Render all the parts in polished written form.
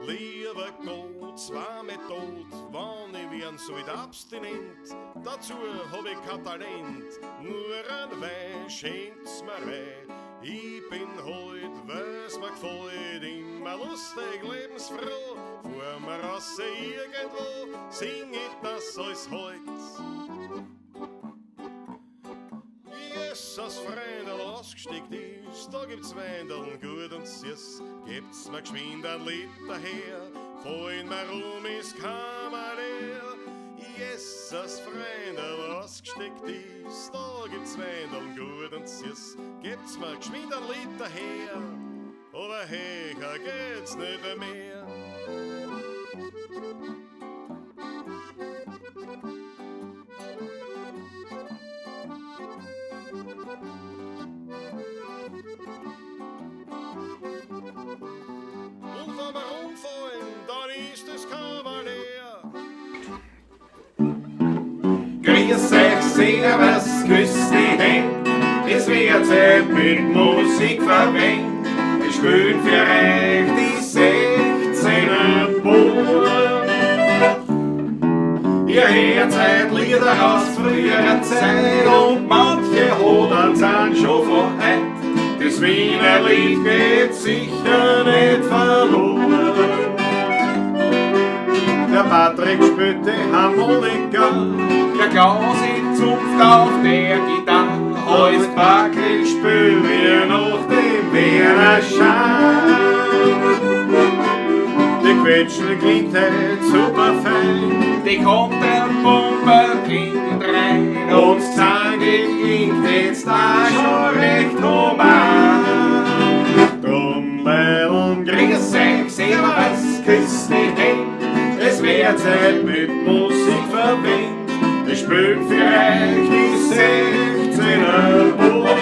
Lieber Gott, zwar mit Tod, wann ich werden soll abstinent, dazu hab ich kein Talent, nur ein Wein schenkt's mir rein. Ich bin heut, weil's mir gefällt, immer lustig, lebensfroh, fuhr mir raus irgendwo, sing ich das alles heut. Jesus, Freundl, ausgesteckt ist, da gibt's Weindeln gut und süß, gebt's mir geschwind ein Liter her, fallen mir rum ist Kammer leer. Jesus, Freundl, ausgesteckt ist, da gibt's Weindeln gut und süß, gebt's mir geschwind ein Liter her, aber hecher geht's nicht mehr. Und wenn wir umfallen, dann ist das Kavalier. Grüß euch, servus, küss die Händ, es wird Zeit mit Musik verwendet. Wir spielen für euch die 16er Buben. Ihr hört heut Lieder aus früherer Zeit und manche Hodern sind schon von heut. Das Wiener Lied geht sicher nicht verloren. Der Patrick spielt die Harmonika, Der Klaus in Zunft auf der Gitarre, alles Patrick spielen wir noch den Wiener Schein. Die Quetschen klingt heut super fein. Die kommt der Pumper hinten rein und Zange klingt jetzt da schon recht human. Drum, Leideln, Grüß euch, servus, küss die Händ, es wird Zeit mit Musik verwendet. Ich spiel für euch die 16er Buben.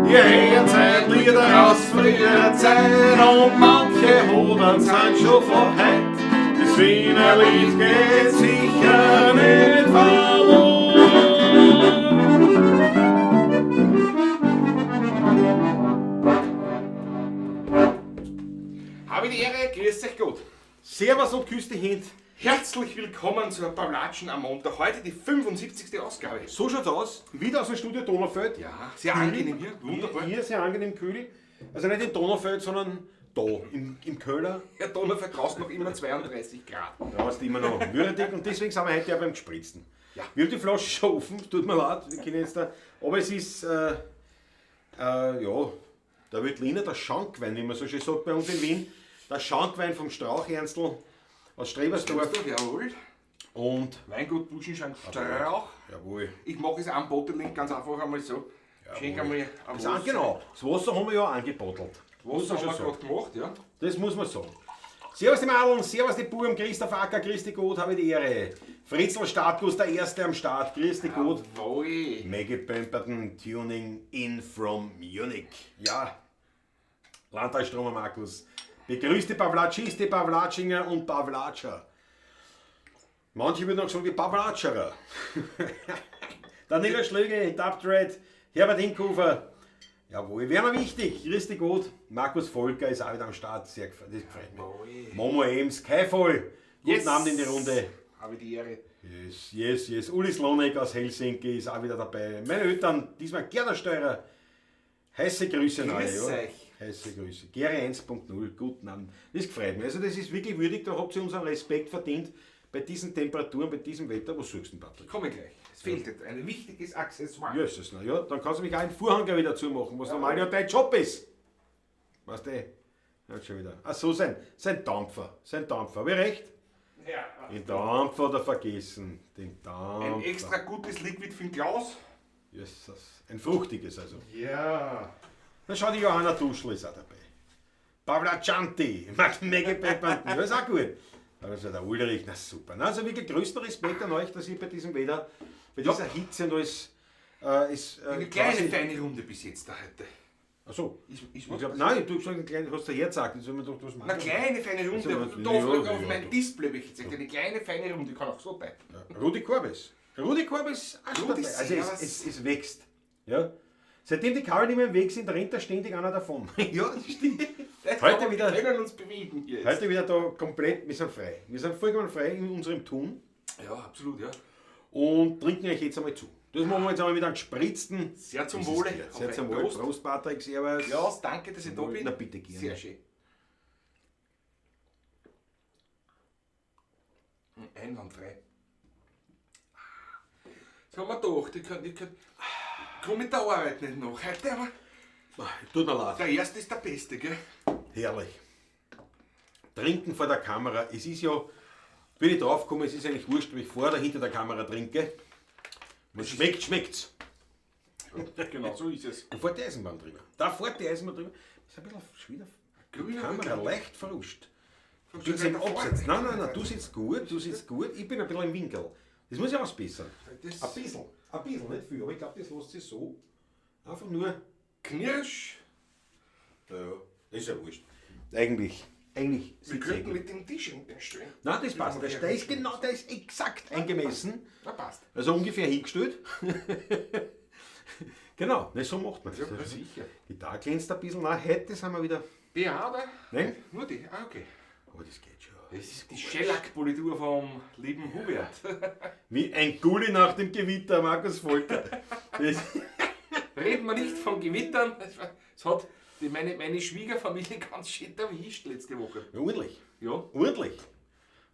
Ihr hört heut Lieder aus früherer Zeit und manche Hodern sind schon von heut. Das Wiener Lied geht sicher nicht verloren. Habe die Ehre, grüß euch Gott. Servus und küss die Hand. Herzlich willkommen zur Pavlatschen am Montag. Heute die 75. Ausgabe. So schaut's aus. Wieder aus dem Studio Donaufeld. Ja, sehr angenehm hier. Wunderbar. Hier sehr angenehm kühl. Also nicht in Donaufeld, sondern da, im Köller. Herr Donaufeld draußen noch immer 32 Grad. Da ist immer noch würdig und deswegen sind wir heute ja beim Gespritzten. Ja. Wir haben die Flasche schon offen, tut mir leid, wir können jetzt da. Aber es ist, ja, der Veltliner, der Schankwein, wie man so schön sagt bei uns in Wien. Der Schankwein vom Strauchernstl aus Strebersdorf. Jawohl. Und Weingut Buschenschank Strauch. Jawohl. Ich mache es am Bottling ganz einfach einmal so. Schenk einmal ein Das an, genau, das Wasser haben wir ja angebottelt. Wasser haben wir schon gerade gemacht, ja. Das muss man sagen. Servus die Madeln, servus die Buben, Christoph Acker, Christi Gott, habe die Ehre. Fritzl Startguss, der Erste am Start, Christi Gott. Jawohl. Maggie Pemberton, Tuning in from Munich. Ja, Landtalstromer Markus. Begrüßt die Pavlatschis, die Pavlatschinger und Pavlatscher. Manche würden auch sagen, die Pavlatscherer. Daniela Schlögel, Dubdread, Herbert Hinkhofer. Jawohl, Werner Wichtig, Christi Gott, Markus Volker ist auch wieder am Start, sehr das gefreut mich. Jawohl. Momo Ems, Kai Voll, guten Yes. Abend in die Runde. Habe die Ehre. Yes, yes, yes. Uli Slonek aus Helsinki ist auch wieder dabei. Meine Eltern, diesmal Gerda Steurer. Heiße Grüße an alle. Grüß ja. euch. Heiße Grüße. Gere 1.0, guten Abend. Das gefreut mich. Also das ist wirklich würdig, da habt ihr unseren Respekt verdient. Bei diesen Temperaturen, bei diesem Wetter. Was suchst du denn, Patrick? Komme gleich. Es fehlt jetzt ein wichtiges Accessoire. Jesus, na ja, dann kannst du mich auch einen Vorhang gleich wieder zumachen, was normal ja dein Job ist. Weißt du? Ja, schon wieder. Ach so, sein Dampfer. Sein Dampfer. Hab ich recht? Ja. Den Dampfer hat er vergessen. Den Dampfer. Ein extra gutes Liquid für den Klaus. Jesus. Ein fruchtiges also. Ja. Na schau, die Johanna Duschl ist auch dabei. Pavla Chanti, Maggie Pepperton, ja, ist auch gut. Also der Ulrich, na super. Na, also wirklich größten Respekt an euch, dass ihr bei diesem Wetter, bei dieser Hitze und alles, ist, Eine kleine, quasi- feine Runde bis jetzt da heute. Ach so. Ist Ich was glaub, passiert? nein, du hast gesagt, ein hast du hergesagt, jetzt soll man doch was machen. Eine kleine, feine Runde. Also, da ja, auf, ja, auf ja, mein doch. Display habe ich jetzt gesagt. Eine kleine, feine Runde. Kann auch so deuten. Ja. Rudi Korbes. Rudi Korbes, auch schon Rudi, dabei. Also servus. es wächst. Ja. Seitdem die Kabel nicht mehr im Weg sind, rennt da ständig einer davon. Ja, das stimmt. Das Heute kann man- wieder- Wir können uns bewegen hier jetzt. Heute wieder da komplett, wir sind frei. Wir sind vollkommen frei in unserem Tun Ja, absolut, ja. und trinken euch jetzt einmal zu. Das machen wir jetzt einmal mit einem gespritzten. Sehr zum Das ist Wohle. gehört. Sehr Auf zum ein Wohl. Prost. Prost, Patrick, servus. Ja, danke, dass ich da bin. Na, bitte gerne. Sehr schön. Einwandfrei. Das haben wir gedacht, ich komm mit der Arbeit nicht nach. Heute aber, Tut mir leid. der erste ist der beste, gell? Herrlich. Trinken vor der Kamera. Es ist ja, bin ich drauf gekommen, es ist eigentlich wurscht, ob ich vor oder hinter der Kamera trinke. Was schmeckt, schmeckt's. Genau, so ist es. Da fährt die Eisenbahn drüber. Da fährt die Eisenbahn drüber. Ist ein bisschen schon wieder die Grüner Kamera Winkel. leicht verrutscht. Du Schon bist im wieder vorne. Absatz. Nein, nein, nein, du sitzt gut, du sitzt gut. Ich bin ein bisschen im Winkel. Das muss ich ausbessern. Das- Ein bisschen, nicht viel, aber ich glaube, das lässt sich so. Einfach nur. Knirsch. Ja, das ist ja wurscht. Eigentlich. Eigentlich Wir sitzt eh könnten gut. mit dem Tisch hinstellen. Nein, das passt. Der ist genau, der ist exakt eingemessen. Na, passt. Also ungefähr hingestellt. Genau, ne, so macht man das. Ja, na sicher. Die da glänzt ein bisschen. Nein, heute sind wir wieder. BH, oder? Nein? Nur die. Ah, okay. Aber das geht schon. Das ist die Schellack-Politur vom lieben Hubert. Wie ein Gulli nach dem Gewitter, Markus Volker. Das, Reden wir nicht von Gewittern. Es hat die, meine Schwiegerfamilie ganz schön erwischt letzte Woche. ja, ordentlich. Ja. Ordentlich.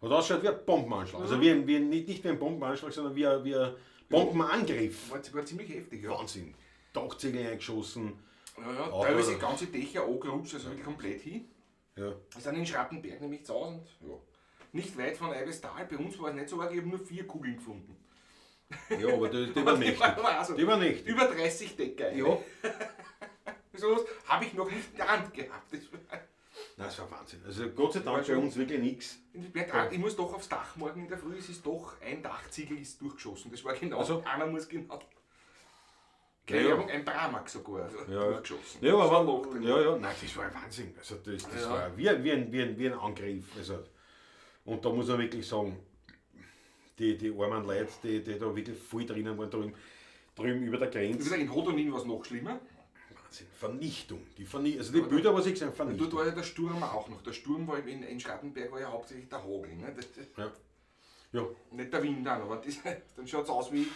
Und das schaut wie ein Bombenanschlag. Also wie ein, nicht wie ein Bombenanschlag, sondern wie ein Bombenangriff. War ziemlich heftig, ja. Wahnsinn. Dachziegel eingeschossen. Ja, ja, Aber- teilweise ganze Dächer angerutscht, also wirklich komplett hin. Ja. Wir sind in Schrattenberg nämlich zu Hause und ja, nicht weit von Eibestal. Bei uns war es nicht so arg, ich habe nur 4 Kugeln gefunden. Ja, aber die war Die mächtig. waren auch so Die war mächtig. Über 30 Decker. Ja. So was habe ich noch nicht in der Hand gehabt. Das war- Nein, das war Wahnsinn. Also Gott sei Dank bei uns wirklich nichts. Ich muss doch aufs Dach morgen in der Früh, es ist doch ein Dachziegel ist durchgeschossen. Das war genau, Also? einer muss genau. Keine Ja, ja. Werbung, ein Bramac sogar also Ja, durchgeschossen. Ja, Das war aber ein Loch drin. ja, ja, nein, das war ein Wahnsinn. Also das Ja. war wie ein Angriff. Also, und da muss man wirklich sagen, die armen Leute, die da wirklich voll drinnen waren, drüben über der Wie Grenze. gesagt, in Hodonin war es noch schlimmer. Wahnsinn. Vernichtung. Also die Bilder, was ich gesehen habe, Dort Vernichtung. war ja der Sturm auch noch. Der Sturm war in Schrattenberg war ja hauptsächlich der Hagel. Ne? Das, Ja. Ja. nicht der Wind auch, aber das, dann schaut es aus wie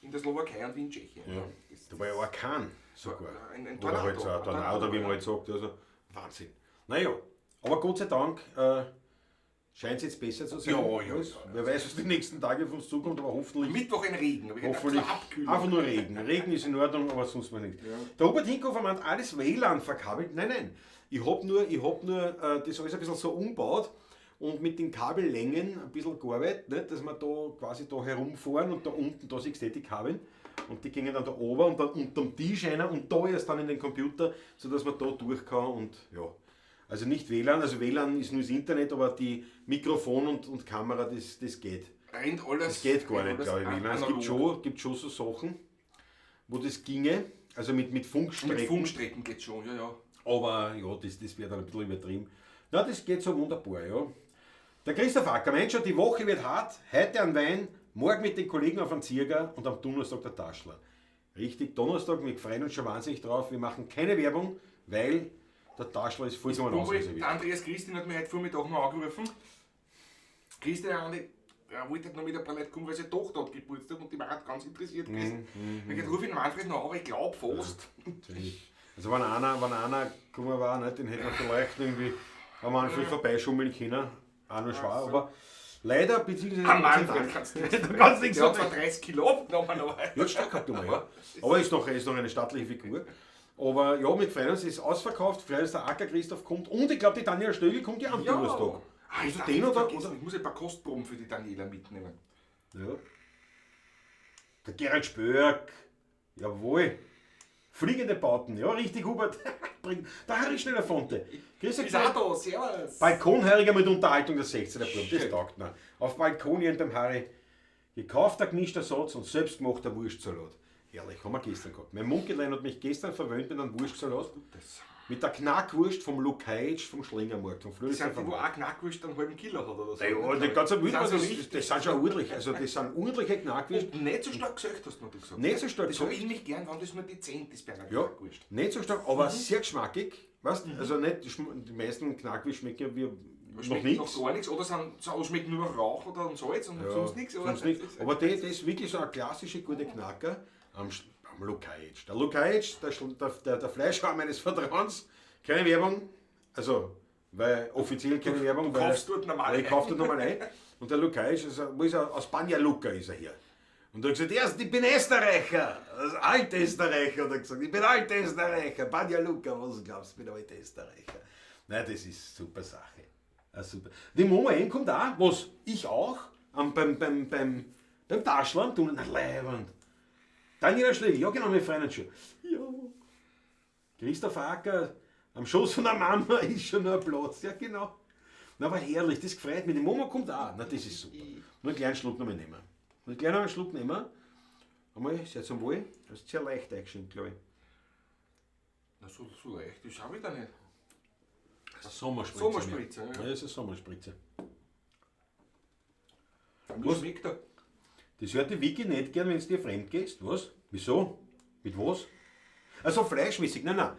in der Slowakei und wie in Tschechien. Ja. Das, Da war ja Orkan sogar. Ein Oder halt so ein Tornado, wie man halt sagt. Also, Wahnsinn. Naja, aber Gott sei Dank scheint es jetzt besser zu sein. Ja, ja, Alles. ja. Wer weiß, was die nächsten Tage auf uns zukommt, aber hoffentlich. Mittwoch ein Regen, aber ich Hoffentlich gedacht, Abkühlung. einfach nur Regen. Regen ist in Ordnung, aber sonst mal nichts. Der Hubert Hinkofer meint, alles WLAN verkabelt. Nein, nein. Ich hab nur das alles ein bisschen so umgebaut und mit den Kabellängen ein bisschen gearbeitet, nicht? Dass wir da quasi da herumfahren und da unten, da siehst du die Kabeln. Und die gingen dann da oben und dann unterm Tisch einer und da erst dann in den Computer, sodass man da durch kann und ja. Also nicht WLAN, also WLAN ist nur das Internet, aber die Mikrofon und Kamera, das geht. Rennt alles. Das geht gar rennt nicht, alles glaube ich. WLAN. Es gibt schon so Sachen, wo das ginge, also mit Funkstrecken. Mit Funkstrecken geht schon, ja, ja. Aber ja, das wäre dann ein bisschen übertrieben. Na, das geht so wunderbar, ja. Der Christoph Acker, Mensch, die Woche wird hart, heute ein Wein, morgen mit den Kollegen auf einen Zirger und am Donnerstag der Taschler. Richtig, Donnerstag, wir freuen uns schon wahnsinnig drauf. Wir machen keine Werbung, weil der Taschler ist vollkommen ausreserviert. Der Andreas Christin hat mich heute Vormittag noch angerufen. Christian, Andi, er wollte halt noch mit ein paar Leuten kommen, weil seine Tochter hat Geburtstag und die war halt ganz interessiert gewesen. Ich gesagt, ruf ihn Manfred noch an, aber ich glaube fast. Also wenn einer gekommen war, ne, den hätten wir vielleicht irgendwie am Manfred vorbeischummeln können. Auch noch schwer, aber leider, beziehungsweise... Am Manfred kannst du nichts. Du kannst nichts Der hat sagen. zwar 30 Kilo abgenommen, aber... Ja, stark gehabt einmal, ja. Aber ist noch eine stattliche Figur. Aber ja, mit freuen uns, ist ausverkauft. Freuen uns, der Acker Christoph kommt. Und ich glaube, die Daniela Stögel kommt ja am Donnerstag. Ah, ich Also darf den nicht oder, vergessen, oder? Ich muss ein paar Kostproben für die Daniela mitnehmen. Ja. Der Gerald Spörk. Jawohl. Fliegende Bauten. Ja, richtig, Hubert. Der Harry Schneller-Fonte. Grüß euch. Ist auch da, servus. Balkonheuriger mit Unterhaltung der 16er Bub, das taugt mir. Auf Balkonien beim Harry. Gekaufter gemischter Satz und selbstgemachter Wurstsalat. Herrlich, haben wir gestern gehabt. Mein Munkelein hat mich gestern verwöhnt mit einem Wurstsalat. Das. Mit der Knackwurst vom Lukaitsch vom Schlingermarkt, vom Das sind Floridsdorfer die, wo Markt. auch Knackwurst einen halben Kilo hat oder so. Ja, die ganz wild, Das das, sind so das, richtig. das sind schon ordentlich, also das sind ordentliche Knackwürste. Und nicht so stark gesagt, hast du noch gesagt. Nicht so stark Das habe gesagt. ich nämlich gern, wenn das nur dezent ist bei einer Ja, Knackwurst. nicht so stark, aber sehr geschmackig. Weißt? Also nicht, die meisten Knackwürste schmecken ja wie noch Schmeckt nichts. noch gar nichts oder sind, so, schmeckt nur nach Rauch oder Salz und Ja, sonst nichts. Oder? Sonst nichts. Aber das ist wirklich so eine klassische gute Knacker am Lukaitsch. Der Lukaitsch, der Fleischhauer meines Vertrauens, keine Werbung, also weil offiziell keine Werbung. Du weil, kaufst dort normal weil Ich ein. kauf dort normal ein. Und der Lukaitsch, also, wo ist er? Aus Banja Luka ist er hier. Und er hat gesagt, erst, ich bin Österreicher, also Altösterreicher, hat er gesagt, ich bin Altösterreicher, Banja Luka, was glaubst du, ich bin Altösterreicher. Nein, das ist super Sache. Ah, super. Die Mama M kommt auch, was ich auch, beim Taschler am Tunnel, na leibend. Daniela Schlegel, ja genau, wir freuen uns schon. Ja. Christoph Acker, am Schoß von der Mama ist schon noch ein Platz, ja genau. Na, aber herrlich, das gefreut mich. Die Mama kommt auch, na das ist super. Nur einen kleinen Schluck noch mal nehmen. Nur einen kleinen Schluck nehmen. Einmal, sehr zum Wohl. Das ist sehr leicht eingeschenkt, glaube ich. Na, so leicht, das habe ich da nicht. Sommerspritze. Sommerspritze, ja. Ja, das ist eine Sommerspritze. Wie schmeckt der? Das hört die Vicky nicht gern, wenn du dir fremd gehst. Was? Wieso? Mit was? Also fleischmäßig, nein, nein.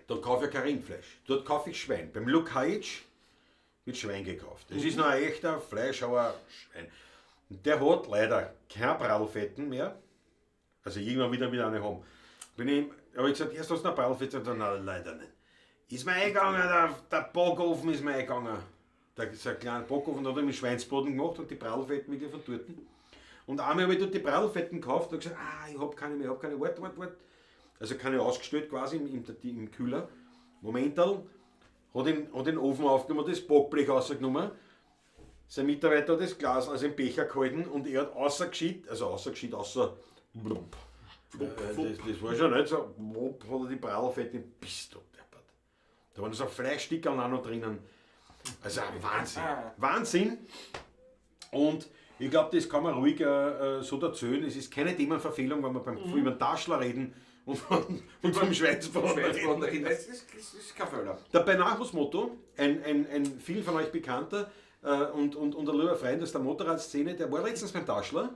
Dort kaufe ich kein Rindfleisch. Dort kaufe ich Schwein. Beim Lukaitsch wird Schwein gekauft. Das ist noch ein echter Fleischhauer Schwein. Und der hat leider kein Prallfetten mehr. Also irgendwann wieder eine haben. Habe ich gesagt, erst hast du noch Prallfette, und dann, nein, leider nicht. Ist mir eingegangen, der Backofen ist mir eingegangen. Da ist ein kleiner Backofen, da hat er mit Schweinsbraten gemacht und die Prallfetten wirklich von dort. Und einmal habe ich dort die Prallfetten gekauft und gesagt, ich hab keine mehr, ich hab keine, wart, wart, wart. Also keine ausgestellt quasi im Kühler. Momental, hat den Ofen aufgenommen, hat das Backblech rausgenommen. Sein Mitarbeiter hat das Glas, also im Becher gehalten und er hat rausgeschickt, blub. Das war schon nicht so, blub, hat er die Prallfette, bist du deppert. Da waren so Fleischstickerl auch noch drinnen. Also Wahnsinn. Wahnsinn. Und ich glaub, das kann man ruhig so erzählen. Es ist keine Themenverfehlung, wenn wir über den Taschler reden und vom Schweinsbraten reden. Schweinsbraten reden. Das ist kein Fehler. Der Beinachus-Motto, ein vielen von euch bekannter und ein lieber Freund aus der Motorradszene, der war letztens beim Taschler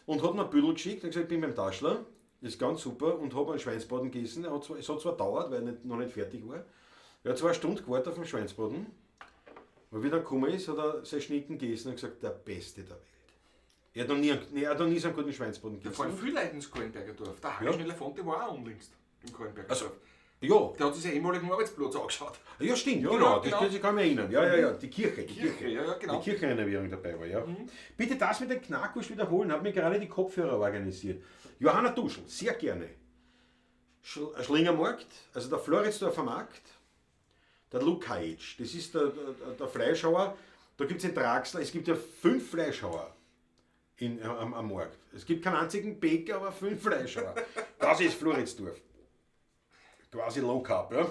und hat mir ein Büdel geschickt und gesagt, ich bin beim Taschler, das ist ganz super, und hab einen Schweinsbraten gegessen. Es hat zwar gedauert, weil er noch nicht fertig war. Er hat 2 Stunden gewartet auf den Schweinsbraten. Und wie er gekommen ist, hat er seine Schnitten gegessen und gesagt, der Beste der Welt. Er hat noch nie, nee, er hat noch nie so einen guten Schweinsbraten Da gegessen. fahren viele Leute ins Kahlenberger Dorf. Der Harry Schneller-Fonte war auch unlängst im Kahlenberger Also, Dorf. ja. Der hat sich seinen ehemaligen Arbeitsplatz angeschaut. Ja, stimmt, Ja, genau. ja, genau. Das kann ich mich erinnern. Ja, ja, ja, die Kirche. Die Kirche, Kirche. ja, ja, genau. Die Kirchenrenovierung dabei war, ja. Bitte das mit dem Knackwurst wiederholen, hat mir gerade die Kopfhörer organisiert. Johanna Duschl, sehr gerne. Schlingermarkt, also der Floridsdorfer Markt, der Lukaitsch, das ist der Fleischhauer. Da gibt's den Draxler, es gibt ja 5 Fleischhauer am Markt. Es gibt keinen einzigen Bäcker, aber 5 Fleischhauer. Das ist Floridsdorf. Quasi Low Carb, ja? Ja,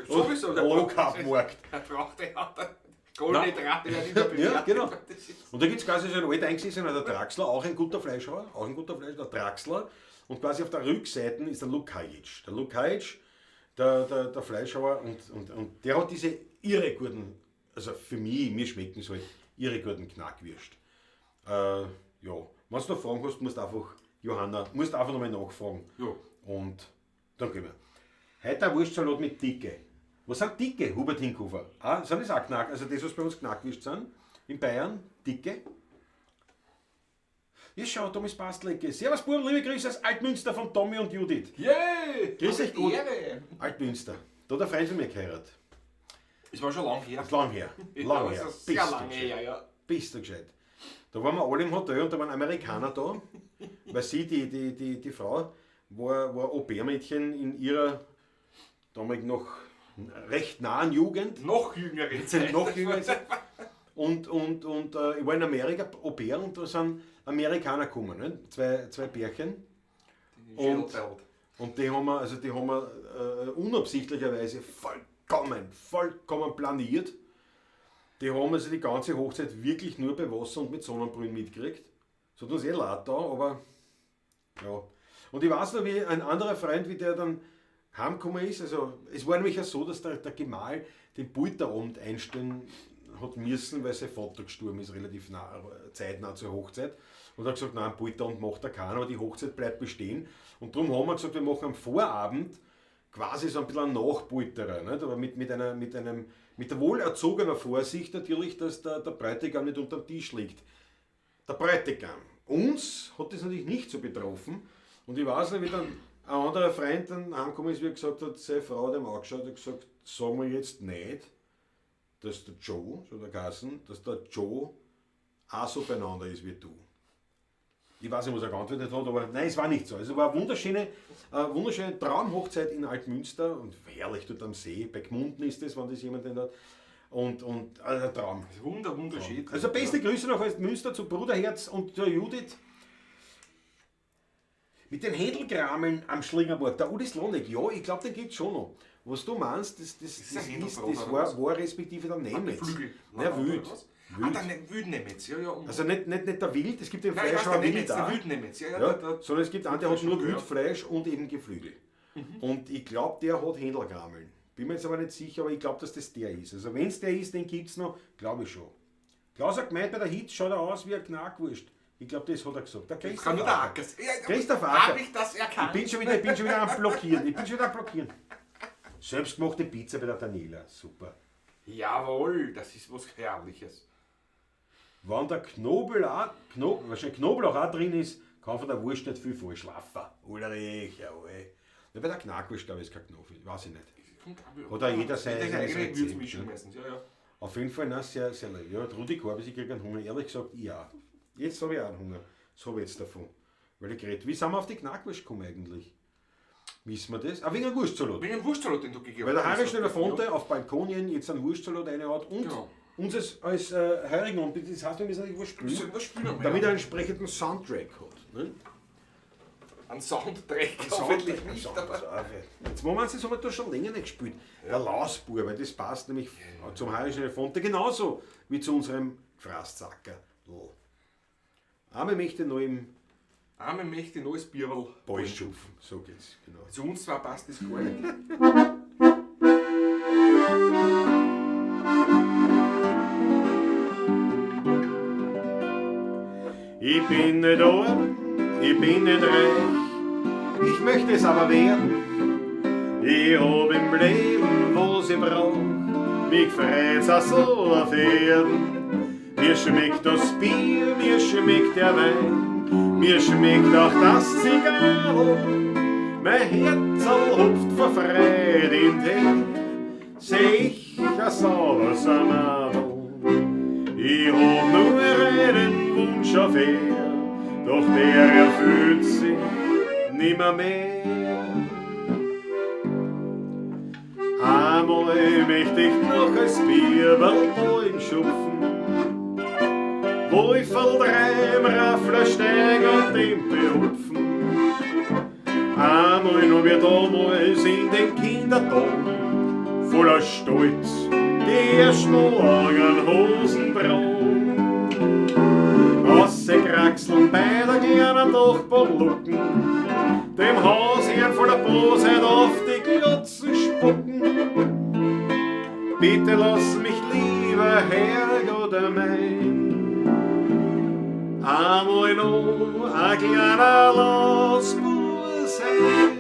sowieso, der Low Carb Markt. Der braucht ja der Kohlenhydrate werden immer Ja, bewertet. genau. Das ist Und da gibt's quasi so einen alteingesessenen, der Draxler, auch ein guter Fleischhauer, auch ein guter Fleischhauer, der Draxler. Und quasi auf der Rückseite ist der Lukajic. Der Lukajic, der Fleischhauer, und der hat diese irre guten, also für mich, mir schmecken so halt irre guten Knackwürst. Ja, wenn du noch Fragen hast, musst du einfach, Johanna, musst einfach nochmal nachfragen. Ja. Und dann gehen wir. Heute ein Wurstsalat mit Dicke. Was sind Dicke, Hubert Hinkhofer? Ah, sind das auch Knack? Also das, was bei uns Knackwürst sind, in Bayern, Dicke. Ja, schau, Thomas Bastlecke. Servus, Buben, liebe Grüße aus Altmünster von Tommy und Judith. Yay! Grüß euch gut. Ehre. Altmünster. Da hat ein Freund von mir geheiratet. Es war schon lang her. Das ist lang her. Lang Ja, her. das ist sehr Bist du lange gescheit. her, ja. Bist du gescheit. Da waren wir alle im Hotel und da waren Amerikaner da, weil sie, die Frau, war Au-pair-Mädchen in ihrer damals noch recht nahen Jugend. Noch jüngere Zeit. Noch jüngere Zeit. Und ich war in Amerika Au-pair und da sind Amerikaner gekommen, ne? Zwei Pärchen. Und die haben wir, also die haben wir unabsichtlicherweise vollkommen planiert. Die haben also die ganze Hochzeit wirklich nur bei Wasser und mit Sonnenbrühen mitgekriegt. Das hat uns eh leid da, aber ja. Und ich weiß noch, wie ein anderer Freund, wie der dann heimgekommen ist, also es war nämlich auch so, dass der Gemahl den Polterabend einstellen hat müssen, weil sein Vater gestorben ist, relativ nah, zeitnah zur Hochzeit. Und er hat gesagt, nein, Polterabend macht er keinen, aber die Hochzeit bleibt bestehen. Und darum haben wir gesagt, wir machen am Vorabend quasi so ein bisschen einen Nachpolterer, nicht? Aber mit der wohlerzogenen Vorsicht natürlich, dass der Bräutigam nicht unterm Tisch liegt. Der Bräutigam. Uns hat das natürlich nicht so betroffen. Und ich weiß nicht, wie dann ein anderer Freund dann heimgekommen ist, wie er gesagt hat, seine Frau hat ihm angeschaut und gesagt, sagen wir jetzt nicht, dass der Joe, so der Kassen, dass der Joe auch so beieinander ist wie du. Ich weiß nicht, was er geantwortet hat, aber nein, es war nicht so. Also es war eine wunderschöne Traumhochzeit in Altmünster und herrlich dort am See. Bei Gmunden ist das, wenn das jemand nicht hat. Und also ein Traum. Das ist wunderschön. Also beste Grüße nach Altmünster zu Bruderherz und zur Judith. Mit den Händelkrameln am Schlingerburg. Der Uli Slonek, ja, ich glaube, den geht's schon noch. Was du meinst, das war respektive der Nemetz. Na, wild. Ah, der Wildnemetz, ja, ja. Also nicht der Wild, es gibt den Fleischhauer Wild auch. Der Wildnemetz, ja, ja, sondern es gibt einen, der hat nur Wildfleisch und eben Geflügel. Mhm. Und ich glaube, der hat Händelkrameln. Bin mir jetzt aber nicht sicher, aber ich glaube, dass das der ist. Also wenn es der ist, den gibt es noch, glaube ich schon. Klaus hat gemeint, bei der Hitze schaut er aus wie eine Knackwurst. Ich glaube, das hat er gesagt. Der Christoph Acker. Christoph Acker. Hab ich das erkannt? Ich bin schon wieder am Blockieren. Selbstgemachte Pizza bei der Daniela. Super. Jawohl, das ist was Herrliches. Wenn der Knoblauch, wahrscheinlich Knoblauch auch drin ist, kann von der Wurst nicht viel falsch laufen. Ulrich, jawohl. Ja, bei der Knackwurst, glaube ich, ist kein Knoblauch, weiß ich nicht. Hat auch jeder sein eigene Würzmischung meistens, ja, ja. Auf jeden Fall, nein, sehr, sehr lecker. Ja, Rudi Korbis, ich kriege einen Hunger. Ehrlich gesagt, ja. Jetzt habe ich auch einen Hunger. Was habe ich jetzt davon? Weil ich geredet. Wie sind wir auf die Knackwurst gekommen eigentlich? Wissen wir das? Ah, wegen einem Wurstsalat. Wegen einem Wurstsalat, den du gegeben hast. Weil der Heinrich Schneider-Fonte auf Balkonien jetzt einen Wurstsalat rein hat und genau. Uns als Heurigen und das heißt, wir müssen natürlich was spielen, damit er einen entsprechenden Soundtrack hat. Ne? Ein Soundtrack, hoffentlich nicht. Aber jetzt Moment, das haben wir da schon länger nicht gespielt. Ja. Der Lausbub, weil das passt nämlich zum Heinrich Schneider-Fonte genauso wie zu unserem Fraßzacker. Arme Mächte noch im Arme Mächte neues Bierl. Ballschupfen, so geht's, genau. Zu uns zwar passt das gar nicht. Ich bin nicht arm, ich bin nicht reich, ich möchte es aber werden. Ich hab im Leben, was ich brauch, mich freut's auch so auf Erden. Mir schmeckt das Bier, mir schmeckt der Wein, mir schmeckt auch das Zigarro. Mein Herzl hupft vor Freude in den, seh ich ein sauberes Madel. Ich hab nur einen Wunsch auf er, doch der erfüllt sich nimmer mehr. Einmal möcht ich noch als Bierberl schupfen, wo ich voll drei im Raffler steig und dem behupfen. Einmal noch wie damals in den Kindertagen, voller Stolz die ersten langen Hosen tragen. Aussekraxeln bei der kleinen Nachbarlucken, dem Hausherrn voller Bosheit auf die Glotzen spucken. Bitte lass mich lieber Herrgott mein, einmal noch ein kleiner Lausbub sein.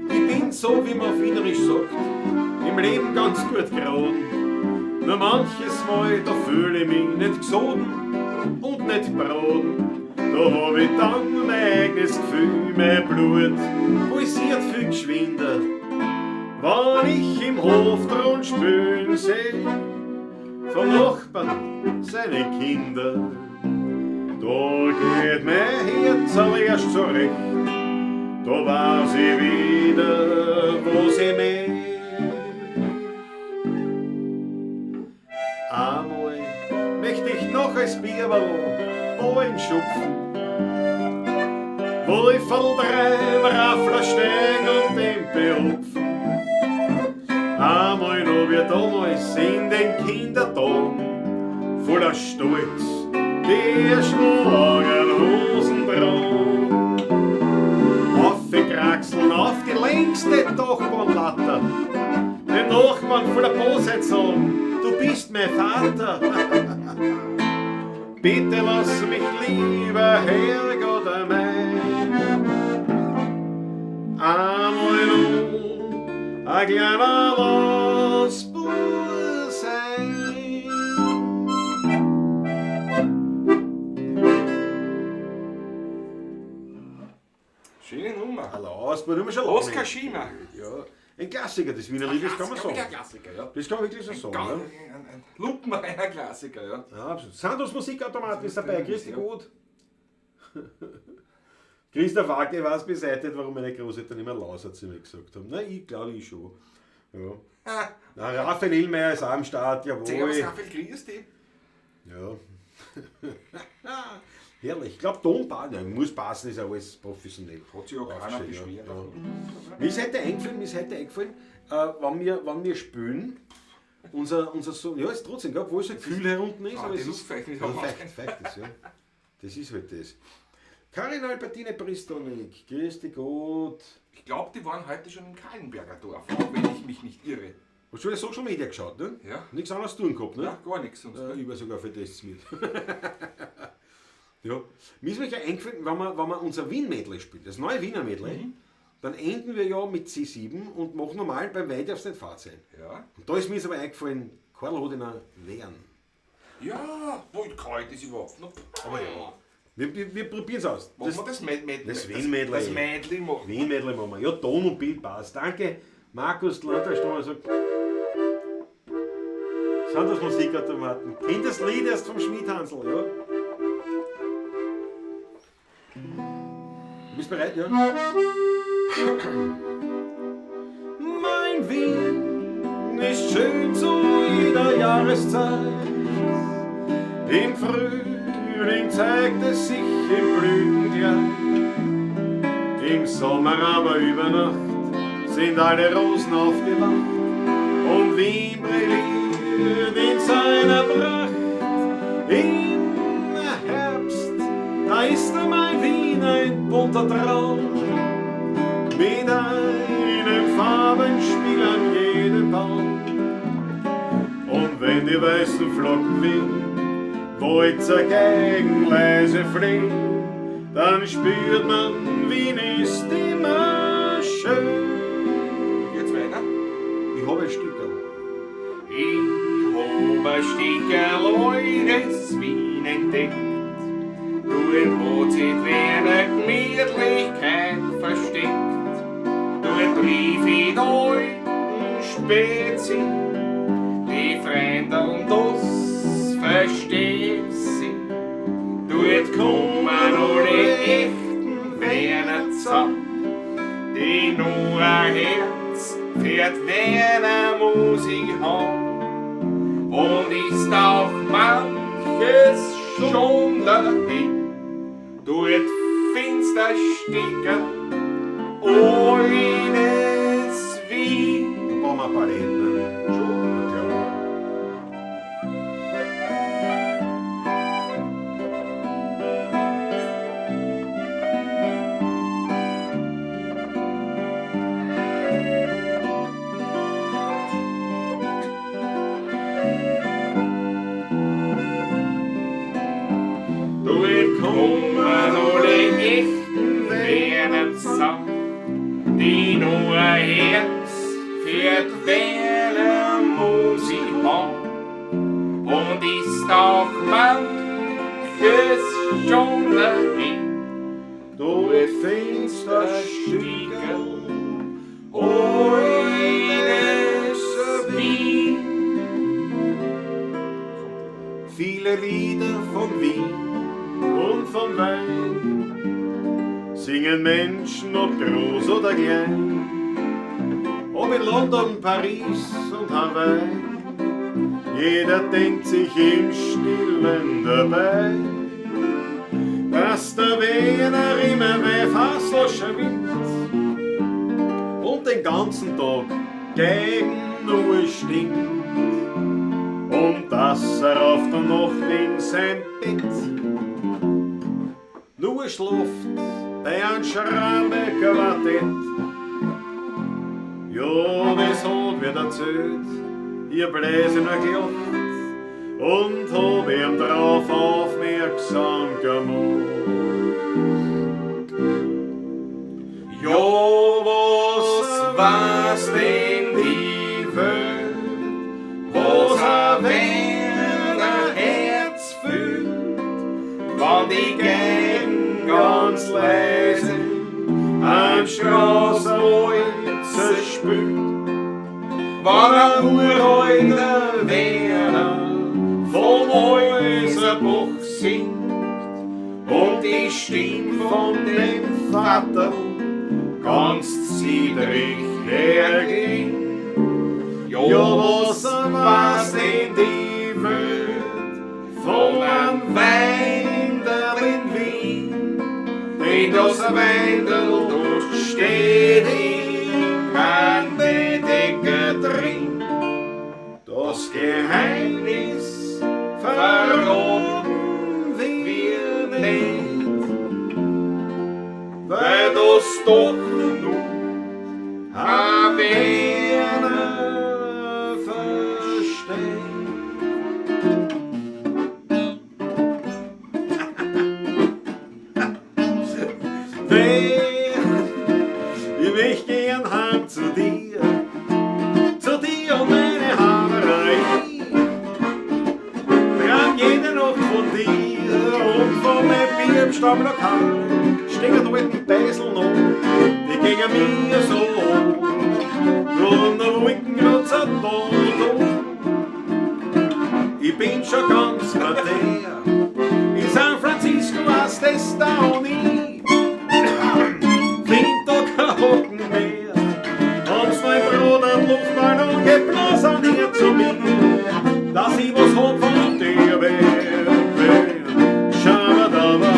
Ich bin so, wie man auf Wienerisch sagt, im Leben ganz gut geraten. Nur manches Mal, da fühle ich mich nicht gesoden und nicht braten. Da hab ich dann mein eigenes Gefühl, mein Blut pulsiert viel geschwinder. Wenn ich im Hof dran spülen seh, vom Nachbarn seine Kinder. Da geht mein Herz erst zurecht, da weiß ich wieder, wo sie mich. Einmal möchte ich noch als Bierberl Ballen schupfen, wo ich voll drei im Raffler steig und dem behupfen. Einmal noch wie damals in den Kindertagen, voller Stolz die ersten langen Hosen tragen. Achseln auf die längste Dachbahnlatter. Dem Nachbarn voller Bosheit sagen, du bist mein Vater. Bitte lass mich lieber Herrgott mein. Einmal noch ein kleiner Lausbub sein. Schöne Nummer. Ein Lausbub, immer schon lange. Oskar Schiemer. Ja, ein Klassiker des Wiener Liedes, kann man sagen. Ein Klassiker, ja. Das kann man wirklich so sagen. Ganz, Ja. ein lupenreiner Klassiker, ja. Ja, absolut. Sandros Musikautomat ist dabei, grüß dich gut. Christoph Wagner weiß bis heute nicht, warum meine Großeltern immer Lauser zu mir gesagt haben. Na, ich glaube ich schon. Ja. Na, Raphael Illmeyer ist auch am Start, jawohl. Servus, Raphael, grüß dich. Ja. Herrlich. Ich glaube, Ton passt. Ja, muss passen, ist ja alles professionell. Hat sich auch keiner Aufgestellt, beschwert. Ja. Ja. Mir ist heute eingefallen, wenn wir spielen, unser Sohn, ja, ist trotzdem, gell, obwohl es so kühl hier unten ist, Ah, aber die es ist Luftfeuchtigkeit ist ja, auch feucht, feucht ist, ja. Das ist halt das. Karin Albertine Pristonik, grüß dich Gott. Ich glaube, die waren heute schon im Kahlenberger Dorf, auch wenn ich mich nicht irre. Hast du wieder Social Media geschaut, ne? Ja. Nichts anderes zu tun gehabt, ne? Ja, gar nichts sonst. Ich war sogar für das mit. Ja. Mir ist mir eingefallen, wenn wir unser Wien-Medley spielen, das neue Wiener Medley, dann enden wir ja mit C7 und machen normal beim Wein darf's nicht Fahrt sein. Ja. Und da ist mir jetzt aber eingefallen, Karl hat in einer Leeren. Ja, wo kann ich das überhaupt noch? Aber ja. Wir probieren es aus. Machen wir das Mädel. das Wien-Medley. Das Mädli machen. Wien-Medley machen wir. Ja, Ton und Bild passt. Danke, Markus Landauer sagt. Sind das Musikautomaten? Kennt das Lied erst vom Schmidhansl, ja? Du bist bereit, ja? Mein Wien ist schön zu jeder Jahreszeit. Im Frühling zeigt es sich im Blütenkleid. Im Sommer aber über Nacht sind alle Rosen aufgewacht und Wien brilliert in seiner Pracht. Im Herbst, da ist mein Wien ein bunter Traum, mit einem Farbenspiel an jedem Baum. Und wenn die weißen Flocken wehen, Wolzer gegen leise flehen, dann spürt man, Wien ist immer schön. Geht's weiter? Ich habe ein Stückerl. Ich hab ein Stückerl altes Wien entdeckt. Dort hat sich die Wiener Gemütlichkeit versteckt. Dort triff ich die alten Spätzle, die Freundeln, das versteht sie. Dort kommen alle echten Wiener zusammen, die nur ein Herz für die Wiener Musik haben. Und ist auch manches schon dahin, dort findest du Sticker altes Wien. Da brauchen wir ein paar Reden, ne? Schon. Ja, klar. Dort kommen alle echten Wiener zusammen, die nur ein Herz für die Wiener Musik haben. Und ist auch manches schon dahin, Dort findest du ein Stückerl altes Wien. Viele Lieder von Wien und vom Wein singen Menschen, ob groß oder klein, ob in London, Paris und Hawaii. Jeder denkt sich im Stillen dabei, dass der Wiener immer wer Fassel schwingt und den ganzen Tag gegen nur stinkt. Und dass er auf der Nacht in sein Bett nur schlaft bei einem Schrammelquartett. Ja, das hat wer erzählt, ihr Bläse nur gelacht und hab ihm drauf aufmerksam gemacht. Ja, was war's denn die Welt, was ein Werner Herz fühlt, wann die Geigen ganz leise am Straßenwalzer spült, wann ein uralter Werner vom Häuserbach singt und die Stimme von dem Vater ganz zittrig herging. Ja, was war's denn die Welt von einem Weinderl in Wien, denn das Weinderl dort steht im Handbedecker drin. Das Geheimnis verraten wir nicht, weil das doch nur ein Werner versteht. Ich möchte gern heim zu dir und meine Haberei. Traum jede Nacht von dir und von meinem Bier im Stammlokal. Stehen da alten Beisel noch, die gingen mir so an. Drum der Wolken grad so da, da. Ich bin schon ganz bei dir. In San Francisco war's das da auch nie. Find da kein Hocken mehr. Haben's mein Bruder die Luftballon geblasen her zu mir, dass ich was hab von dir, wer, wer, schau mal da war.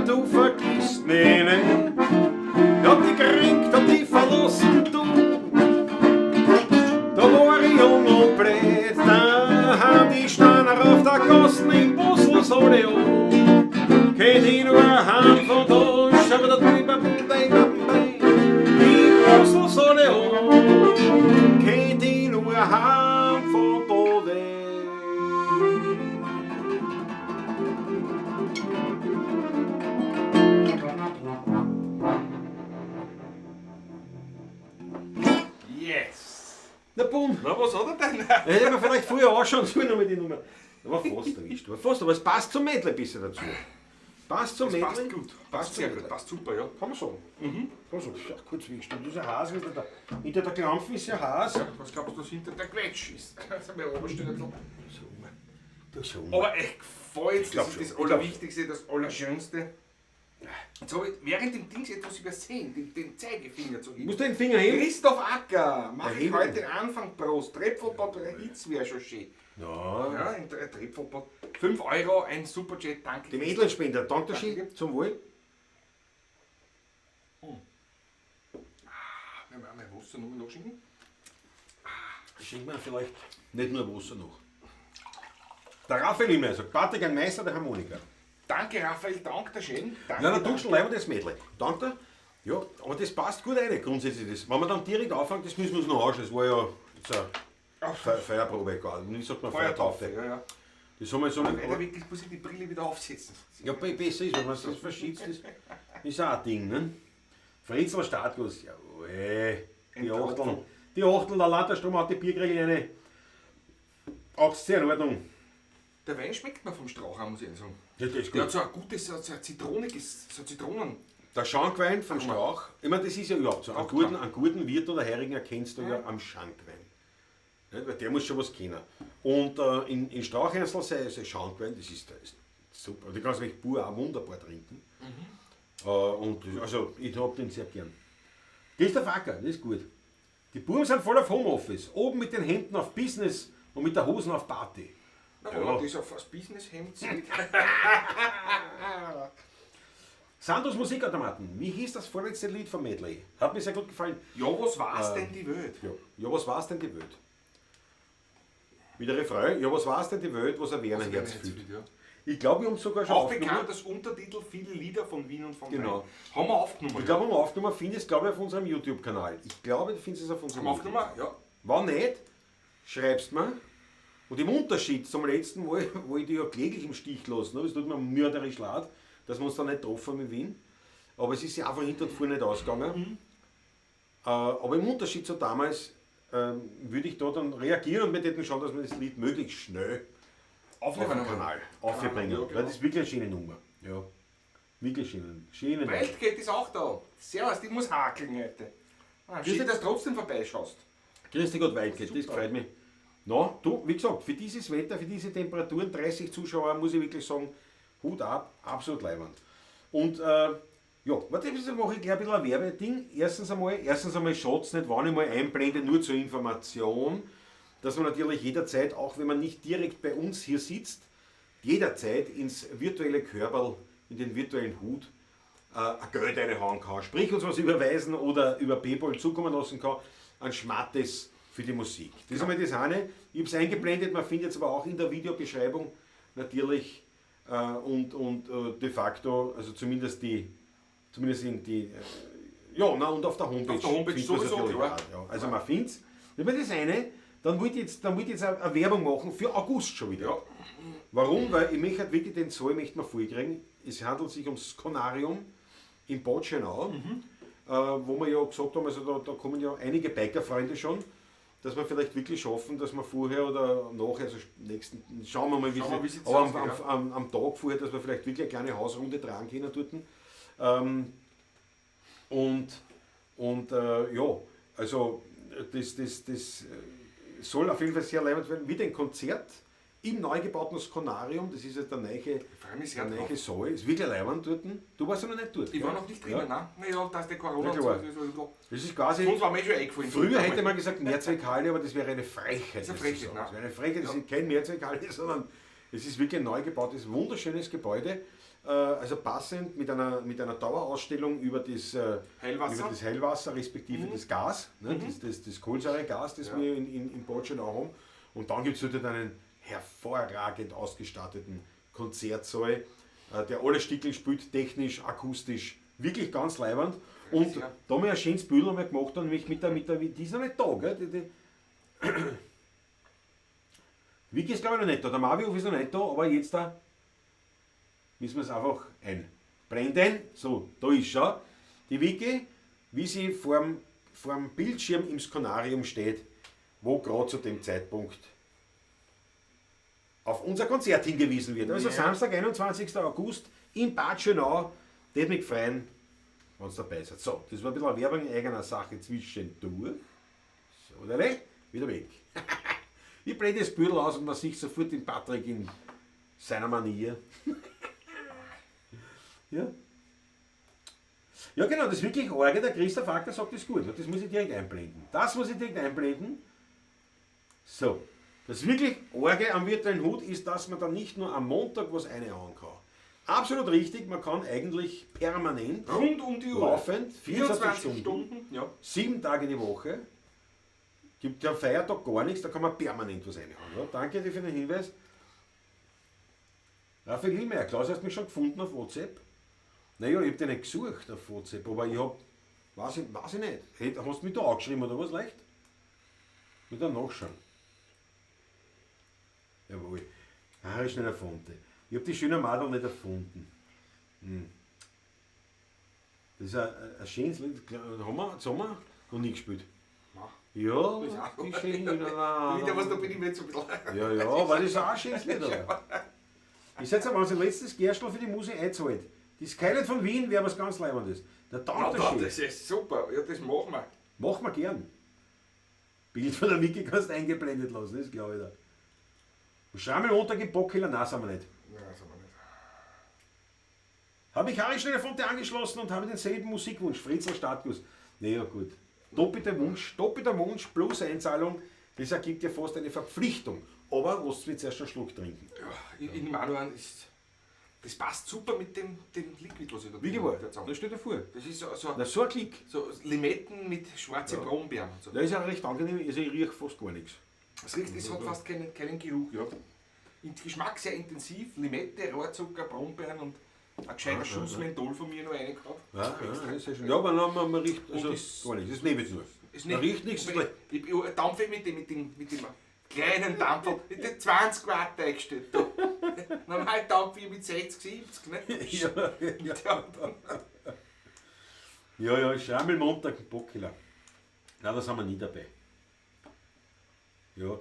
Du vergisst mich nicht, hab dich gekränkt, hab dich verlassen, du. Da war ich jung und blöd, da haben die Steiner auf der Gassen im Busl so alle an. Geht ich nur heim von da, schau mir da drüber, bang, bang, bang. Im Busl so alle an, geht ich nur heim von da weg. Yes! Na bumm! Na, was hat er denn? Da hätte man vielleicht früher anschauen sollen mit den Nummern. Aber fast erwischt. Aber fast, aber es passt zum Medley ein bisschen dazu. Passt zum Das Medley. passt gut. Passt sehr gut. Passt super, ja. Kann man sagen. Kann man sagen. Ja, kurz erwischt. Und dieser Hase hinter der Klampfe ist ja Hase. Ja, was glaubst du, was hinter der Quetsch ist? Das haben wir oben stehen ein bisschen. Das ist Aber echt gefällt, glaub das schon. ist das Ich glaub Allerwichtigste, das Allerschönste. Jetzt habe ich während dem Dings etwas übersehen, den Zeigefinger zu heben. Musst du den Finger heben? Christoph Acker, mach Der ich hebt heute ihn. den Anfang, Prost. Trepfelbad bei der Hitz wäre schon schön. Ja. Ja, ein Trepfelbad. 5 Euro, ein Superchat, danke. Dem edlen Spender, danke schön, zum Wohl. Wir haben einmal Wasser nochmal nachschenken. Schenk mir vielleicht nicht nur Wasser noch. Der Raphael immer sagt, Patrick, ein Meister der Harmonika. Danke, Raphael, danke schön. Danke, Ja, na, du schon leider das Mädel. Danke. Ja, aber das passt gut rein, grundsätzlich. Das. Wenn wir dann direkt anfangen, das müssen wir uns noch anschauen. Das war ja jetzt eine Feuerprobe, egal. Wie sagt man, Feuertaufe. Feuertaufe. Ja, ja. Das haben wir so nicht. Leider wirklich muss ich die Brille wieder aufsetzen. Ja, besser ist, wenn man das verschießt, das ist auch ein Ding, ne? Frenzel Startguss, jawohl. Die Achteln, die Achteln, der Lauterstrom hat die Bierkriegel eine. Auch sehr in Ordnung. Der Wein schmeckt mir vom Strauch, muss ich ehrlich sagen. Ja, das ist Der gut. hat so ein gutes, so ein zitroniges, so Zitronen. Der Schankwein vom Strauch, ich meine, das ist ja überhaupt so. Einen Auch klar. guten Wirt oder Herigen erkennst du ja am Schankwein. Nicht? Weil der muss schon was kennen. Und in Strauchhänsel sei Schankwein, das ist super. Den kannst du wirklich pur auch wunderbar trinken. Und also ich hab den sehr gern. Christoph Acker, das ist gut. Die Buben sind voll auf Homeoffice. Oben mit den Händen auf Business und mit der Hosen auf Party. Na, wenn man das auf das Business-Hemd sieht. Sandros Musikautomaten. Wie hieß das vorletzte Lied vom Medley? Hat mir sehr gut gefallen. Ja, was war's denn die Welt? Ja, ja, was war's denn die Welt? Wie der Refrain, ja, was war's denn die Welt, was ein Werner Herz fühlt? Ja. Ich glaube, wir haben sogar schon Auch aufgenommen. bekannt als Untertitel viele Lieder von Wien und von Genau. Wien. Haben wir aufgenommen. Ich glaube, wir haben aufgenommen, findest es, glaube ich, auf unserem YouTube-Kanal. Ich glaube, du findest es auf unserem Haben wir aufgenommen? Ja. Wenn nicht, schreibst mir. Und im Unterschied zum letzten Mal, wo ich dich ja kläglich im Stich lassen habe, es tut mir mörderisch leid, dass wir uns da nicht getroffen haben in Wien. Aber es ist ja einfach hinter und vor nicht ausgegangen. Aber im Unterschied zu damals würde ich da dann reagieren und wir täten schauen, dass wir das Lied möglichst schnell auf Aufnehmen den Kanal aufbringen. Ja, genau. Weil das ist wirklich eine schöne Nummer. Ja. Wirklich schöne Nummer. Wildcat ist auch da. Servus, die muss hakeln heute. Ah, schön, dass du trotzdem vorbeischaust. Grüß dich Gott, Wildcat, das freut mich. Na, du, wie gesagt, für dieses Wetter, für diese Temperaturen, 30 Zuschauer, muss ich wirklich sagen, Hut ab, absolut leibend. Und ja, warte, jetzt mache ich gleich ein bisschen ein Werbeding. Erstens einmal schaut's nicht, wann ich mal einblende, nur zur Information, dass man natürlich jederzeit, auch wenn man nicht direkt bei uns hier sitzt, jederzeit ins virtuelle Körperl, in den virtuellen Hut, ein Geld reinhauen kann. Sprich, uns was überweisen oder über PayPal zukommen lassen kann, ein Schmattes für die Musik. Das ist einmal das eine. Ich hab's eingeblendet, man findet es aber auch in der Videobeschreibung natürlich und de facto, also zumindest die, zumindest in die, ja, na, und auf der Homepage. Auf der Homepage findet man's sowieso, natürlich klar. auch, ja. Also man findet's. Das ist das eine. Dann wollte ich jetzt eine Werbung machen für August schon wieder. Ja. Warum? Weil ich möchte halt wirklich den Saal möchte man voll kriegen. Es handelt sich ums Sconarium in Bad Schönau, wo wir ja gesagt haben, also da kommen ja einige Bikerfreunde schon, dass wir vielleicht wirklich schaffen, dass wir vorher oder nachher, also nächsten, schauen wir mal, wie Schauen wir, sie, wie sieht's aber ausgeht, am Tag vorher, dass wir vielleicht wirklich eine kleine Hausrunde tragen können dort. Also das soll auf jeden Fall sehr leibend werden. Wieder ein Konzert im neu gebauten Sconarium, das ist ja der neue, freue mich sehr der neue drauf. Saal, ist wirklich leibend dort. Du warst ja noch nicht dort. Ich war gell? noch nicht drinnen, Ja. nein. Naja, da ist der Corona Ja, klar. und so, so, so. Das ist quasi. Sonst war mir schon eingefallen. Früher hätte man gesagt Mehrzweckhalle, aber das wäre eine Frechheit. Das ist eine das zu Frechheit, sagen. nein. Das wäre eine Frechheit, das ist kein Mehrzweckhalle, sondern es ist wirklich ein neu gebautes, wunderschönes Gebäude. Also passend mit einer Dauerausstellung über das Heilwasser. über das Heilwasser, respektive das Gas, ne, das Kohlensäuregas, das wir in Bad Schönau haben. Und dann gibt's dort einen hervorragend ausgestatteten Konzertsaal, der alle Stickel spielt, technisch, akustisch, wirklich ganz leiwand. Und Sehr. da haben wir ein schönes Bild einmal gemacht, nämlich mit der, die ist noch nicht da, gell? Die Vicky ist glaube ich noch nicht da, der Marvin ist noch nicht da, aber jetzt da müssen wir es einfach einblenden. So, da ist schon die Vicky, wie sie vorm Bildschirm im Sconarium steht, wo grad zu dem Zeitpunkt auf unser Konzert hingewiesen wird. Also Ja. Samstag, 21. August in Bad Schönau, tät mich freuen, wenn's dabei seid. So, das war ein bisschen eine Werbung in eigener Sache zwischendurch. So, oder nicht? Wieder weg. Ich blende das Büdel aus und man sieht sofort den Patrick in seiner Manier. Ja. Ja genau, das ist wirklich arge, der Christoph Acker sagt das gut. Das muss ich direkt einblenden. Das muss ich direkt einblenden. So, das wirklich arge am virtuellen Hut ist, dass man da nicht nur am Montag was reinhauen kann. Absolut richtig, man kann eigentlich permanent, rund um die Uhr, laufend, 24 24 Stunden, Stunden, ja. 7 Tage die Woche, gibt ja Feiertag gar nichts, da kann man permanent was reinhauen. Ja, danke dir für den Hinweis. Raphael Hillmeier, Klaus, hast du mich schon gefunden auf WhatsApp? Naja, ich hab dich nicht gesucht auf WhatsApp, aber ich hab, weiß ich nicht. Hey, hast du mich da angeschrieben oder was leicht? Mit dann nachschauen. Jawohl. Ah, ist nicht erfunden. Ich hab die schönen Madel nicht erfunden. Das ist ein schönes Lied. Haben wir, das haben wir noch nie gespielt. Nein. Ja, Das ist auch die schönen Wieder was, da bin ich mir jetzt so ein bisschen. Ja, ja, aber das ist auch ein schönes Lied, oder? Ich setze mal, wenn letztes Gerstl für die Musik einzahlt. Das Skylight von Wien wäre was ganz Leibendes. Der Ja, danke schön. das ist super. Ja, das machen wir. Machen wir gern. Bild von der Miki kannst du eingeblendet lassen, das glaube ich da. Schrammelmontag im Bockkeller, nein, sind wir nicht. Nein, sind wir nicht. Habe ich Harry Schneider von der angeschlossen und habe denselben Musikwunsch. Fritzl Startguss. Naja, gut. Doppelter Wunsch plus Einzahlung, das ergibt ja fast eine Verpflichtung. Aber lass mich zuerst einen Schluck trinken. Ja, ich nehme auch noch einen. Das passt super mit dem Liquid, was ich da Wie drin war? habe. Das steht davor. Das ist so, Na, so ein Klick. so Limetten mit schwarzen Brombeeren und so. Das ist ja recht angenehm, also ich rieche fast gar nichts. Es riecht, es hat fast keinen Geruch, ja. Im Geschmack sehr intensiv, Limette, Rohrzucker, Brombeeren und ein gescheiter Schuss Menthol von mir noch reingehauen. Ja, ja, sehr schön. Ja, aber man riecht also ist- gar nichts. Das nebelt nur. Ist Man riecht nichts. Ich dampfe mit dem kleinen Dampfer, mit den 20 Watt eingestellt. Da. Normal dampfe ich mit 60, 70, ne? Ja, ja. Ja, ja, Schrammelmontag, Bockkeller. Nein, das haben wir nie dabei. Ja.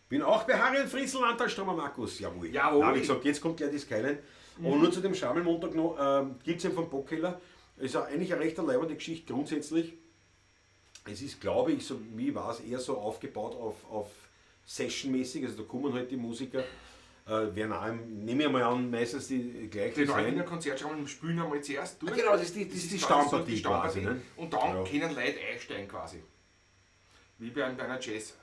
Bin auch bei Harry und Fritzl, Antalstromer Markus. Jawohl. Jawohl. Na, wie gesagt, jetzt kommt gleich die Skyline. Aber nur zu dem Schrammelmontag noch, gibt es eben vom Bockkeller. Ist ja eigentlich eine recht leibende Geschichte grundsätzlich. Es ist, glaube ich, so wie war es, eher so aufgebaut auf Session-mäßig. Also da kommen halt die Musiker, werden auch, nehme ich mal an, meistens die gleichen Die sein. Neuliner Konzertschrammeln spielen einmal zuerst durch. Ah, genau, das ist die Stammpartie quasi, ne? Und dann Ja. können Leute einsteigen quasi. Wie bei einer Jazz.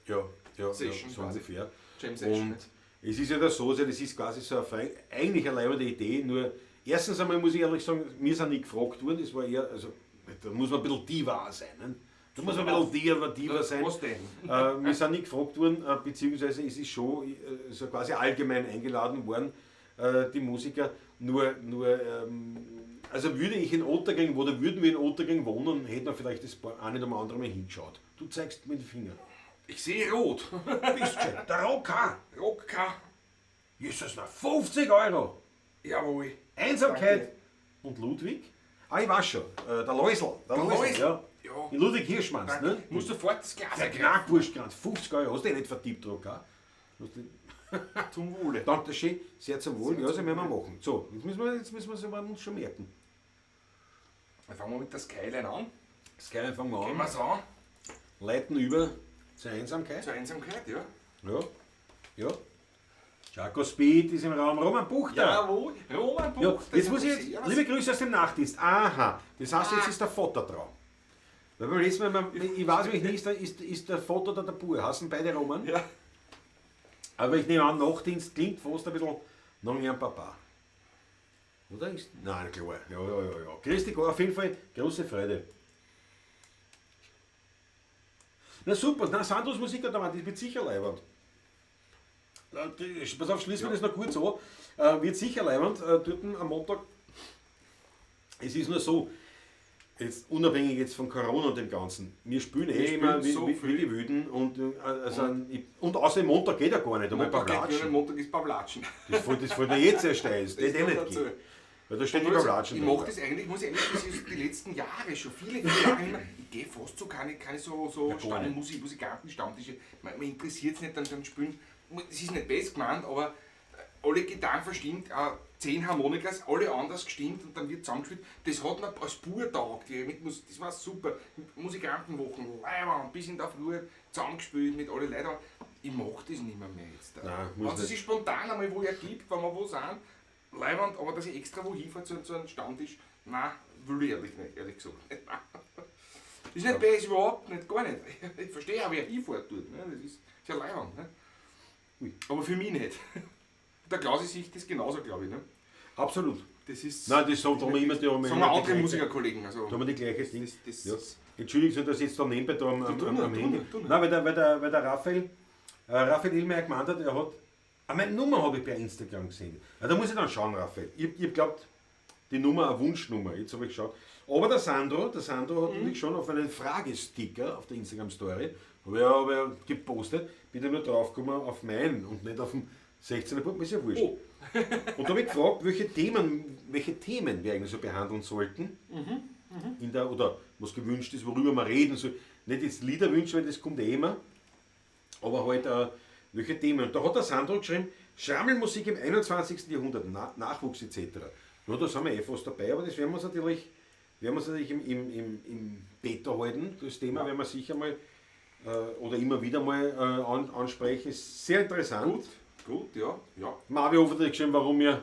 Ja, ja, Session ja, so quasi. ungefähr. Jam Session, Und ne? es ist ja da so, das ist quasi so eine, eigentlich eine leibende Idee, nur erstens einmal muss ich ehrlich sagen, wir sind nicht gefragt worden, das war eher, also da muss man ein bisschen Diva sein. Ne? Da muss man ein bisschen Diva sein. Was denn? Wir sind nicht gefragt worden, beziehungsweise es ist schon so quasi allgemein eingeladen worden, die Musiker. Nur, also würde ich in Ottakring oder würden wir in Ottakring wohnen, hätten wir vielleicht das eine oder andere Mal hingeschaut. Du zeigst mit dem Finger. Ich sehe rot. Bist gescheit. Der Rocker. Rocker. Jesus, na 50 Euro. Jawohl. Einsamkeit. Danke. Und Ludwig? Ah, ich weiß schon. Der Läusl. Der Läusl, ja. Ja. In Ludwig Hirschmanns, ne? Musst sofort das Glas Der ergreifen. Knackwurstkranz, 50 Euro. Hast du eh nicht vertippt, Rocker? Zum Wohle. Danke schön, sehr zum Wohl. Ja, das werden wir machen. So, jetzt müssen wir es uns schon merken. Dann fangen wir mit der Skyline an. Skyline fangen wir Gehen an. wir's an. Leiten über zur Einsamkeit. Zur Einsamkeit, ja. Ja, ja. Jaco Speed ist im Raum. Roman Buchter. Jawohl, Roman Ja, Buchter. jetzt muss ich jetzt, liebe Grüße aus dem Nachtdienst. Aha, das heißt, jetzt ist der Vater dran. Weil beim letzten Mal, ich weiß nämlich nicht, ist der Vater oder der Bub? Heißen beide Roman? Ja. Aber ich nehme an, Nachtdienst klingt fast ein bisschen nach ihrem Papa. Oder? Ist, nein, klar. Ja, ja, ja, ja. Grüß dich, auf jeden Fall, große Freude. Na super, na, Sandros Musikautomat, das wird sicher leibend. Pass auf, schließen wir das noch kurz an. Wird sicher leibend, dort am Montag. Es ist nur so, jetzt unabhängig jetzt von Corona und dem Ganzen, wir spielen eh immer wie, so wie, viel. wie die Wüden und, also, und außerdem Montag geht ja gar nicht, einmal Montag geht Pavlatschen. Montag ist Pavlatschen. Das fällt mir jetzt erst ein, das geht eh nicht dazu. gehen. Weil da steht die Pavlatschen Ich drin. mache das eigentlich, muss ich ehrlich, das ist die letzten Jahre schon, viele, viele Jahre immer. Ich gehe fast so keine so, so Ja, gar nicht. Musikanten, Stammtische. Man interessiert es nicht, dann spielen. Es ist nicht best gemeint, aber alle Gitarren verstimmt, 10 Harmonikas, alle anders gestimmt und dann wird zusammengespielt. Das hat mir als Bub taugt. Das war super. Musikantenwochen, Leiber, bis in der Früh zusammengespielt mit allen Leuten. Ich mach das nicht mehr jetzt. Nein, wenn muss es nicht. sich spontan einmal wo ergibt, wenn wir wo sind, Leiwand, aber dass ich extra wo hinfahre zu einem Stammtisch, nein, will ich ehrlich nicht, ehrlich gesagt. Nein. Ist nicht besser, überhaupt nicht, gar nicht. Ich verstehe auch, wer hinfährt dort. Ne? Das ist ja Leiwand. Ne? Aber für mich nicht. Der Klausi sieht das genauso, glaube ich. Ne? Absolut. Das ist. Nein, das sagen wir immer, die haben sagen immer wir die andere gleiche- Musikerkollegen. Also, Da haben wir die gleiche Ding. das- Ja. Entschuldigung, dass ich jetzt da nebenbei da am, Tu am, nur, am tu Handy. nur, tu nur. Nein, weil der Raphael, Raphael Illmeyer gemeint hat, er hat. Ah, meine Nummer habe ich per Instagram gesehen. Ja, da muss ich dann schauen, Raphael. Ich hab glaubt, die Nummer, eine Wunschnummer, jetzt habe ich geschaut. Aber der Sandro hat natürlich schon auf einen Fragesticker auf der Instagram-Story, habe ich ja gepostet, bin ich nur draufgekommen auf meinen und nicht auf den 16er Punkt, ist ja wurscht. Oh. Und da habe ich gefragt, welche Themen wir eigentlich so behandeln sollten. In der, oder was gewünscht ist, worüber man reden soll. Nicht jetzt Liederwünsche, weil das kommt eh immer. Aber halt, welche Themen. Und da hat der Sandro geschrieben, Schrammelmusik im 21. Jahrhundert, Nachwuchs etc. Na, da sind wir eh fast dabei, aber das werden wir uns natürlich, im Beta halten. Das Thema werden wir sicher mal oder immer wieder mal ansprechen. Ist sehr interessant. Gut, gut, ja, ja. Marvi Hofer hat geschrieben, warum ihr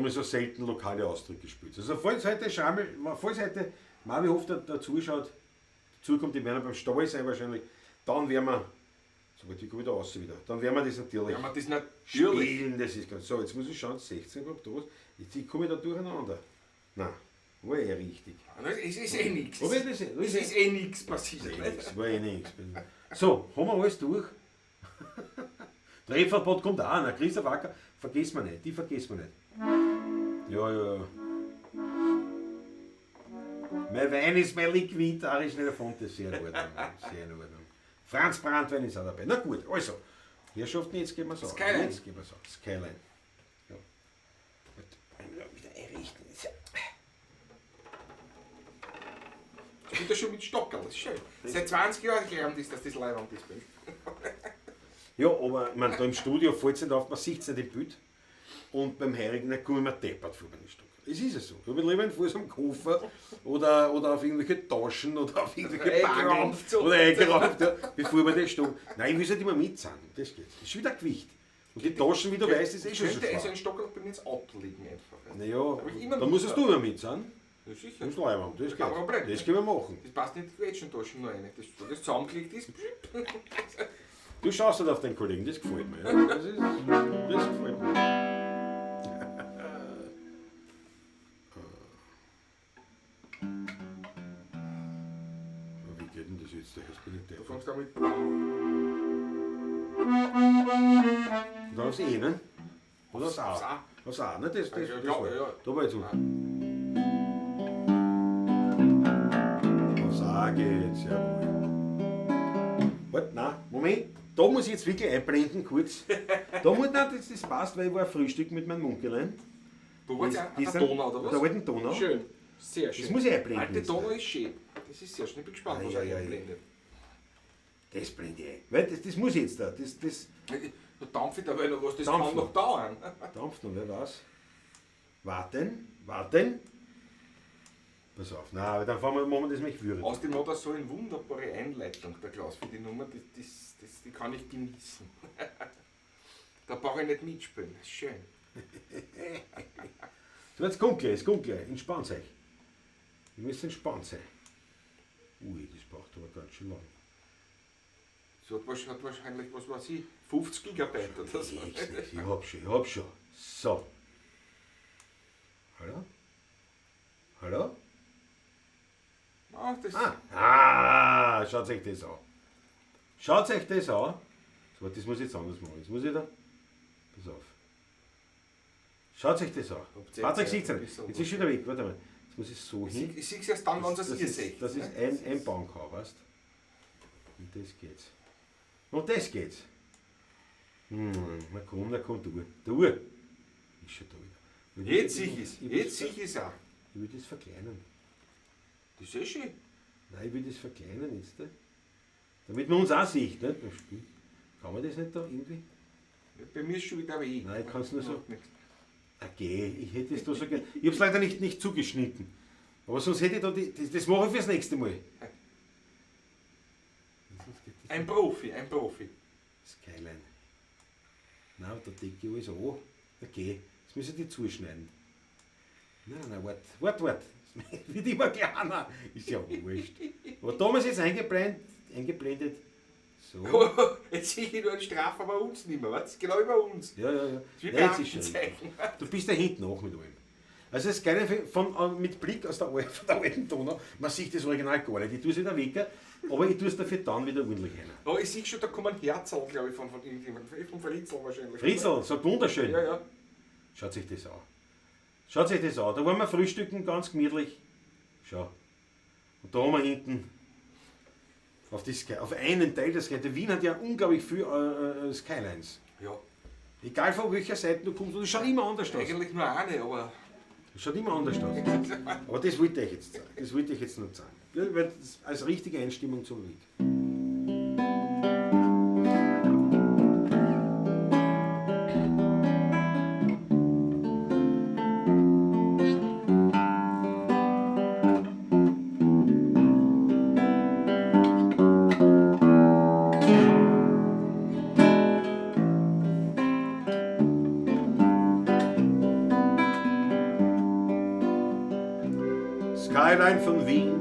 so selten lokale Ausdrücke spielt. Also falls heute, falls heute Marvi Hofer dazu schaut, dazukommt, die werden beim Stall sein wahrscheinlich, dann werden wir, so weit ich komme wieder raus wieder, dann werden wir das natürlich Ja, man das natürlich. spielen, das ist ganz. So, jetzt muss ich schauen, 16 überhaupt da was. Jetzt komme ich da durcheinander. Nein, war eh richtig. Es ist eh nichts. Aber das Es ist eh nichts passiert. Eh nix, war eh nix. So, haben wir alles durch? Der Referbot kommt auch, na, Christoph Acker, vergessen wir nicht, die vergessen wir nicht. Ja, ja, ja. Mein Wein ist mein Liquid, Arisch nicht davon, das ist sehr in Ordnung. Sehr in Ordnung. Franz Brandwein ist auch dabei. Na gut, also, Herrschaften, jetzt gehen wir's an. Skyline. Jetzt gehen wir's an. Skyline. Ja. Gut, einmal wieder einrichten. So. Spielt er schon mit Stockerl, das ist schön. Seit 20 Jahren glauben die, dass das Leibwand ist. Ja, aber ich mein, da im Studio fällt es nicht auf, man sieht es nicht im Bild. Und beim Heurigen, da komme ich mir deppert vor bei den Stockerl. Es ist es so. Ich habe lieber einen Fuß am Koffer oder auf irgendwelche Taschen oder auf irgendwelche Banken Eingeraumt so. oder eingeraumt, ja, bevor wir das Stock. Nein, ich will es nicht immer mit sein. Das geht. Das ist wieder Gewicht. Und die Taschen, wie du weißt, ist eh schon so Könnte also schwer. ein Stockerl bei mir ins Auto liegen einfach. Naja, Hab ich immer da mit. musst du immer mit sein. Ja, sicher. Das ist leibend, das Kein geht. Problem. Das können wir machen. Das passt nicht in die Quetschentaschen nur rein. Das, wo das zusammengelegt ist. Du schaust halt auf deinen Kollegen, das gefällt mir. Ja. Das gefällt mir. Aber wie geht denn das jetzt? Da hast du nicht Du deppert. fängst an mit. Und dann aufs E, ne? Oder aufs Aufs A? A. Aufs A, ne? Das, Ja, das ja, war. ja. Da war jetzt so. Aufs A geht's, jawohl. Warte, nein, Moment. Da muss ich jetzt wirklich einblenden, kurz. Da muss, nein, das passt, weil ich war Frühstück mit meinem Munkelein. Wo war das? Die An der sind- Donau, oder was? Der alten Donau. Schön. Sehr schön. Das muss ich einblenden Alte jetzt. Donau ist schön. Das ist sehr schön. Ich bin gespannt, was Ei, er ei, ei. einblendet. Das blende ich ein. Weil das muss ich jetzt da. Das Da dampft ich dabei noch was, das Dampfen. kann noch dauern. dampft noch, wer weiß. Warten, warten. Pass auf, nein, aber dann fahren wir, machen wir das mit Würden. Außerdem hat er so eine wunderbare Einleitung, der Klaus, für die Nummer, die kann ich genießen. Da brauche ich nicht mitspielen, das ist schön. So, jetzt kommt gleich, es kommt gleich. Entspannt euch. Ihr müsst entspannt sein. Ui, das braucht aber ganz schön lang. Das hat wahrscheinlich, was weiß ich, 50 Gigabyte oder so. Ich hab schon, ich hab schon. So. Hallo? Hallo? Ah, das Ah, schaut euch das an. Schaut euch das an. So, das muss ich jetzt anders machen. Jetzt muss ich da. Pass auf. Schaut euch das an. Habt ihr Patrick jetzt sieht's ein nicht. bisschen Jetzt ist schon wieder weg. Warte mal. Jetzt muss ich so hin. Ich sehe es erst dann, wenn Das es ihr ist, seht. das ist ein Baumkau, weißt du? Und das geht's. Und das geht's. Na komm, na komm, du. Du. Ist schon da wieder. Jetzt sehe ich es. Ich will Jetzt das- sehe ich es auch. Ich will das verkleinern. Das ist eh schön. Nein, ich will das verkleinern jetzt. Ne? Damit man uns auch sieht, nicht? Beim Spiel. Kann man das nicht da irgendwie? Bei mir ist schon wieder weh. Nein, ich kann's nur so. Macht nichts. Okay, ich hätte es da so gern. Ich hab's leider nicht zugeschnitten. Aber sonst hätte ich da die. Das mache ich fürs nächste Mal. Ein Profi, ein Profi. Skyline. Nein, da decke ich alles an. Okay, jetzt müssen die zuschneiden. Nein, nein, wart, wart, wart. Das wird immer kleiner. Ist ja wurscht. Aber da haben wir es jetzt eingeblendet. So. Jetzt sehe ich nur einen Straf, aber uns nicht mehr. Was? Genau über uns. Ja, ja, ja. Wie Nein, jetzt ist schon. Aktenzeichen. Du bist da hinten auch mit allem. Also das Geile mit Blick aus der, von der alten Donau, man sieht das Original gar nicht. Ich tue es wieder weg, aber ich tue es dafür dann wieder ordentlich rein. Oh, ich sehe schon, da kommen Herzl, glaube ich, von irgendjemandem. Von Fritzl wahrscheinlich. Fritzl, sagt wunderschön. Ja, ja. Schaut sich das an. Schaut sich das an. Da waren wir frühstücken, ganz gemütlich. Schau. Und da haben wir hinten auf, die Sky, auf einen Teil der Skyline. Wien hat ja unglaublich viel Skylines. Ja. Egal von welcher Seite du kommst, und es schaut immer anders aus. Eigentlich nur eine, aber. Es schaut immer anders aus. Aber das wollte ich jetzt zeigen. Das wollte ich jetzt nur zeigen. Ja, weil das als richtige Einstimmung zum Lied. Skyline von Wien,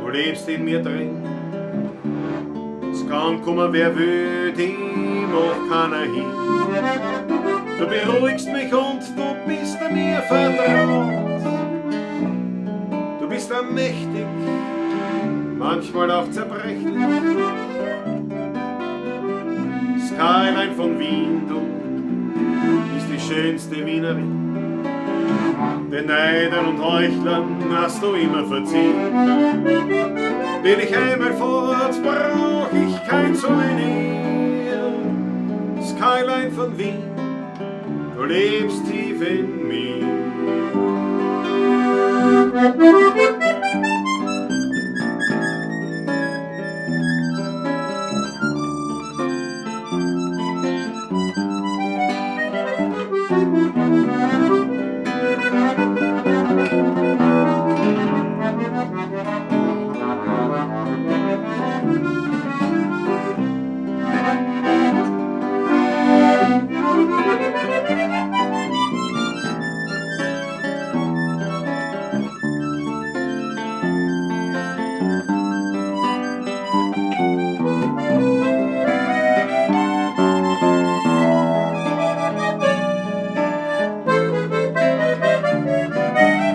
du lebst in mir drin. Es kann kommen, wer will, die macht keiner hin. Du beruhigst mich und du bist mir vertraut. Du bist mächtig, manchmal auch zerbrechlich. Skyline von Wien, du bist die schönste Wienerin. Den Neidern und Heuchlern hast du immer verziehen. Bin ich einmal fort, brauch ich kein Souvenir. Skyline von Wien, du lebst tief in mir.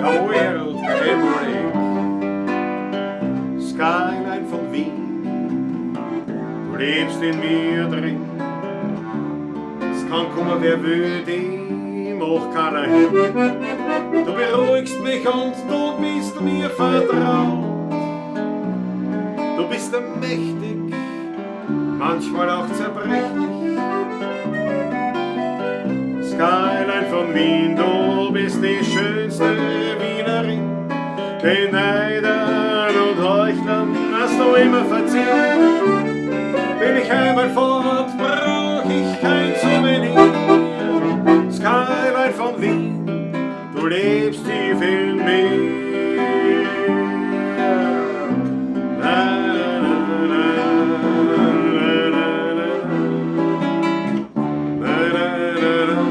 Jawohl, Harold, Geheimhonig. Skyline von Wien, du lebst in mir drin. Es kann kommen, wer will, die macht keiner hin. Du beruhigst mich und du bist mir vertraut. Du bist mächtig, manchmal auch zerbrechlich. Skyline von Wien, du bist die schönste Wienerin. Den Neidern und Heuchlern hast du immer verziehen. Bin ich einmal fort, brauch ich kein Souvenir. Skyline von Wien, du lebst tief in mir. Na, na, na, na, na, na. Na, na, na, na,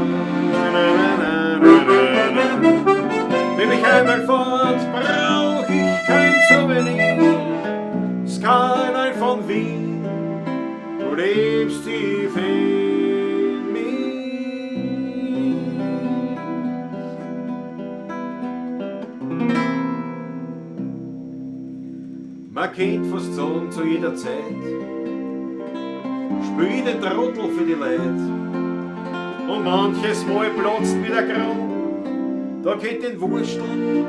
na, na, na, na. Bin ich einmal fort, brauch ich kein Souvenir. Skyline von Wien, du lebst tief in mir. Man kennt fast sagen zu jeder Zeit, spiel den Trottel für die Leute. Und manches Mal platzt mir der Kran, da geht den Wursteln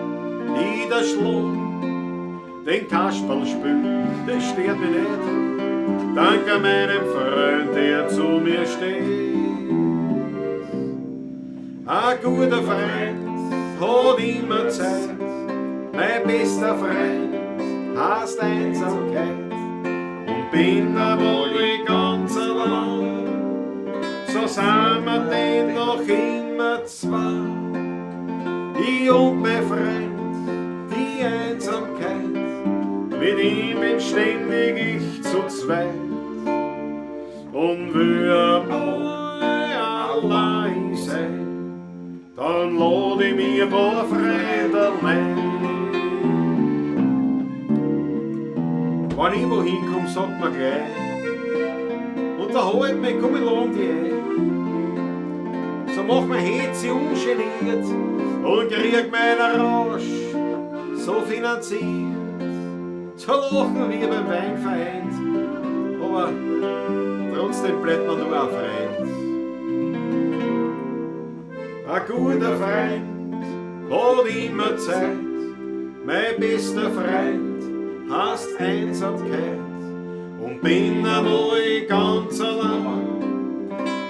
niederschlagen. Den Kasperl spülen, das stört mich nicht. Danke meinem Freund, der zu mir steht. Ein guter Freund hat immer Zeit, mein bester Freund heißt Einsamkeit. Und bin einmal ganz allein, so sind wir denn noch immer zwei. Ich und mein Freund, die Einsamkeit, mit ihm bin ständig ich zu zweit. Und will einmal allein sein, dann lad ich mir ein paar Freunde ein. Wenn ich wohin komm, sagt man gleich, unterhalt mich, komm, ich lad dich ein. So mach mir Hetze ungeniert und krieg meinen Rausch so finanziert. So lachen wir beim Wein vereint, aber trotzdem bleibt man nur ein Freund. Ein guter Freund hat immer Zeit, mein bester Freund heißt Einsamkeit. Und bin einmal ganz allein,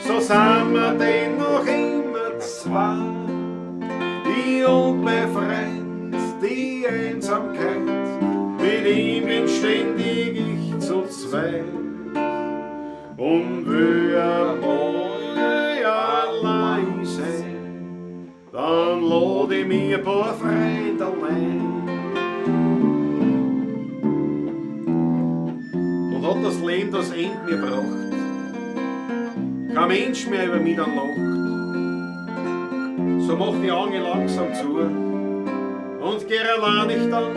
so sind wir denn noch immer zwei. Ich und mein Freund, die Einsamkeit, mit ihm bin ständig ich zu zweit. Und will einmal allein sein, dann lad ich mir ein paar Freunde ein. Und hat das Leben das End mir gebracht, kein Mensch mehr über mich dann lacht. So mach die Augen langsam zu Und geh allein ich dann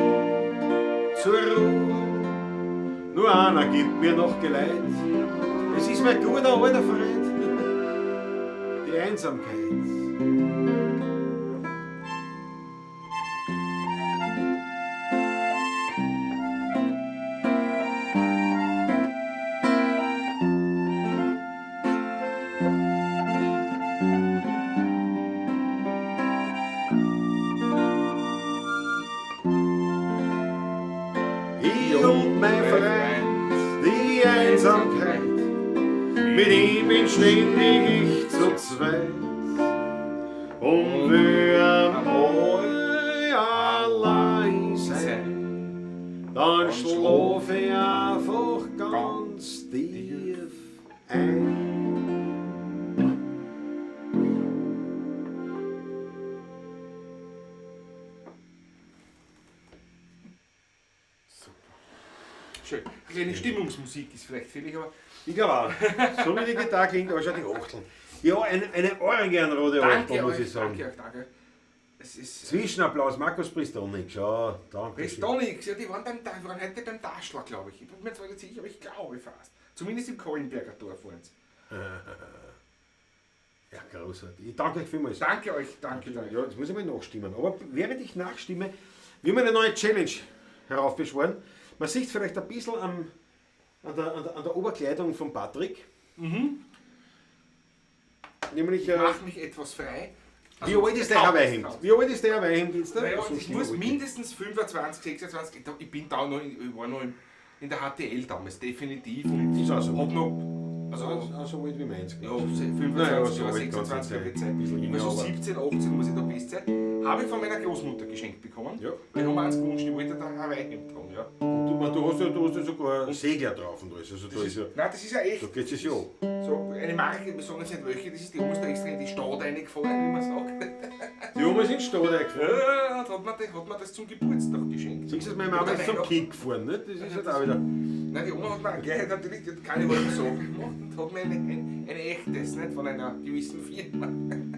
zur Ruhe. Nur einer gibt mir noch Geleit. Es ist mein guter alter Freund, die Einsamkeit. Ich und mein Freund, die Einsamkeit, mit ihm bin ständig ich zu zweit. Und will einmal allein sein, dann schlaf ich einfach ganz tief ein. Schön. Eine kleine Stimmungsmusik ist vielleicht fällig, aber Ich glaube auch. So wie die Gitarre klingt, aber schon die Achteln. Ja, eine Orangenrote danke Achtel, muss euch, ich sagen. danke euch, danke. Es ist Zwischenapplaus, Markus Pristonic, schau, danke. schön. Pristonic, ja, die waren, waren heute beim Taschler, glaube ich. Ich bin mir zwar nicht sicher, aber ich glaube fast. Zumindest im Kohlenberger Dorf waren sie. Ja, großartig. Ich danke euch vielmals. Danke euch, danke, danke. Ja, jetzt muss ich mal nachstimmen. Aber während ich nachstimme, wir haben eine neue Challenge heraufbeschworen. Man sieht vielleicht ein bisschen an der Oberkleidung von Patrick. Nämlich, Mach mich etwas frei. wie alt ist der Hawaii-Hemd? Wie alt ist der Hawaii-Hemd jetzt da? Naja, So ich schlimm muss alt. mindestens 25, 26, ich bin da noch in, ich war noch in der HTL damals, definitiv. Und Ist auch so. Hab noch, also, Also, so alt wie meins. ja, glaub ich. 25 Naja, so oder alt kann's 26 nicht habe ich sein. Zeit. Ein bisschen Ich war jünger, so aber- 17, 18 muss ich da best sein. Habe ich von meiner Großmutter geschenkt bekommen. Ja. Weil ich habe mir eins gewünscht, ich wollte da ein Hawaii-Hemd haben. Ja. Und du hast ja sogar Segler drauf und alles. Also da Das ist ja, nein, das ist ja echt. da geht es ja an. So eine Marke, wir sagen jetzt nicht welche, das ist die Oma ist da extra in die Stadt reingefahren, wie man sagt. Die Oma ist in die Stadt eingefahren. Ja, und hat mir das zum Geburtstag geschenkt. Siehst du, meine Mama Oder ist zum Weihnachten. Kick gefahren, nicht? Das ist halt auch wieder. Nein, die Oma hat mir gleich natürlich, die hat keine halben Sachen gemacht und hat mir ein echtes, nicht von einer gewissen Firma.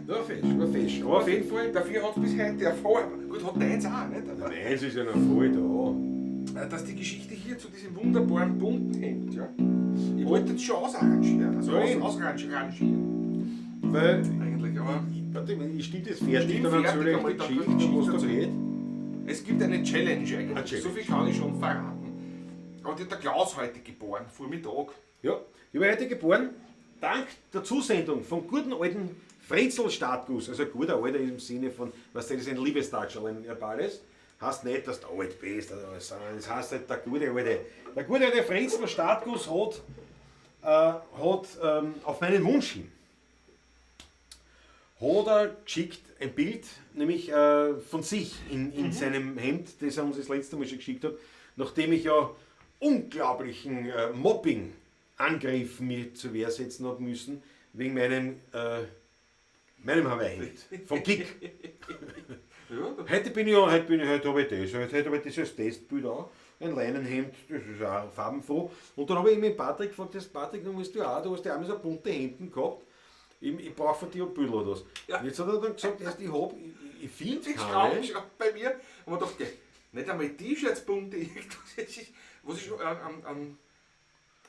Ja, fesch, war fesch. Aber auf jeden Fall. Dafür hat es bis heute erfahren. Gut, hat deins auch, nicht? Aber, Nein, es ist ja noch voll da. dass die Geschichte hier zu diesem wunderbaren bunten Hemd, ja. Ich wollte jetzt schon ausarrangieren, also Ja, eben. ausrangieren. Weil, Eigentlich, aber warte, ich stimme das fertig, Stimm dann fertig, erzähle ich einmal, die dann Geschichte, kann ich um was da Geschichte geht. es gibt eine Challenge eigentlich. Eine Challenge. So viel kann ich schon verraten. Aber die hat der Klaus heute geboren, Vormittag. Ja, ich war heute geboren, dank der Zusendung vom guten alten Fretzel Startguss. Also guter alter im Sinne von, weißt du, das ist ein Liebestatscherl, ein Bades. Heißt nicht, dass du alt bist, oder was, sondern es heißt halt der gute alte. Der gute alte Fretzel Startguss hat auf meinen Wunsch hin hat er geschickt ein Bild, nämlich von sich in seinem Hemd, das er uns das letzte Mal schon geschickt hat, nachdem ich ja unglaublichen Mobbing-Angriffen mir zur Wehr setzen habe müssen, wegen meinem Hawaii-Hemd vom Kick. Ja, Heute bin ich ja, heute bin ich, heute habe ich das, heute habe ich dieses Testbild auch, ein Leinenhemd, das ist auch farbenfroh. Und dann habe ich mit Patrick gefragt, das Patrick, du musst ja auch, du hast ja auch immer so bunte Hemden gehabt. Ich brauche von dir ein Bild oder was. Ja. Und jetzt hat er dann gesagt, erst ich hab, ich finde Ich keine. schau bei mir und man dachte, nicht einmal T-Shirts bunte, irgendwas. Es ist, was ist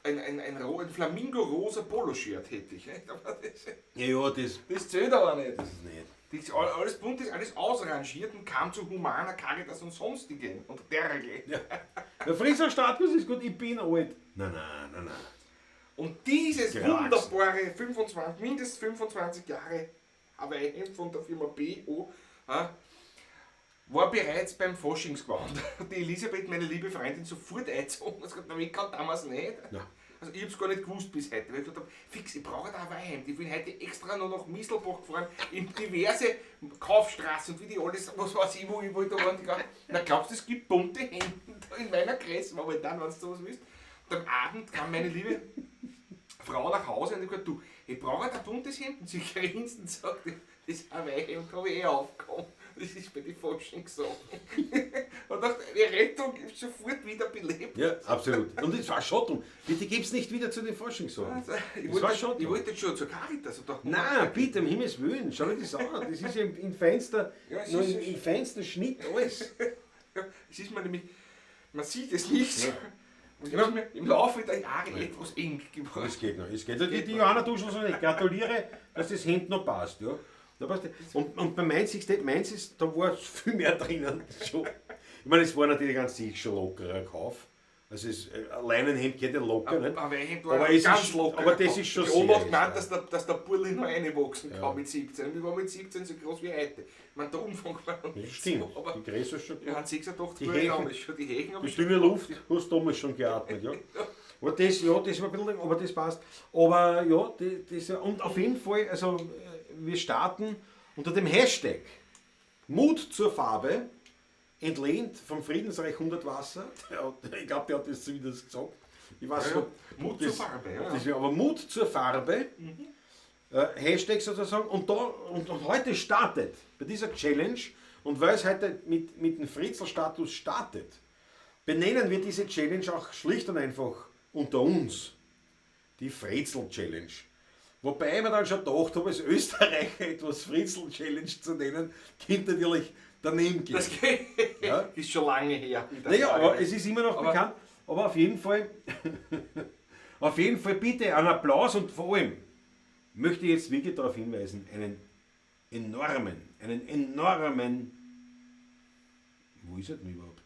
ein Flamingo-rosa Poloshirt hätte ich. Nicht? Aber das, Ja, ja, das, das zählt aber nicht. das ist nicht. Das ist alles bunt, ist alles ausrangiert und kam zu Humana, Caritas und sonstigen und dergleichen. Ja. Der Fritzer Startguss ist gut, ich bin alt. Nein, nein, nein, nein. Und dieses Gewachsen. wunderbare 25, mindestens 25 Jahre Hawaii-Hemd von der Firma BO war bereits beim Faschingsgewand. Die Elisabeth, meine liebe Freundin, sofort eingezogen. Sie hat gesagt, ich kann damals nicht. Ja. Also ich hab's gar nicht gewusst bis heute, weil ich gesagt hab, fix, ich brauche da ein Hawaii-Hemd. Ich bin heute extra noch nach Mistelbach gefahren, in diverse Kaufstraßen und wie die alles, was weiß ich, wo ich da waren. Die ganzen- Na glaubst du, es gibt bunte Hemden da in meiner Größe, momentan, wenn du sowas willst. Und am Abend kam meine liebe Frau nach Hause und ich gesagt, du, ich brauche ein buntes Hemd. Und sie grinst und sagt, das Hawaii-Hemd habe ich eh aufgekommen. Das ist bei den Faschings-Sachen. Und dachte, die Rettung ist sofort wieder belebt. Ja, absolut. Und es war schon drum. Bitte geb's nicht wieder zu den Faschingssachen. Also, ich, Das war wollte, schon ich drum. wollte jetzt schon zur Caritas. Und dachte, Nein, bitte, um Himmels Willen, schau dir das an. Das ist ja im Fenster, Ja, es nur ist- im feinsten Schnitt alles. Ja, es ist mir nämlich, man sieht es nicht. Und es ist mir im Laufe der Jahre etwas eng geworden. Es geht noch, es geht. Die, die Johanna Duschl so nicht. Gratuliere, dass das Hemd noch passt. Ja. Da passt. Und bei meins ist, meins ist, da war viel mehr drinnen. Schon. Ich meine, es war natürlich an sich schon lockerer Kauf. Also es, ein Leinenhemd geht ja locker, nicht? Aber Hemd war Aber es ganz ist- locker. aber das ist schon Die Oma sehr, hat gemeint, ja. dass der Burli noch reinwachsen kann mit 17. Ich war mit 17 so groß wie heute. Ich meine, der Umfang war noch Das nicht stimmt. so, aber Die Größe ist schon wir haben 86 Die war ich Hechen. damals schon. Die Hechen habe Die ich schon dünne Luft hast du damals schon geatmet, ja. Aber das, ja, das war ein bisschen, aber das passt. Aber ja, das, und auf jeden Fall, also wir starten unter dem Hashtag Mut zur Farbe, entlehnt vom Friedensreich 100 Wasser. Ich glaube, der hat das zumindest gesagt. Ich weiß Ja, ja. nicht, ob Mut das, zur Farbe, ja, ob ja. Das, aber Mut zur Farbe, Hashtag sozusagen. Und, da, und heute startet bei dieser Challenge, und weil es heute mit dem Fritzl-Status startet, benennen wir diese Challenge auch schlicht und einfach unter uns die Fritzl-Challenge. Wobei ich mir dann schon gedacht habe, als Österreicher etwas Fritzl-Challenge zu nennen, könnte natürlich daneben gehen. Das Ja. ist schon lange her. Naja, aber es ist immer noch Aber- bekannt. Aber auf jeden Fall, auf jeden Fall bitte einen Applaus und vor allem möchte ich jetzt wirklich darauf hinweisen, einen enormen, wo ist er denn überhaupt?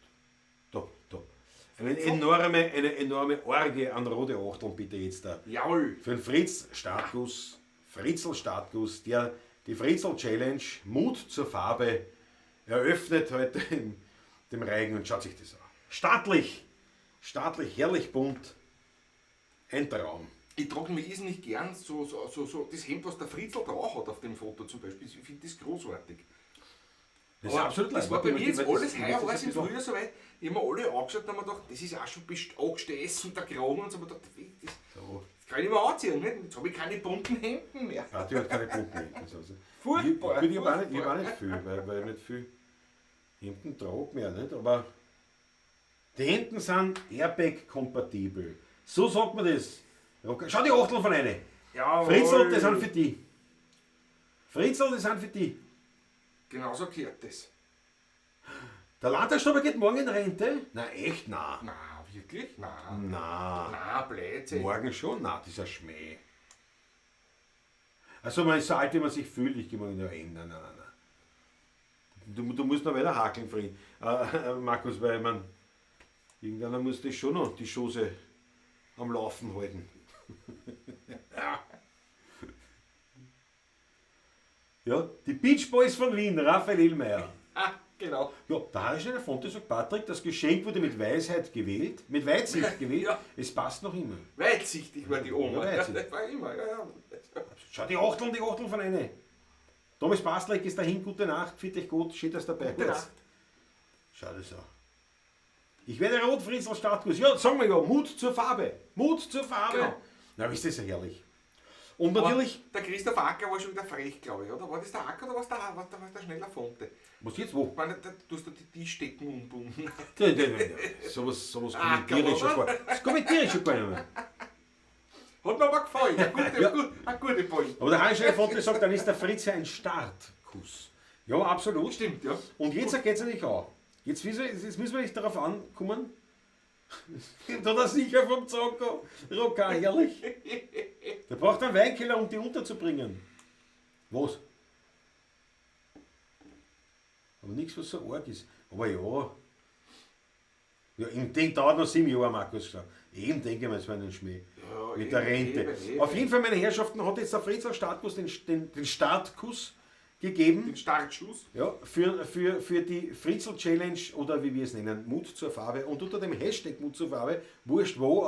Da, da. Eine enorme Orgie an rote Achteln bitte jetzt da. Jawohl. Für den Fritz Startguss, Fritzl Startguss, der die Fritzl Challenge Mut zur Farbe eröffnet heute im, dem Reigen und schaut sich das an. Staatlich, staatlich, herrlich bunt, ein Traum. Ich trage mir irrsinnig gern so das Hemd, was der Fritzl drauf hat auf dem Foto zum Beispiel. Ich finde das großartig. Das ist absolut Das war bei mir jetzt alles das heuer, ist alles ein im bisschen- Frühjahr soweit. Ich habe mir alle angeschaut und habe mir gedacht, das ist auch schon angestessen, der Kragen und so. Ich hab mir gedacht, das, So. das kann ich nicht mehr anziehen. Nicht? Jetzt habe ich keine bunten Hemden mehr. Ja, die hat keine bunten Hemden. Also. Furchtbar, Ich, ich habe auch nicht viel, weil ich nicht viel Hemden trage mehr, nicht? Aber die Hemden sind Airbag-kompatibel. So sagt man das. Schau die Achtel von eine. Jawohl. Fritzl, das sind für die. Fritzl, das sind für die. Genauso gehört das. Der Landtagsstaber geht morgen in Rente? Na echt, na. Na, wirklich? Na. Na. Na, Blödsinn. Morgen schon? Na, das ist ein Schmäh. Also man ist so alt, wie man sich fühlt. Ich gehe morgen in die Rente. Nein, nein, nein, nein. Du musst noch weiter hakeln, Fried, Markus, weil man irgendwann muss das schon noch die Chose am Laufen halten. Ja. Ja, die Beach Boys von Wien, Raphael Illmayer. Ah, genau. Ja, der Harry Schneider Fonte sagt, Patrick, das Geschenk wurde mit Weisheit gewählt, mit Weitsicht gewählt. Ja. Es passt noch immer. Weitsichtig war die Oma. Ja, weitsichtig. Das war immer, ja, ja. Schau, die Achteln von einer. Thomas Pastlek ist dahin, gute Nacht, fit euch gut, schön, dass dabei Gute wart. Nacht. Schau das an. Ich werde rot, Fritzl Startkuss. Ja, sagen wir ja, Mut zur Farbe. Mut zur Farbe. Genau. Na, ist das ja herrlich. Und natürlich. Aber der Christoph Acker war schon wieder frech, glaube ich, oder? War das der Acker oder war's der, schneller Fonte? Was jetzt wo? Ich meine, da, du hast da die Tischdecken umbunden. Nein, nein, nein, nein. Sowas kommentiere ich schon gar nicht. Das kommentiere ich schon gar nicht mehr. Hat mir aber gefallen. Eine gute, Ja. eine gute Point. Aber der Harry Schneider Fonte sagt, dann ist der Fritz ja ein Startkuss. Ja, absolut. Stimmt, ja. Und jetzt geht es natürlich auch. Jetzt müssen wir nicht darauf ankommen. Da das sicher vom Zocko. Rocker, herrlich. Der braucht einen Weinkeller, um die unterzubringen. Was? Aber nichts, was so arg ist. Aber ja. Ja, im Ding dauert noch 7 Jahre, Markus. Eben denke ich mir, es war ein Schmäh. Ja, mit der Rente. eben. Auf jeden Fall, meine Herrschaften, hat jetzt der Fritzl Startkuss den Startkuss gegeben. Den Startschuss. Ja, für die Fritzl Challenge oder wie wir es nennen, Mut zur Farbe. Und unter dem Hashtag Mut zur Farbe, wurscht wo,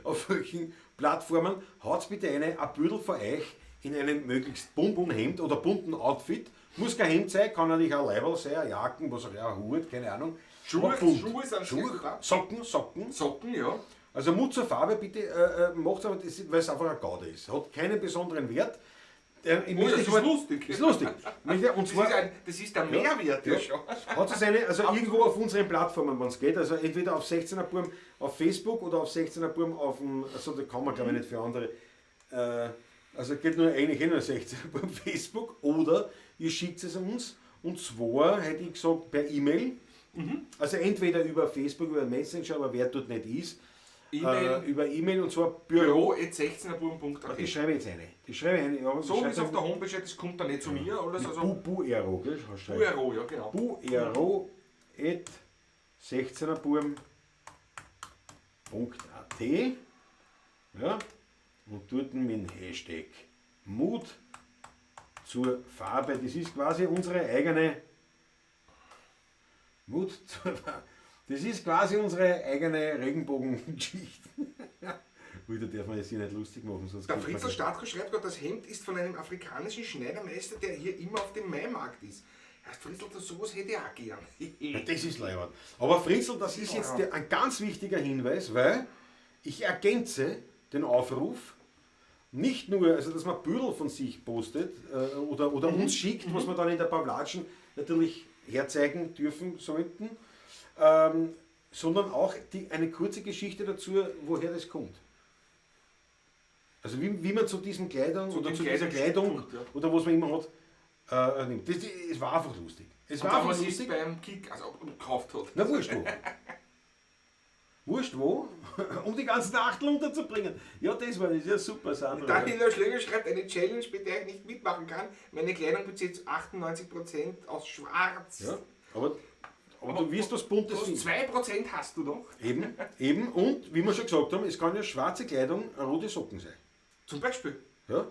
auf welchen Plattformen, haut's bitte ein Büdel von euch in einem möglichst bunten Hemd oder bunten Outfit. Muss kein Hemd sein, kann natürlich auch Leiberl sein, eine Jacken, was auch immer, ein Hut, keine Ahnung. Schuhe, Aber bunt. Schuhe sind sehr Schuhe, gut auch. Socken. Socken, ja. Also Mut zur Farbe, bitte macht's aber, weil es einfach ein Gaude ist. Hat keinen besonderen Wert. Ich Oh, möchte das ist sofort- lustig. Ist lustig. Möchte, und Das zwar, ist, das ist der Mehrwert ja, schon. Hat es eine, also irgendwo auf unseren Plattformen, wenn es geht, also entweder auf 16er Burm auf Facebook oder auf 16er Burm auf dem, also da kann man glaube ich nicht für andere, also geht nur eigentlich eh nur 16er Burm Facebook oder ihr schickt es uns und zwar hätte ich gesagt per E-Mail, also entweder über Facebook, über Messenger, aber wer dort nicht ist, E-Mail. über E-Mail und zwar Büro, Büro.16erbuben.at. die schreibe ich jetzt eine, die schreibe ich eine, ja, So wie es auf der Homepage steht, das kommt dann nicht zu mir, alles. Also Bu-Ero, gell? Schreib ich. Büro, ja genau. buero at 16erburm.at, ja, und dort mit dem Hashtag Mut zur Farbe. Das ist quasi unsere eigene Mut zur Farbe. Das ist quasi unsere eigene Regenbogengeschichte. Ui, da darf man jetzt hier nicht lustig machen. Sonst Der kriegt man Fritzl Stadtko schreibt gerade, das Hemd ist von einem afrikanischen Schneidermeister, der hier immer auf dem Maimarkt ist. Herr Fritzl, das sowas hätte ich auch gern. Ja, das ist leiwand. Aber Fritzl, das ist jetzt ein ganz wichtiger Hinweis, weil ich ergänze den Aufruf, nicht nur, also dass man Büdel von sich postet oder uns schickt, was wir dann in der Pavlatschen natürlich herzeigen dürfen sollten, sondern auch eine kurze Geschichte dazu, woher das kommt. Also wie man zu diesen Kleidern Zu oder dem zu dieser Kleidungsstück Kleidung kommt, ja. oder was man immer hat, nimmt. Es war einfach lustig. Es Und war wenn man einfach sich lustig. beim Kick also, gekauft hat. Na, wurscht wo. Wurscht wo, um die ganzen Achtel unterzubringen. Ja, das war das. Ja, super, Sandro. Daniel Schläger schreibt eine Challenge, bei der ich nicht mitmachen kann. Meine Kleidung besteht zu 98% aus Schwarz. Ja, aber du wirst was Buntes Bloß finden. 2% hast du noch. Eben, eben. Und, wie wir schon gesagt haben, es kann ja schwarze Kleidung rote Socken sein. Zum Beispiel. Ja.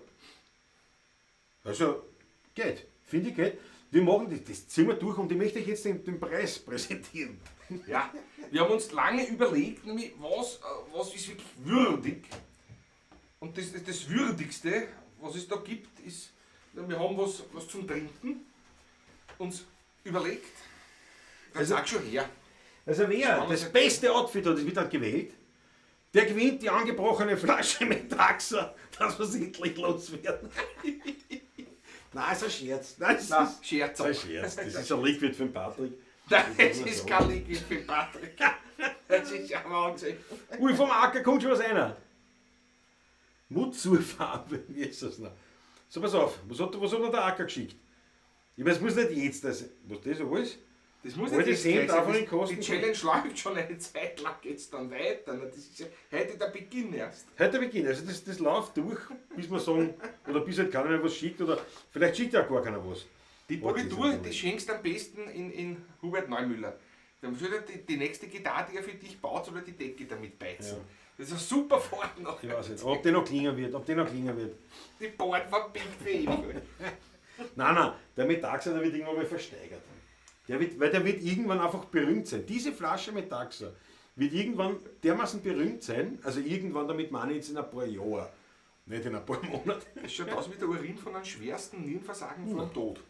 Also, geht. Finde ich geht. Wir machen das ziehen wir durch und ich möchte euch jetzt den Preis präsentieren. Ja, wir haben uns lange überlegt, nämlich was ist wirklich würdig. Und das Würdigste, was es da gibt, ist, wir haben was zum Trinken uns überlegt. Das Also- sag schon her. Also wer das beste Outfit hat, das wird dann gewählt, der gewinnt die angebrochene Flasche mit Taxa, dass wir es endlich loswerden. Nein, ist ein Scherz. Nein, das Nein, ist Scherz. ein Scherz. Das ist ein Liquid für den Patrick. Nein, das muss man ist sagen. kein Liquid für Patrick. Das ist ja Wahnsinn. Ui, vom Acker kommt schon was einer. Mut zur Farbe, wie ist das noch? So, pass auf, was hat denn der Acker geschickt? Ich meine, es muss nicht jetzt das. Was das alles? Das muss Alte nicht jetzt Hemd gleich sein. einfach in Kosten Die Challenge läuft schon eine Zeit lang jetzt dann weiter. Na, das ist ja heute der Beginn erst. Heute der Beginn, also das läuft durch, bis wir sagen, oder bis halt keiner mehr was schickt, oder vielleicht schickt ja auch gar keiner was. Die Warte, Politur, das ist die schenkst am besten in Hubert Neumüller. Dann soll er die nächste Gitarre, die er für dich baut, soll er die Decke damit beizen. Ja. Das ist eine super Fahrt noch. Ich weiß nicht, ob der noch klingen wird, ob der noch klingen wird. Die Bord verbindet für ewig. Nein, nein, der Metaxa, der wird irgendwann mal versteigert. Der wird, weil der wird irgendwann einfach berühmt sein. Diese Flasche Metaxa wird irgendwann dermaßen berühmt sein, also irgendwann, damit meine ich jetzt in ein paar Jahren, nicht in ein paar Monaten. Das schaut aus wie der Urin von einem schwersten Nierenversagen von einem Tod.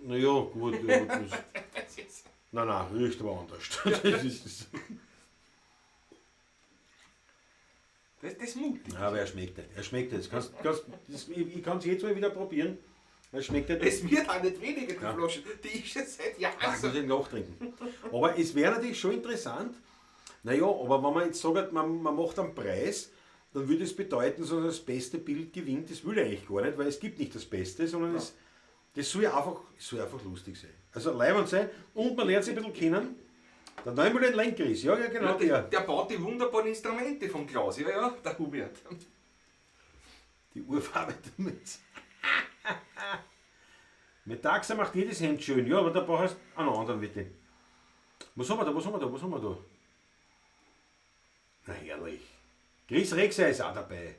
Naja, gut. Ja, das, Das ist nein, nein, riecht aber anders. Das ist, das ist mutig. ja, aber er schmeckt nicht. Er schmeckt nicht. Ich kann es jetzt mal wieder probieren. Er schmeckt nicht. Es wird auch nicht weniger, die Ja. Flasche. Die ist schon seit Jahren Ach, ich so. muss ihn nachtrinken. Aber es wäre natürlich schon interessant, naja, aber wenn man jetzt sagt, man macht einen Preis, dann würde es bedeuten, so das beste Bild gewinnt. Das will ich eigentlich gar nicht, weil es gibt nicht das Beste, sondern es, das soll ja einfach, es soll einfach lustig sein. Also leibend sein und man lernt sich ein bisschen kennen. Der Neumüller in Lenkris, ja, ja, genau Ja, der. der baut die wunderbaren Instrumente vom Klaus, ja, ja, der Hubert. Die Urfarbe damit. Metaxa macht jedes Hemd schön, ja, aber da brauchst du einen anderen, bitte. Was haben wir da, was haben wir da, was haben wir da? Na herrlich. Chris Rexer ist auch dabei.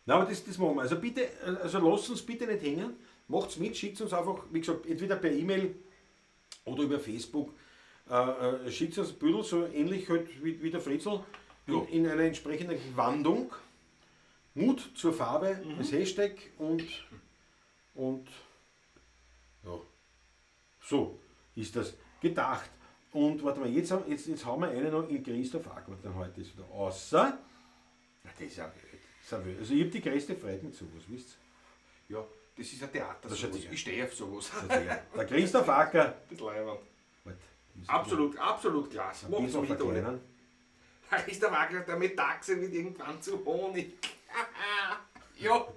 Na, aber das machen wir. Also bitte, also lasst uns bitte nicht hängen. Macht's mit, schickt uns einfach, wie gesagt, entweder per E-Mail oder über Facebook. Schickt uns ein Büdel, so ähnlich halt wie der Fritzl, in einer entsprechenden Wandung. Mut zur Farbe als Hashtag und ja, so ist das gedacht. Und warte mal, jetzt haben wir einen noch in Christoph Ackert, dann heute ist wieder außer. Na, das ist ja blöd. Also ich habe die größte Freude mit sowas, wisst Ja, das ist ein Theater. Das ist ein sowas. Theater. Ich stehe auf sowas. ihr? Der Christoph Acker. Das Leiwand. Warte, muss ich Absolut, absolut klasse. ein Macht's bisschen mit alle. verkleinern. Da ist der Wagner, der Metaxe wird irgendwann zu Honig. Ja.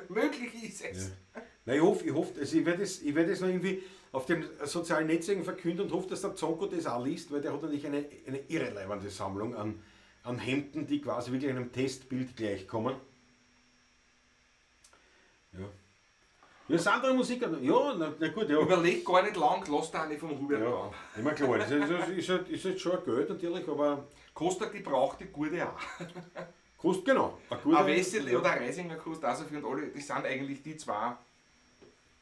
Möglich ist es. Nein, ich hoffe, also ich werd das noch irgendwie auf dem sozialen Netzwerken verkünden und hoffe, dass der Zonko das auch liest, weil der hat natürlich eine irre leibende Sammlung an Hemden, die quasi wirklich einem Testbild gleichkommen. Ja. Ja, das andere Musik, ja, na gut, ja. Überleg gar nicht lang, lass da eine vom Hubert Ja, bauen. immer klar, das ist jetzt schon ein Geld natürlich, aber Kostet die braucht die gute auch. kostet genau. Ein guter- Ein Wessely oder ein Reisinger kostet auch so viel und alle, das sind eigentlich die zwei.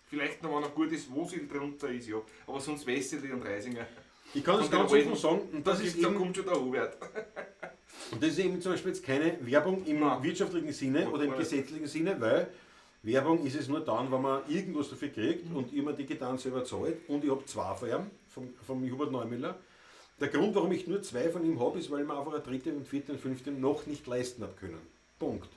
Vielleicht noch, wenn ein gutes Wosil drunter ist, ja. Aber sonst Wessely und Reisinger. Ich kann das Von den ganz alten. offen sagen, und das ist Da eben, kommt schon der Hubert. und das ist eben zum Beispiel jetzt keine Werbung im Nein. wirtschaftlichen Sinne oder im Nein. gesetzlichen Sinne, weil Werbung ist es nur dann, wenn man irgendwas dafür kriegt und immer die Gitarren selber zahlt. Und ich habe zwei von ihm, vom Hubert Neumüller. Der Grund, warum ich nur zwei von ihm habe, ist, weil ich mir einfach eine dritte und vierte und fünfte noch nicht leisten habe können. Punkt.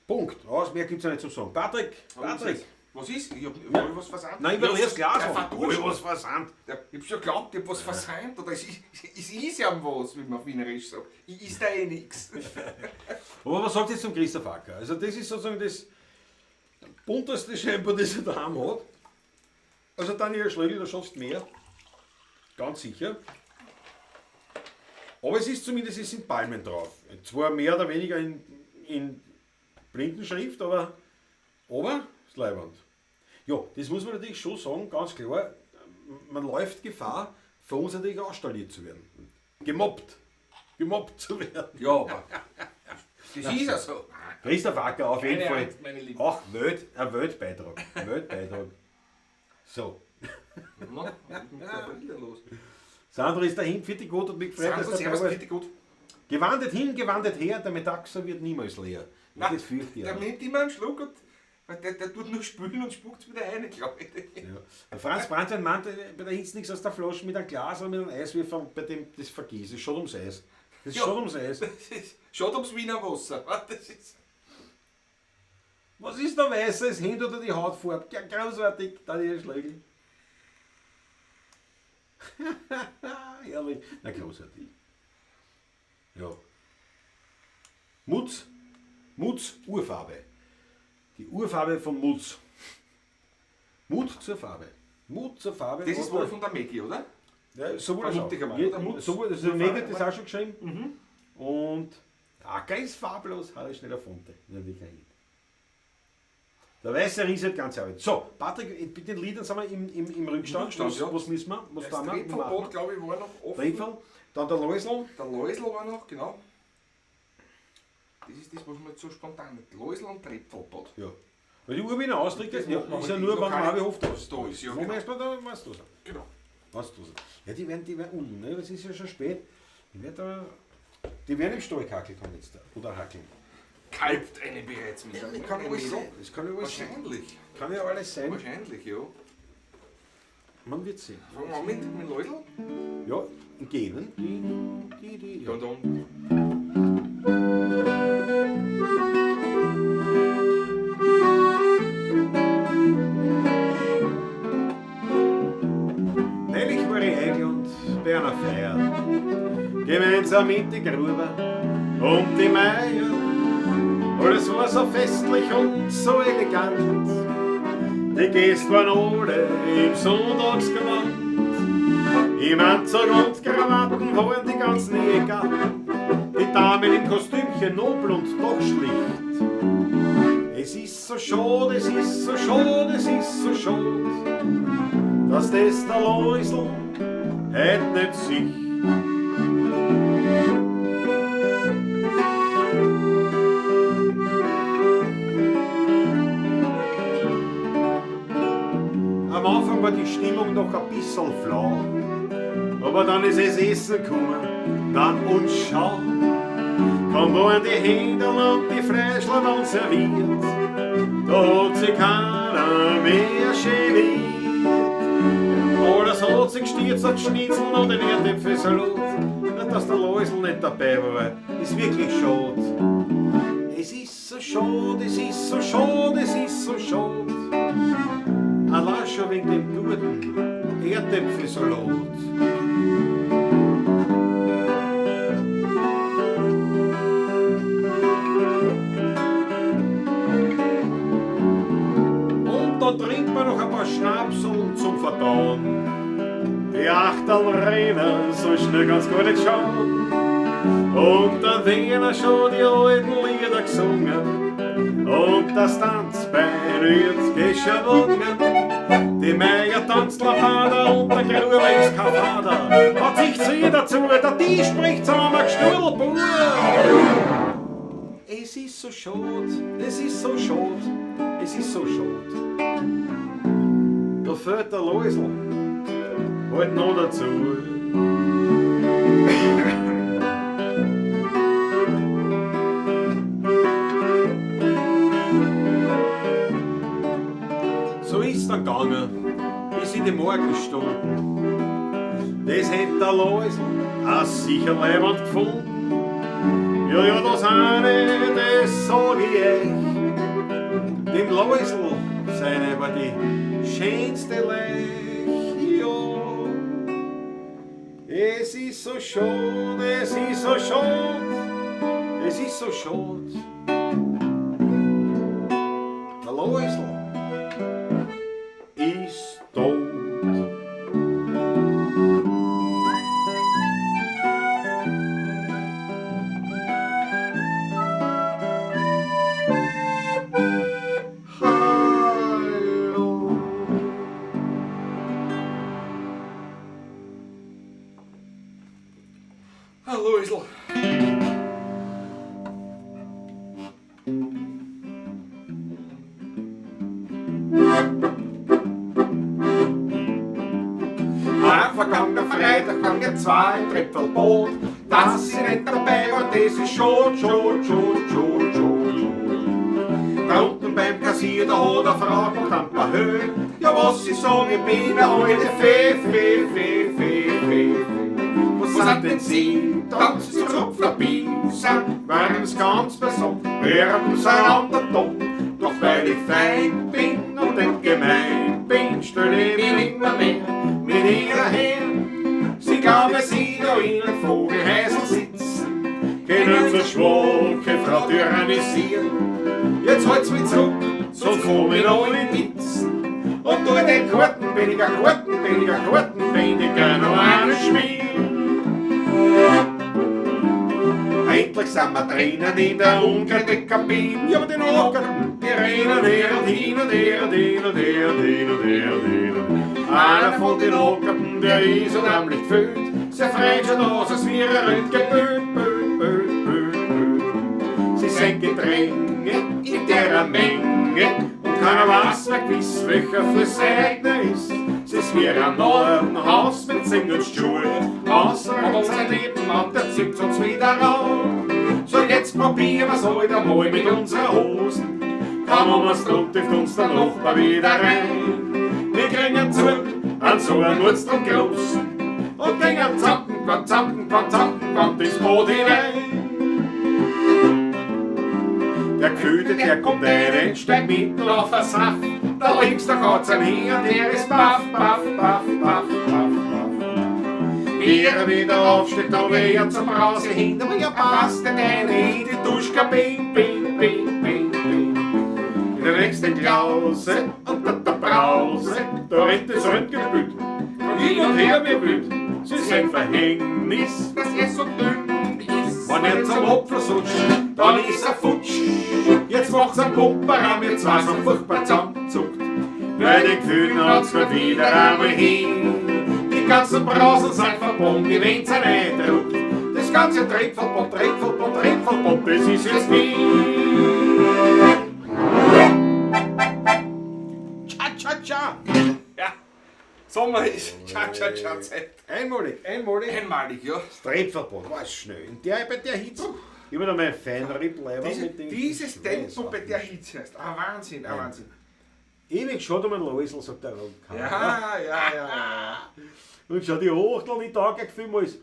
Punkt. Aus, mehr gibt es ja nicht zu sagen. Patrick, Patrick. Was ist? Ich hab, hab ich was versandt? Nein, ich will erst Glas Der haben. verduscht. Hab ich was versandt. Ja, ich hab schon geglaubt, ich hab was versäumt. Oder es ist ja was, wie man auf Wienerisch sagt. Ich ist da eh nix. Aber was sagt jetzt zum Christoph Acker? Also das ist sozusagen das bunteste scheinbar, das er daheim hat. Also Daniel Schlögl, da schaffst du mehr. Ganz sicher. Aber es ist zumindest, es sind Palmen drauf. Zwar mehr oder weniger in Blindenschrift, aber ist leiwand. Ja, das muss man natürlich schon sagen, ganz klar, man läuft Gefahr, von uns natürlich ausstalliert zu werden. Gemobbt. Gemobbt zu werden. Ja, aber das ist ja so. Christoph Acker auf jeden Keine Fall. Angst, meine Lieben. Auch ein Weltbeitrag. Weltbeitrag. So. Na, was ist mit der Brille los? Sandro ist dahin, vierte gut und mich gefreut, Sandro, dass du servus, dabei warst. bitte gut. Gewandet hin, gewandet her, der Metaxer wird niemals leer. Nein, das fürchte ich Der auch. nimmt immer einen Schluck und weil der tut nur spülen und spuckt wieder rein, glaube ich. Ja. Der Franz Brandwein meinte, bei der Hitze nichts aus der Flasche mit einem Glas oder mit einem Eiswürfel, bei dem, das vergiss, es schaut ums Eis. Das Ja. schaut ums Eis. Das ist, schaut ums Wiener Wasser. Das ist, Was ist da weißer, das Hemd oder die Hautfarbe? Ja, großartig, Daniel Schlögl. Herrlich. Na, großartig. Ja. Mutz. Mutz, Urfarbe. Die Urfarbe von Mutz. Mut zur Farbe. Mut zur Farbe. das ist oder- wohl von der Maggie, oder? Ja, sowohl als auch. Vermute ich einmal, Ja, oder? Mutz sowohl, also zur Maggie hat Farbe. das auch schon geschrieben. Und Acker ist farblos, Harry schneller Fonte. Natürlich kein Hit. Der weiße Riese hat ganze Arbeit. So, Patrick, mit den Liedern sind wir im Rückstand. Rückstand, was, ja. was müssen wir? Was Das tun wir? Trepfelbot, glaube ich, war noch offen. Trepfel, dann der Läusl. Der Läusl war noch, genau. Das ist das, was man jetzt so spontan mit Läusl und Trepfelbot. Ja. Weil die Urwiener Ausdrücke Das ja, machen wir ist ja die nur, wenn lokale- Marvi Hof da ist. Da ist, ja, Wo genau. wir erstmal da, was da sind. Genau. Was da sind. Ja, die werden unten, ne? Es ist ja schon spät. Die werden im Stall gehackelt haben jetzt da. Oder hackeln. Kalbt eine bereits mit. Das kann ja alles sein. Das kann ja alles sein. Wahrscheinlich. Kann ja alles sein. Wahrscheinlich, ja. Man wird sehen. Fangen wir an mit Läusl. Ja, in Genen. Die, ja. Ja, dann. Neulich war ich eingeladen bei einer Feier. Gemeinsam mit die Gruber und die Meier. Alles war so festlich und so elegant. Die Gäste waren alle im Sonntagsgewand. Im Anzug und Krawatten waren die ganzen Ehegatten. Die Damen im Kostümchen nobel und doch schlicht. Es ist so schade, es ist so schade, es ist so schade, dass das der Läusl heut nicht sieht. Am Anfang war die Stimmung noch ein bisschen flau, aber dann ist es Essen gekommen, dann und schau, kaum waren die Händel und die Fleischler dann serviert, da hat sich keiner mehr geniert. Alles hat sich gestürzt, hat Schnitzel und den Erdäpfelsalat. dass der Loisl nicht dabei war. Ist wirklich schade. Es ist so schade, es ist so schade, es ist so schade. Allein schon wegen dem guten Erdäpfelsalat. Und dann trinkt man noch ein paar Schnapseln zum Verdauen. Die Achterl rennen, so schnell kann's gar nicht schauen. Und dann werden schon die alten Lieder gesungen. Und das Tanzbein wird geschwungen. Die Meier tanzt Lafada und der Gruber ist kein Vater. Hat sich zu dazu, der Tisch spricht zusammen, Gesturlbur. Es ist so schade, es ist so schade, es ist so schade. Da fehlt der Loisl halt noch dazu. So ist's dann gegangen, bis in die Morgenstunden. Das hätt der Loisl auch sicher leibend gefunden. Ja, ja, das eine, das sag ich euch. Dem Loisl seine war die schönste Lech, ja. Es ist so schade, es ist so schade, es ist so schade. Der Loisl ist tot. Hallo. Hallo, Loisl. Am vergangenen Freitag waren wir zwei im Trepfelboot. Dass ich nicht dabei war, das ist schon, schon, schon, schon, schon, schon. Da unten beim Kassier, da hat eine Frau gemacht ein paar Höhen. Ja, was ich sag, ich bin eine alte Fee, Fee, Fee, Fee, Fee, Fee. Was sind denn Sie? Tanzen Sie Zupflerbiesen, waren's ganz besonnen, während sie einander tot. Doch weil ich fein bin und nicht gemein bin, stell ich mich nimmer mehr mit ihrer her. Sie glauben, sie da in einem Vogelhäusl sitzen, können so schwache Frau tyrannisieren. Jetzt halt's mich zurück, sonst komm ich noch in die Witzen. Und durch den Karten bin ich ein Karten, bin ich ein Karten, bin ich gar noch einen Schmier. Endlich sind wir drinnen in der Umkleidekabine. Ja, aber die Nachbarn, die rennen her und hin und her und hin und her und hin und her und hin und her. Einer von den Nachbarn, der ist unheimlich gefüllt. Sein Freund schaut aus, als wäre er röntgenbild, Bild, Bild, Bild, Bild. Sie sind Gedränge in der Menge und keiner weiß mehr gewiss, welcher für Eigner ist. Sie ist wie ein neuen Haus mit Singelschuhe, außer unser Nebenmann, der zieht uns wieder rauf. So jetzt probieren wir's heute einmal mit unserer Hosen. Kaum um was drum, trifft uns der Nachbar wieder rein. Wir kriegen zu, an so einen Nordstrom großen und gingen zampen, quant, zampen, quant, zampen, quant ins Boot hinein. Der Köder, der kommt rein, steigt mitten auf der Saft. Da links, da geht's ein hin und der ist baff, baff, baff, baff, baff, baff. Wie er wieder aufsteht, da weh er zur Brause hin, aber ja passt denn eine in die Duschkabine, bin, bin, bin, bin. In der nächsten Klause und der Brause, da rennt das Röntgenbild. Und hin und her wie wild, sie ist ein Verhängnis, Dass er so dünn ist. Wenn er zum Opfer sutscht, dann ist er futsch. Jetzt macht's ein Pumperer, wir zwei sind furchtbar zusammenzuckt. Bei den Gefühlen hat's grad wieder einmal hin. Die ganzen Brausen sind verbunden, die Wände sind eindruckt. Das ganze Trepfelbot, Trepfelbot, Trepfelbot, das ist jetzt hin. Cha, cha, cha. Ja, Sommer ist Cha, cha, cha Zeit. Einmalig, einmalig. Einmalig, ja. Das Trepfelbot war schnell. Und der, bei der Hitze, ich hab da mein Feinripp-Leiberl mit dem Dieses Schweiß Tempo auf. bei der Hitze heißt. Ah, Wahnsinn, ah, Wahnsinn. Ewig schaut um ein Loisl, sagt der Rock. Ja, ja, ja, ja. Und schau, die Achtel, die taugen vielmals.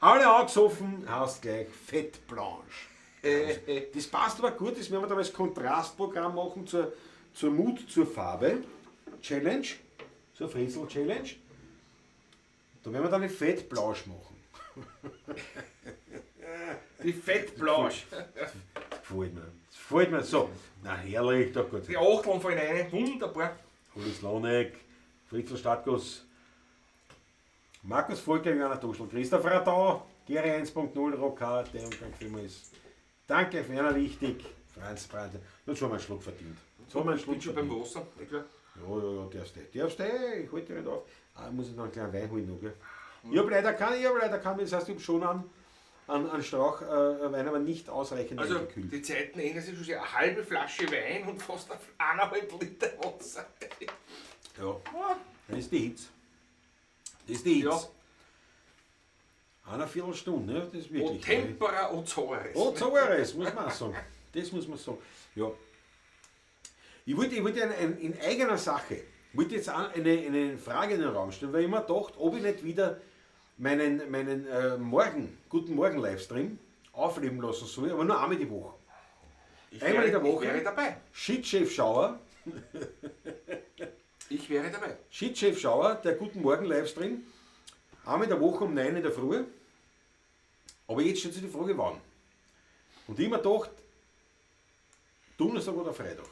Alle angesoffen, heißt gleich Fett Blanche. Das passt aber gut, das werden wir dann als Kontrastprogramm machen zur Mut zur Farbe Challenge, zur Fritzl Challenge. Da werden wir dann eine Fett Blanche machen. Die Fett Blanche. Das gefällt mir. Das gefällt mir so. Na herrlich, doch gut. Die Achteln fallen rein, wunderbar. Uli Slonek, Fritzl Stadtguss, Markus Volker, Johanna Duschl, Christoph Radau, Gary 1.0, Rock der Umgang vielmals. Danke, Werner Wichtig, Franz Brandt. Jetzt haben wir einen Schluck verdient. Jetzt haben wir einen Ich Schluck bin schon beim verdient. Wasser. eh klar. Ja, ja, ja, darfst du. Darfst du, ich halte dich nicht auf. Ah, muss ich noch einen kleinen Wein holen noch, gell? Ich habe leider keinen, das heißt, ich habe schon einen Strauch Wein, aber nicht ausreichend Also eingekühlt. die Zeiten ändern sich schon sehr. Eine halbe Flasche Wein und fast 1,5 Liter Wasser. Ja. Das ist die Hitze. Das ist die Hitze. Ja. Eine Viertelstunde, ne? Das ist O wirklich. tempera o zores. O zores, muss man auch sagen. Das muss man sagen. Ja. Ich wollte in eigener Sache, wollte jetzt auch eine Frage in den Raum stellen, weil ich mir dachte, ob ich nicht wieder meinen Guten Morgen Livestream aufleben lassen soll, aber nur einmal die Woche. Einmal in der Woche. Ich wäre dabei. Shit Chef Schauer. Ich wäre dabei. Shit Chef Schauer, der Guten Morgen Livestream. Einmal in der Woche um 9 in der Früh. Aber jetzt stellt sich die Frage, wann. Und ich hab mir gedacht, Donnerstag oder Freitag.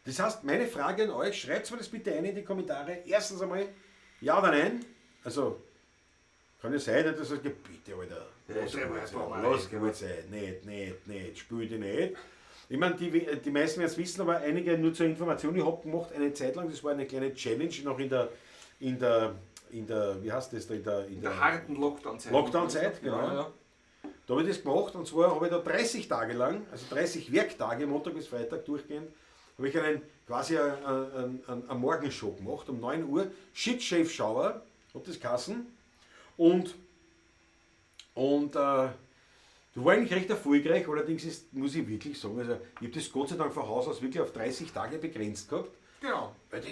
Das heißt, meine Frage an euch, schreibt mir das bitte ein in die Kommentare. Erstens einmal, ja oder nein. Also, kann ja sein, dass ihr sagt, bitte, Alter, Ja, lass drei gut Mal, sein, zwei Mal. lass gut sein, nicht, spül dich nicht. Ich meine, die meisten werden es wissen, aber einige nur zur Information, ich hab gemacht eine Zeit lang, das war eine kleine Challenge noch in der, wie heißt das da, in In der harten Lockdown-Zeit. Lockdown-Zeit, genau. Ja, ja. Da habe ich das gemacht und zwar habe ich da 30 Tage lang, also 30 Werktage, Montag bis Freitag durchgehend, habe ich einen, quasi eine Morgenshow gemacht, um 9 Uhr, Shit Chef Shower, hat das geheißen. Und da war eigentlich recht erfolgreich, allerdings ist, muss ich wirklich sagen, also ich habe das Gott sei Dank von Haus aus wirklich auf 30 Tage begrenzt gehabt. Genau. Weil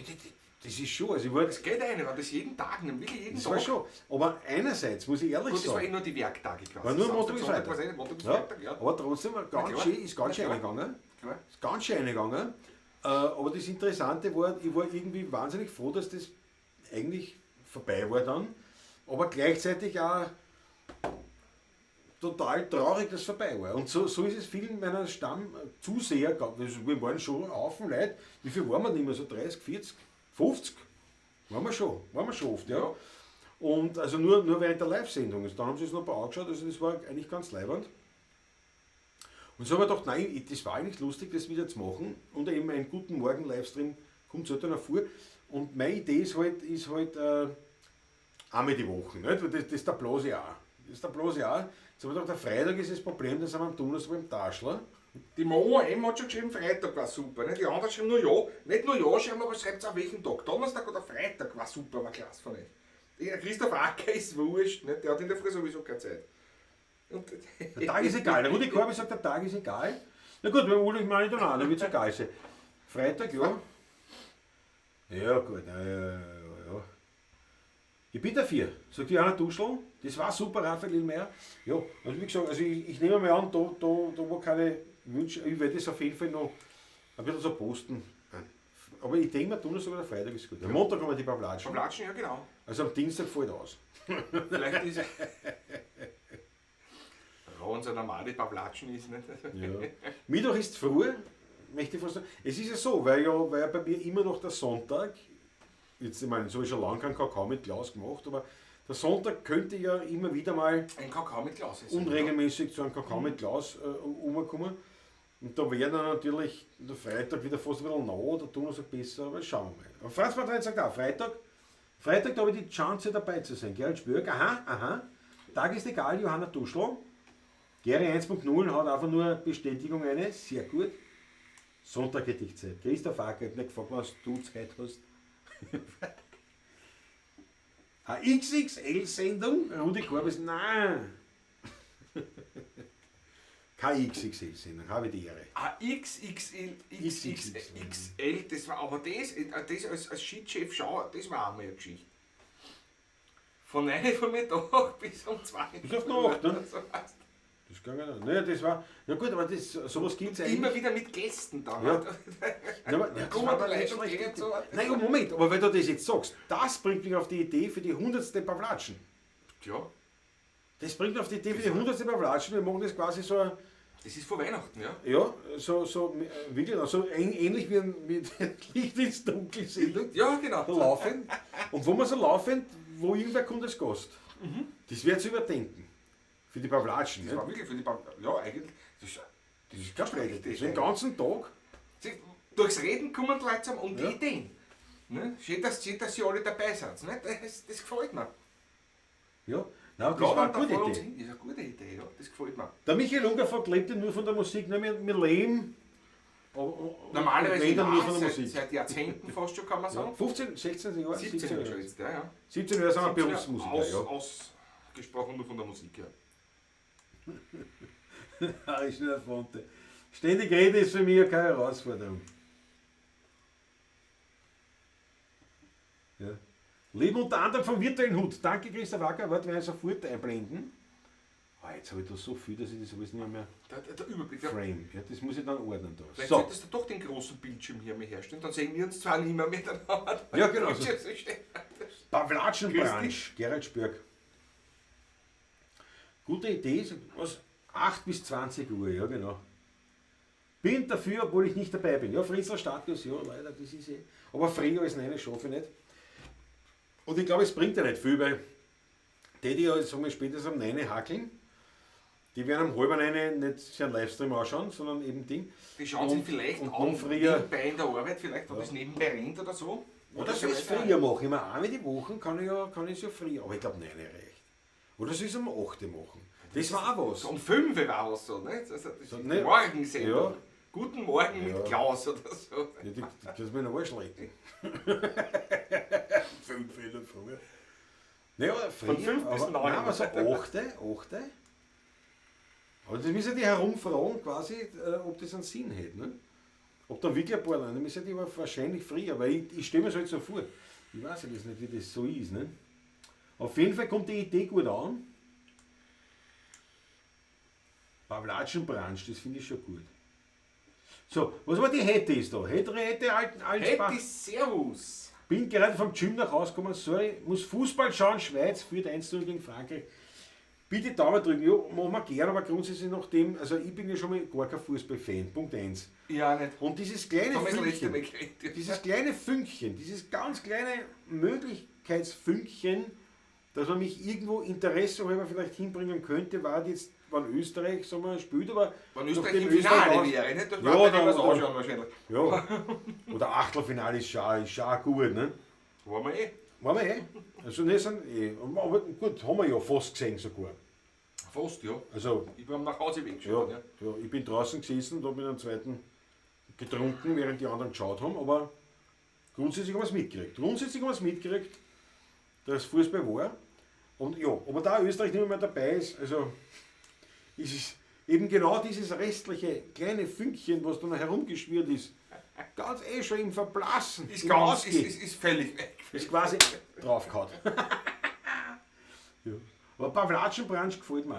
das ist schon, also ich war, Das geht eine, wenn das jeden Tag nimmt, wirklich jeden das Tag. war schon. Aber einerseits muss ich ehrlich Gut, das war sagen, eh nur die Werktage quasi. war nur Samstag, Montag bis Sonntag Freitag. war's eh nicht, Montag bis Ja, Freitag, ja. aber trotzdem war ganz Na klar. schön, ist ganz schön Na klar. reingegangen. Klar. Ist ganz schön reingegangen. Aber das Interessante war, ich war irgendwie wahnsinnig froh, dass das eigentlich vorbei war dann. Aber gleichzeitig auch total traurig, dass es vorbei war. Und so ist es vielen meiner Stammzuseher, also wir waren schon ein Haufen Leute. Wie viel waren wir denn immer? So 30, 40, 50? Waren wir schon oft, ja. Ja. Und also nur während der Live-Sendung. Also dann haben sie es noch ein paar angeschaut, also das war eigentlich ganz leibend. Und so habe ich gedacht, nein, das war eigentlich lustig, das wieder zu machen. Und eben einen Guten Morgen-Livestream kommt seltener vor. Und meine Idee ist halt einmal die Woche, nicht? Weil das ist der bloße auch. Das ist der bloße auch. Jetzt habe ich gedacht, der Freitag ist das Problem, da sind wir am Donnerstag beim Taschler. Die Mo M hat schon geschrieben, Freitag war super. Ne? Die anderen schreiben nur ja. Nicht nur ja schreiben, aber schreibt auch welchen Tag. Donnerstag oder Freitag war super, war klasse von euch. Der Christoph Acker ist wurscht, ne? Der hat in der Früh sowieso keine Zeit. Und Der Tag ist egal. Der Rudi Korbi sagt, der Tag ist egal. Na gut, beim Ulrich meine ich dann auch, dann wird's egal sein. Freitag, ja. Ja, gut, ja, ja, ja, ja. Ich bin dafür, sagt Johanna Duschl. Das war super, Raphael Illmayer. Ja, also wie gesagt, also ich nehme mal an, da wo keine Wünsche, ich werde das auf jeden Fall noch ein bisschen so posten. Aber ich denke mir, Donnerstag oder Freitag ist gut. Am Montag haben wir die Pavlatschen. Pavlatschen, ja genau. Also am Dienstag fällt aus. Vielleicht ist unser normale Pavlatschen ist nicht. Ja. Mittwoch ist früh, möchte ich fast sagen. Es ist ja so, weil ja bei mir immer noch der Sonntag, jetzt, ich meine, so habe ich schon lange keinen Kakao mit Glas gemacht, aber der Sonntag könnte ja immer wieder mal ein Kakao mit Glas essen, unregelmäßig zu einem Kakao mit Glas rumkommen. Und da wäre dann natürlich der Freitag wieder fast ein bisschen nah, der Donnerstag besser, aber schauen wir mal. Aber Franz Martin sagt auch, Freitag, da habe ich die Chance dabei zu sein. Gerald Spürg, aha, aha. Tag ist egal, Johanna Duschl. Gary 1.0 hat einfach nur Bestätigung eine, sehr gut. Sonntag hätte ich Zeit. Christoph Acker, ich hab nicht gefragt, was du Zeit hast. Eine XXL-Sendung? Rudi Korbis, nein. Keine XXL-Sendung, habe ich die Ehre. Eine XXL, XXL, das war aber das als Shit-Chef Schauer, das war auch mal eine Geschichte. Von 9 Uhr Mittag bis um 2 Bis auf die Nacht, ne? So heißt. Das ging ja nicht. Naja, das war. Ja gut, aber das, sowas gibt es eigentlich. Immer wieder mit Gästen dann. Ja. nicht? Ja, aber, ja, das Kommen war da aber nicht Leute und schlecht. gehen so. Nein, ja, Moment, aber wenn du das jetzt sagst, das bringt mich auf die Idee für die 100. Pavlatschen. Ja, Das bringt mich auf die Idee für die 100. Pavlatschen. Wir machen das quasi so, ein- das ist vor Weihnachten, ja. ja, so, so, wirklich, also ähnlich wie ein mit Licht ins Dunkel Sendung. Ja, genau. So laufend. Und wo man so laufend, wo irgendwer kommt als Gast. Das wäre zu überdenken. Für die Pavlatschen. Das Ne? war wirklich für die Bank. Ja, eigentlich. Das ist Keine blöde Idee. Den ganzen Tag. Siehst, durchs Reden kommen die Leute zusammen und die Ja. Ideen. Ne? Schön, dass sie alle dabei sind. Ne? Das gefällt mir. Ja, nein, das war eine Laden da gute voll uns Idee. hin. Ist eine gute Idee, ja. Das gefällt mir. Der Michael Unger fragt, lebt er nur von der Musik? Nein, wir leben. Normalerweise und wenn dann nur ja, von der seit, Musik. seit Jahrzehnten fast schon, kann man Ja, sagen. 15, 16 Jahre? 17 17 Jahre schon Jahre. jetzt, ja, ja. 17 Jahre sind wir 17 Berufsmusiker. Aus, ja. Ausgesprochen nur von der Musik, ja. Ah, ist nicht eine Fonte. Ständig reden ist für mich ja keine Herausforderung. Ja. Leben unter anderem vom virtuellen Hut. Danke, Christoph Acker. Warte, wir werden sofort einblenden. Ah, jetzt habe ich da so viel, dass ich das alles nicht mehr Der Überblick. Ja. frame. Ja, das muss ich dann ordnen da. Vielleicht So. solltest du doch den großen Bildschirm hier mal herstellen, dann sehen wir uns zwar nicht mehr, dann haben wir Ja, genau. Bildschirm so stehen. Pavlatschenbranch, Gerald Spörk. Gute Idee, was? 8 bis 20 Uhr, ja genau. Bin dafür, obwohl ich nicht dabei bin. Ja, Fritzl Startlos, ja, leider, das ist eh. Aber früher als 9 schaffe ich nicht. Und ich glaube, es bringt ja nicht viel, weil die, die ja, sagen wir, spätestens um 9 hackeln, die werden um 8:30 nicht sich einen Livestream anschauen, sondern eben Ding. Die schauen sich Und- vielleicht und an, noch früher. nebenbei in der Arbeit, vielleicht, wenn das nebenbei rennt oder so. Oder soll ich es früher machen? Ich meine, einmal die Woche kann ich ja, kann ich's ja früher, aber ich glaube, 9 reicht. Oder soll ich es um 8 machen? Das war auch was. So um 5 war es so, ne? Also, das ist So, ne? Morgensendung. Ja. Guten Morgen mit Ja. Klaus oder so. Ja, das mir noch Arsch lecken. 5 in der Früh. Naja, früh, Von 5 bis aber, 9. Nein, aber so 8, 8. Aber das müssen die herumfragen, quasi, ob das einen Sinn hätte. Ne? Ob da wirklich ein paar Leute, müssen die aber wahrscheinlich früher, weil ich stelle mir das halt so vor. Ich weiß ja das nicht, wie das so ist. Ne? Auf jeden Fall kommt die Idee gut an. Pavlatschenbranch, das finde ich schon gut. So, was war die Hätte ist da? Hätte, Hätte, Alten, Altsbach. Hätti Servus. Bin gerade vom Gym nach Hause gekommen, sorry, muss Fußball schauen, Schweiz führt 1-0 gegen Frankreich. Bitte Daumen drücken, ja, machen wir gern, aber grundsätzlich nachdem, also ich bin ja schon mal gar kein Fußballfan, Punkt 1. Ja, nicht. Und dieses kleine Haben wir das letzte Fünkchen, Mal geredet. dieses kleine Fünkchen, dieses ganz kleine Möglichkeitsfünkchen, dass man mich irgendwo Interesse halber vielleicht hinbringen könnte, war jetzt, wenn Österreich, sagen wir, spielt, aber Wenn Österreich nachdem im Finale aus- wäre, nicht? Das Ja, war da- ja, was da- anschauen wahrscheinlich. Ja, oder Achtelfinale ist schon auch gut, ne? Waren wir eh. Waren wir eh. Also ne, sind eh. Aber gut, haben wir ja fast gesehen sogar. Fast, ja. Also, Ich bin am Nachhauseweg ja, schon. Ja. ja, ich bin draußen gesessen und habe mit einem zweiten getrunken, während die anderen geschaut haben, aber grundsätzlich haben wir es mitgekriegt. Grundsätzlich haben wir es mitgekriegt, dass Fußball war. Und ja, aber da Österreich nicht mehr dabei ist, also ist es eben genau dieses restliche kleine Fünkchen, was da noch herumgeschwirrt ist, ganz eh schon im Verblassen, Ist im ganz, Ausgehen. ist völlig weg. Ist quasi draufgehauen. ja. Aber Pavlatschenbranch gefällt mir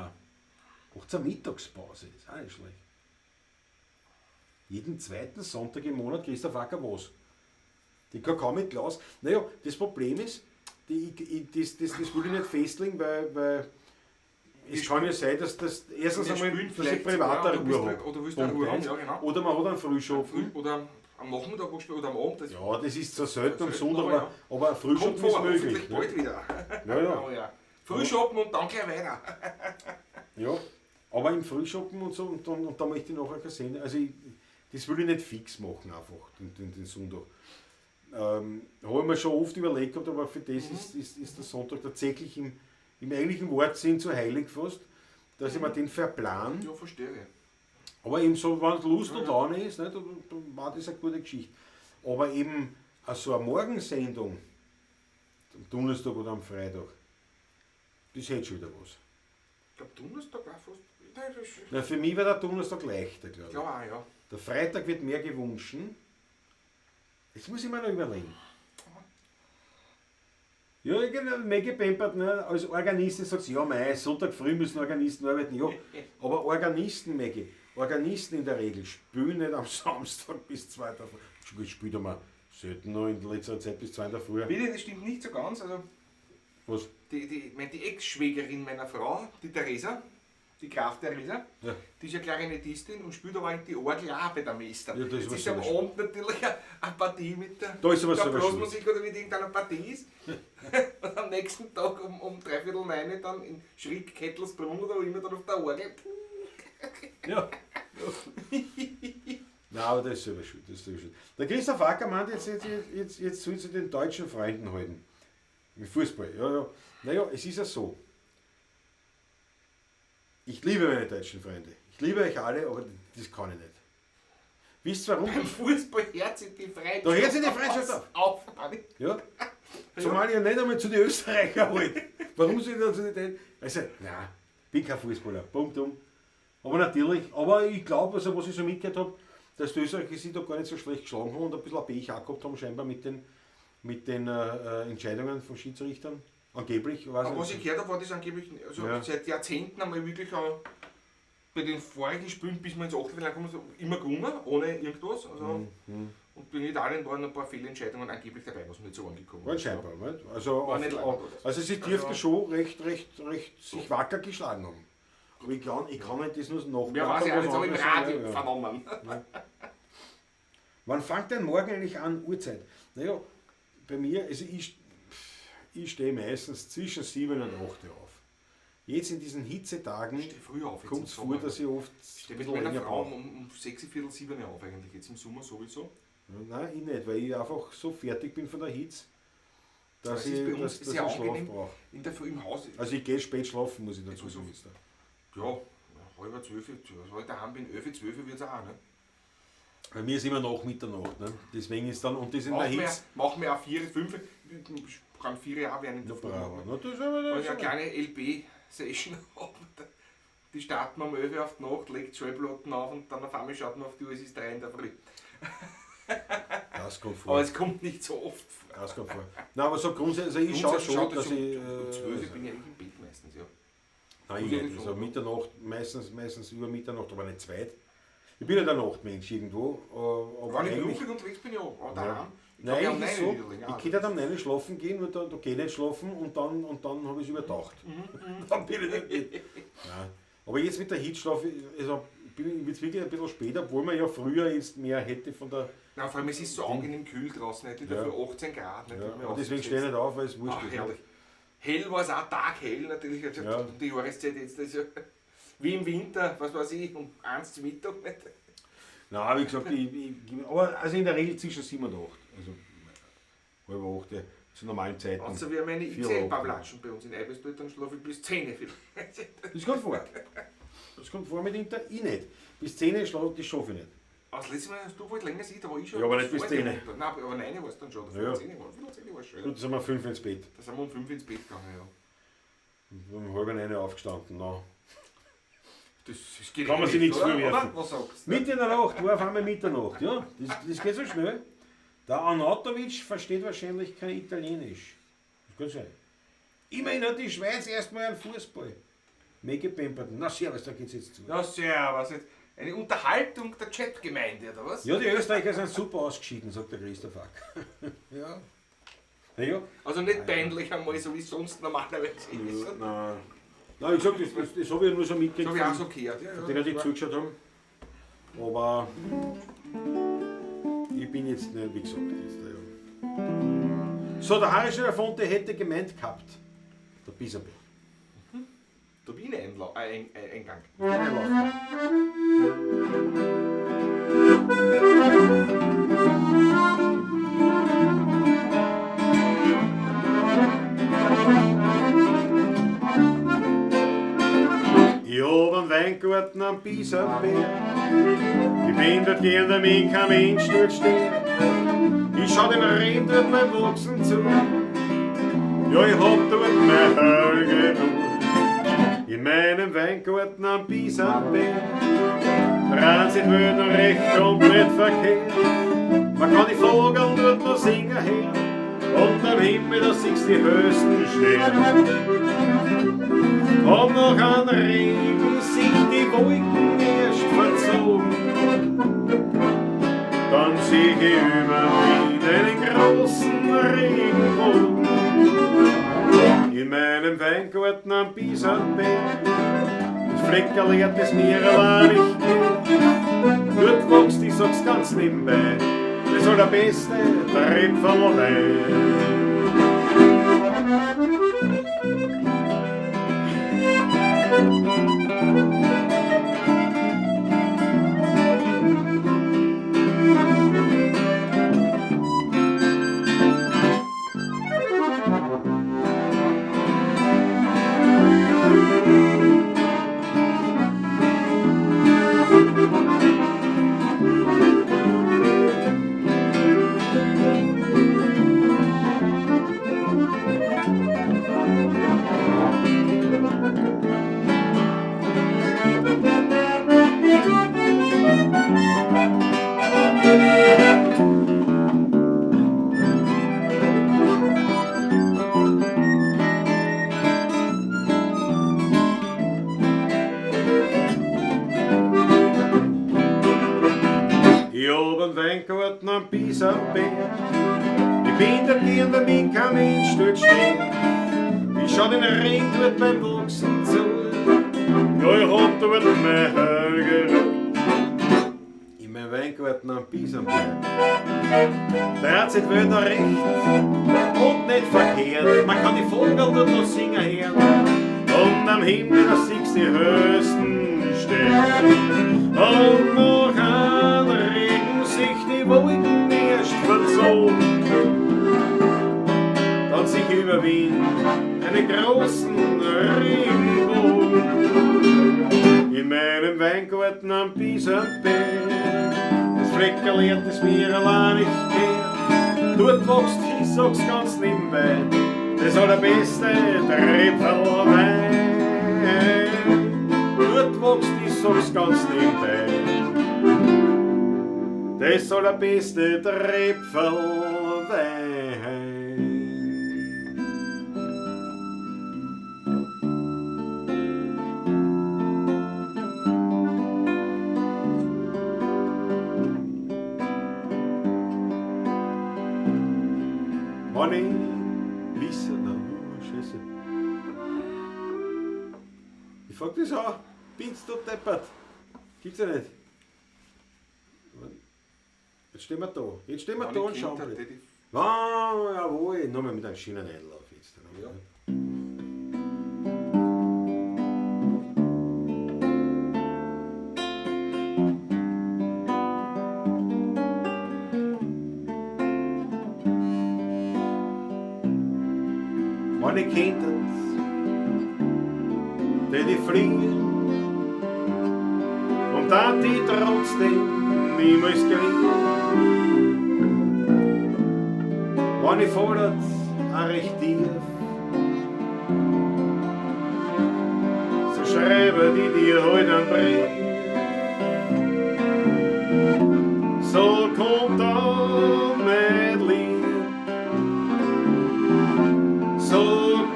auch. Auch zur Mittagspause, ist auch nicht schlecht. Jeden zweiten Sonntag im Monat Christoph Acker was. Die Kakao mit Glas. Naja, das Problem ist, das will ich nicht festlegen, weil es kann ja sein, dass das erstens Wir einmal, spielen dass ich vielleicht privat sogar, eine oder bist Ruhe du- habe. oder willst du eine Punkt Ruhe haben, eins. ja, genau. Oder man hat einen Frühschoppen. Früh oder am Nachmittag wo gespielt oder am Abend. Das Ja, das ist zwar selten am Selten, Sonntag, aber aber ein kommt Frühschoppen vor, ist möglich. hoffentlich Ne? bald wieder. Ja, ja. Oh, ja. Frühschoppen und dann gleich weiter. Ja, aber im Frühschoppen und so, und da möchte ich nachher keine Sendung. Also ich, das will ich nicht fix machen einfach, den Sonntag. Habe ich mir schon oft überlegt gehabt, aber für das ist der Sonntag tatsächlich im eigentlichen Wortsinn zu heilig fast, dass ich mir den verplan. Ja, verstehe ich. Aber eben so, wenn es Lust und Laune ist, ne, dann war das eine gute Geschichte. Aber eben auch so eine Morgensendung, am Donnerstag oder am Freitag, das hätte schon wieder was. Ich glaube, Donnerstag war fast. Nein, das ist, Na, für mich war der Donnerstag leichter, glaube ich ich. glaube auch, ja. Der Freitag wird mehr gewünscht. Das muss ich mir noch überlegen. Ja, Ja, genau, Maggie Pempert, ne, als Organistin sagt sie, ja mei, Sonntag früh müssen Organisten arbeiten, ja. Aber Organisten, Maggie, Organisten in der Regel spielen nicht am Samstag bis 2 Uhr früh. Entschuldigung, spielt einmal selten noch in letzter Zeit bis 2 in der Früh. Bitte, das stimmt nicht so ganz. Also Was? Die Ex-Schwägerin meiner Frau, die Theresa, die Graf Theresa, Ja. die ist ja Klarinettistin und spielt aber die Orgel auch bei der Meister. Ja, das ist Jetzt was ist am selber Abend natürlich eine Partie mit der, Da ist aber der selber schuld. Blasmusik oder mit irgendeiner Partie ist. Und am nächsten Tag um 8:45 dann in Schrick, Kettelsbrunn oder wo immer dann auf der Orgel. Ja. Nein, aber das ist selber schuld. Das ist selber schuld. Der Christoph Ackermann, jetzt soll zu den deutschen Freunden halten. Im Fußball, ja, ja. Naja, es ist ja so. Ich liebe meine deutschen Freunde. Ich liebe euch alle, aber das kann ich nicht. Wisst ihr warum? Beim Fußball hört sich die Freundschaft Da hört sich die Freundschaft auf. Auf. Ja. Zumal ich ja nicht einmal zu den Österreichern halt. Warum soll ich dann zu den Deutschen? Also, nein, bin kein Fußballer. Punkt um. Aber natürlich, aber ich glaube, also, was ich so mitgehört habe, dass die Österreicher sich da gar nicht so schlecht geschlagen haben und ein bisschen ein Pech auch gehabt haben, scheinbar mit den Entscheidungen von Schiedsrichtern. Angeblich. Weiß Aber nicht. was ich gehört habe, war das angeblich, also Ja. seit Jahrzehnten einmal wirklich auch bei den vorigen Spielen, bis wir ins Achtelfinale gekommen sind, immer gewonnen, ohne irgendwas. Also, Und bei Italien waren ein paar Fehlentscheidungen angeblich dabei, was mir nicht so angekommen War ist. scheinbar, nicht? Also, War nicht lange, also sie dürften Also- schon recht sich wacker geschlagen haben. Aber ich kann halt das nur noch. Ja, weiß ich auch nicht, aber im Radio Ja, ja. vernommen. Wann fängt denn morgen eigentlich an, Uhrzeit? Naja, bei mir, also ich stehe meistens zwischen 7 und 8 Uhr auf. Jetzt in diesen Hitzetagen kommt es vor, dass ich oft Ich stehe mit meiner Frau um 6, 6:15 auf eigentlich, jetzt im Sommer sowieso. Nein, ich nicht, weil ich einfach so fertig bin von der Hitze, dass Es ist ich, bei uns dass, dass sehr ich Schlaf angenehm. brauche. In der Früh im Haus, Also ich gehe spät schlafen, muss ich dazu Also sagen. ja, 11:30, was ich daheim bin, 11:12 wird es auch, ne? Bei mir ist immer nach Mitternacht, ne? Deswegen ist dann, und das in der Hitze. Machen wir auch 4, 5, kann 4 Jahre werden in der Na, Früh. bravo. Na, das ist aber Weil das ich eine kleine LP-Session habe. Die starten wir um 11 Uhr auf die Nacht, legt Schallplatten auf und dann auf einmal schaut man auf die Uhr, es ist 3 in der Früh. Das kommt vor. Aber es kommt nicht so oft vor. Das kommt vor. Nein, aber so grundsätzlich, also ich schaue schon, dass ich. Um 12 bin ich eigentlich im Bett meistens, ja. Nein, ich nicht. Also Mitternacht, meistens über Mitternacht, aber nicht zweit. Ich bin ja der Nachtmensch irgendwo. Aber wenn ich beruflich unterwegs bin, ja, aber daheim. Ich Nein, glaub, ich, so, ich könnte am 9 schlafen gehen, weil da gehe ich nicht schlafen und dann habe ich es überdacht. Dann bin ich nicht. Nein. Aber jetzt mit der Hitze also bin ich wirklich ein bisschen später, obwohl man ja früher jetzt mehr hätte von der. Nein, vor allem es ist so angenehm kühl draußen, nicht? Ja. Dafür 18 Grad. Nicht? Ja, und deswegen stehe ich nicht auf, weil es wurscht ist. Herrlich. Hell war es auch, taghell natürlich. Also Ja. Die Jahreszeit jetzt, das ist ja wie im Winter, was weiß ich, um 1 zu Mittag. Nicht? Nein, wie gesagt, aber also in der Regel zwischen 7 und 8. Also 7:30, ja, zu normalen Zeiten. Außer wir haben eine 4 Uhr. XL-Pavlatschen bei uns in Eibesdorf, dann schlafe ich bis 10 vielleicht. Das kommt vor. Das kommt vor mit Inter, ich nicht. Bis 10 Uhr schlafe ich, das schaffe ich nicht. Das letzte Mal hast du wohl länger sieht, da war ich schon. Ja, aber nicht bis 10. Nein, aber 9 war es dann schon. Ja. 10 war es schon. Gut, da sind wir 5 ins Bett. Da sind wir um 5 ins Bett gegangen, ja. Um 8:30 aufgestanden. Na. Das geht Kann man sich nichts vorwerfen. Was sagst du? Mitten in der Nacht, war auf einmal Mitternacht. Ja, das geht so schnell. Der Arnautovic versteht wahrscheinlich kein Italienisch. Das kann sein. Immerhin hat die Schweiz erstmal einen Fußball. Mega Pemperton. Na servus, da geht's jetzt zu. Na servus. Jetzt eine Unterhaltung der Chatgemeinde, oder was? Ja, die Österreicher sind super ausgeschieden, sagt der Christoph Ack. Ja. Na ja. Also nicht peinlich einmal, so wie es sonst normalerweise ist. Ja, nein. Nein, ich sag, das habe ich ja nur so mitgekriegt. Das habe ich auch so gehört. Ja, Von denen, die zugeschaut haben. Aber ich bin jetzt nicht, wie gesagt, jetzt da, ja. So, der Harry Schäfer-Fonte hätte gemeint gehabt. Der Bisamberg. Der Wiener Eingang. Ich hab einen Weingarten am Bisamberg. Ich bin dort gern, damit kein Mensch dort steht. Ich schau den Rehen dort beim Wachsen zu. Ja, ich hab dort meine heilige Ruhe. In meinem Weingarten am Bisamberg. Dran sind Wörter recht und nicht verkehrt. Man kann die Vögel dort noch singen hören. Und am Himmel, da siehst die höchsten Sterne. Und noch an Regen sich die Wolken erst verzogen. Dann sieh ich über Wien einen großen Regenbogen. In meinem Weingarten am Bisamberg, das Fleckerl das mir allein nicht geht. Dort wächst, ich sag's ganz nebenbei, das allerbeste Tröpferl Wein. Ich hab einen Weingarten am Bisamberg. Ich bin dort gern, bei mir kein Mensch dort steht. Ich schau den Regen dort beim Wachsen zu. Ja, ich hab dort mein Heil geruht. In meinem Weingarten am Bisamberg. Der hat sich die Welt noch recht und nicht verkehrt. Man kann die Vögel dort noch singen hören. Und am Himmel, da siehst du die höchsten Sterne. Und noch an Regen sich die Wolken erst verzogen. Dann sich über Wien einen großen Regenbogen. In meinem Weingarten am Bisamberg, das Fleckerl, das mir allein nicht gehört. Dort wächst, ich sag's ganz nebenbei, das allerbeste Tröpferl Wein. Dort wächst, ich sag's ganz nebenbei, das allerbeste Tröpferl Wein. Wenn ich wisse, nein, oh, Scheiße. Ich frag das auch, binst du deppert? Gibt's ja nicht. Jetzt stehen wir da. Jetzt stehen wir da und schauen. Ah, jawohl, nochmal mit einem schönen Einlauf jetzt. Ja. Wenn ich könnte, tät ich fliegen und da die trotzdem niemals kriegen. Wenn ich fordert, auch recht tief, so schreibe ich dir heut einen Brief. So kommt dann mein Lieb, so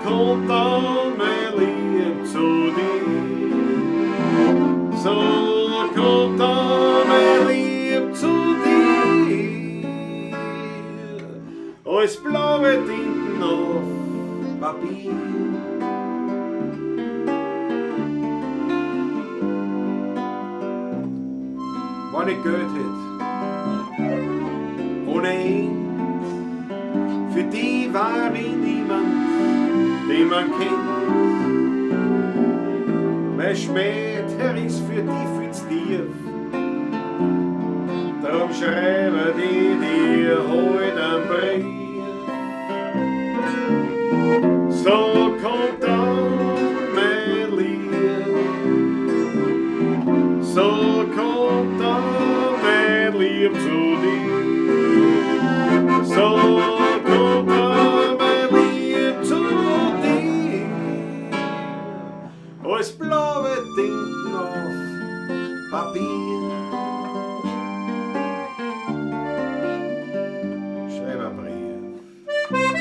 kommt dann mein Lieb zu dir. So kommt dann mein Lieb zu dir. Als blaue Tinten auf Papier. Wenn ich Geld hätt, ohne End, für die war ich niemand, den man kennt. Mein Schmäh, der ist für die viel zu tief. Darum schreibe ich dir heut einen Brief. So kommt dann mein Lieb, so kommt dann mein Lieb zu dir. So kommt dann mein Lieb zu dir. Als blaue Tinten auf Papier. Schreib einen Brief.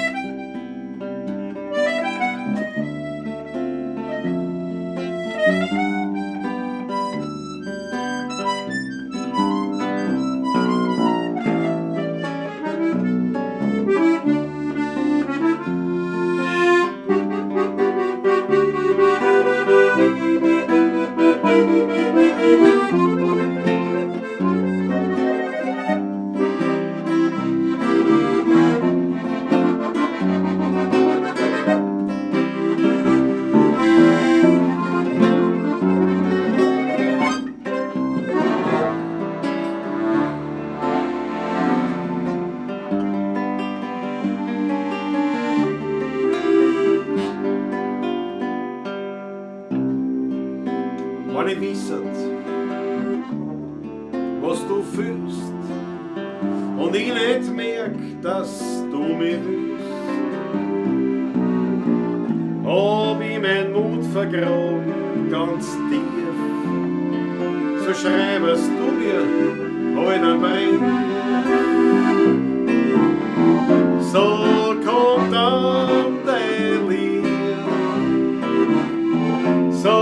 ich wissert, was du fühlst und ich nicht merk, dass du mich willst, hab ich mein Mut vergraben, ganz tief, so schreibest du mir heut einen Brief. So kommt dann dein Lied, so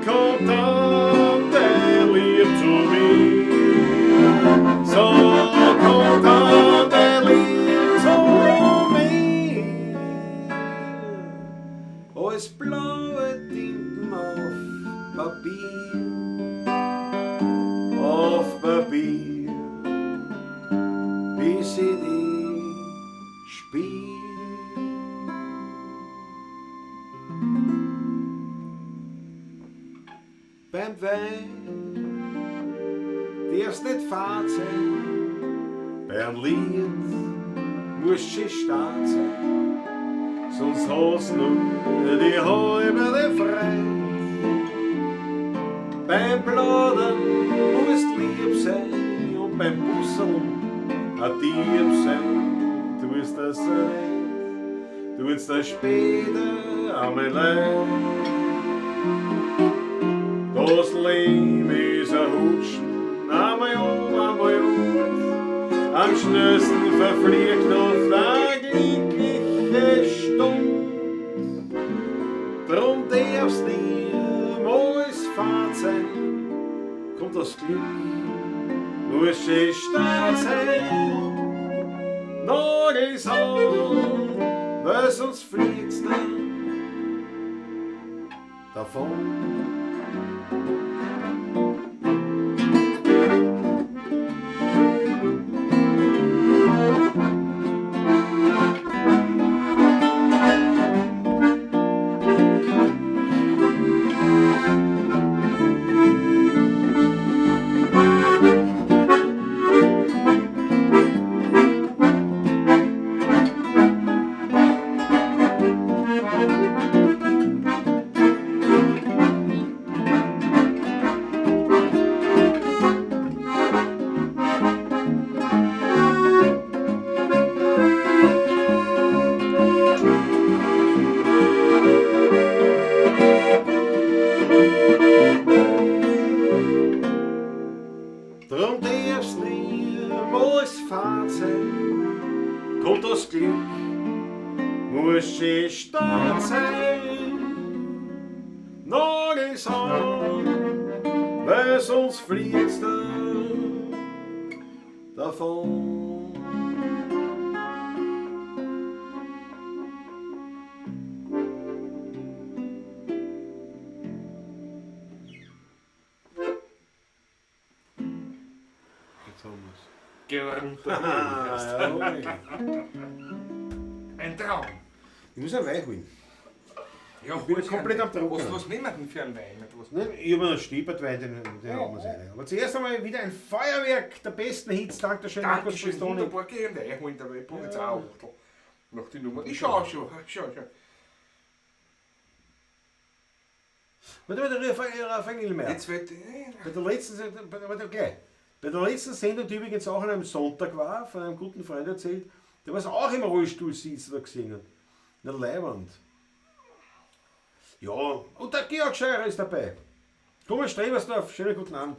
kommt dann dein Lied zu mir, so kommt dann dein Lied zu mir, als blaue Tinten auf Papier, auf Papier, bis ich dich spiel. Beim Wein darfst nicht fad sein, beim Lied musst schön stark sein, sonst hast nur die halbe Freude. Beim Plaudern musst lieb sein und beim Busseln ein Dieb sein. Du wirst das nicht, du wirst das später einmal leid. Das Leben ist ein Hutschen, einmal um, einmal um. Am schnellsten verfliegt oft eine glückliche Stund. Drum darf's niemals fad sein, kommt das Glück, muss schön stark sein. Nagels an, weil sonst fliegt's dann davon. Drum darf's niemals fad sein, kommt das Glück, muss schön stark sein. Nagels an, weil sonst fliegt's dann davon. Jetzt haben wir's. Geh runter. Ah, jawohl. Ein Traum. Ich muss einen Wein holen. Ja, Ich bin komplett am Trockenen. Was nehmen wir denn für einen Wein? Was? Ne, ich habe einen Stiepertwein, den haben wir rein. Aber zuerst einmal wieder ein Feuerwerk der besten Hits. Dankeschön, Markus Dankeschön, Pristoni. wunderbar. Geh einen Wein holen, dabei. Ich brauche jetzt auch Achtel. Nach die Nummer. Ich schau schon, schau schon. Warte mal, der Raphael Engelmeier. Jetzt wird. Bei der letzten, warte, gleich. Bei der letzten Sendung, die übrigens auch an einem Sonntag war, von einem guten Freund erzählt, der was auch im Rollstuhl sitzt oder gesehen hat. In der Leihwand. Ja, und der Georg Scheurer ist dabei. Thomas Strebersdorf, schönen guten Abend.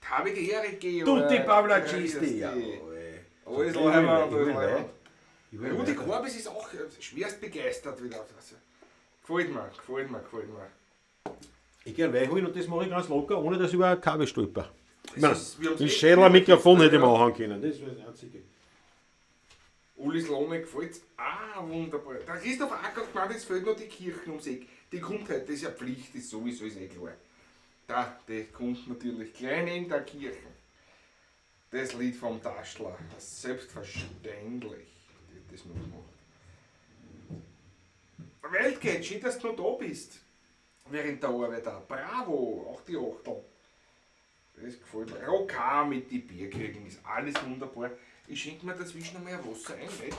Habe die Ehre, Georg. Tutti Pavlacisti. Alles Leihwand, alles Leihwand. Jawohl. Rudi Korbis ist auch schwerst begeistert wieder. Also, gefällt mir, gefällt mir, gefällt mir. Ich gehe einen Wein holen und das mache ich ganz locker, ohne dass ich über ein Kabel stolper. Das ist- wir haben's Den eh- Schädler Mikrofon hätte ich mir auch können. Das wäre das Einzige. Uli Slone gefällt's. Ah, wunderbar. Der Christoph Acker hat gemeint, es fehlt noch die Kirche ums Eck. Die kommt heute, das ist ja Pflicht, das sowieso, ist eh klar. Da, die kommt natürlich klein in der Kirche. Das Lied vom Taschler, das ist selbstverständlich, wird das noch gemacht. Weltgeht, schön, dass du noch da bist. Während der Arbeit auch. Bravo, auch die Achtel. Das gefällt mir. Rock mit die Bierkriegen ist alles wunderbar. Ich schenke mir dazwischen noch mehr Wasser ein, nicht?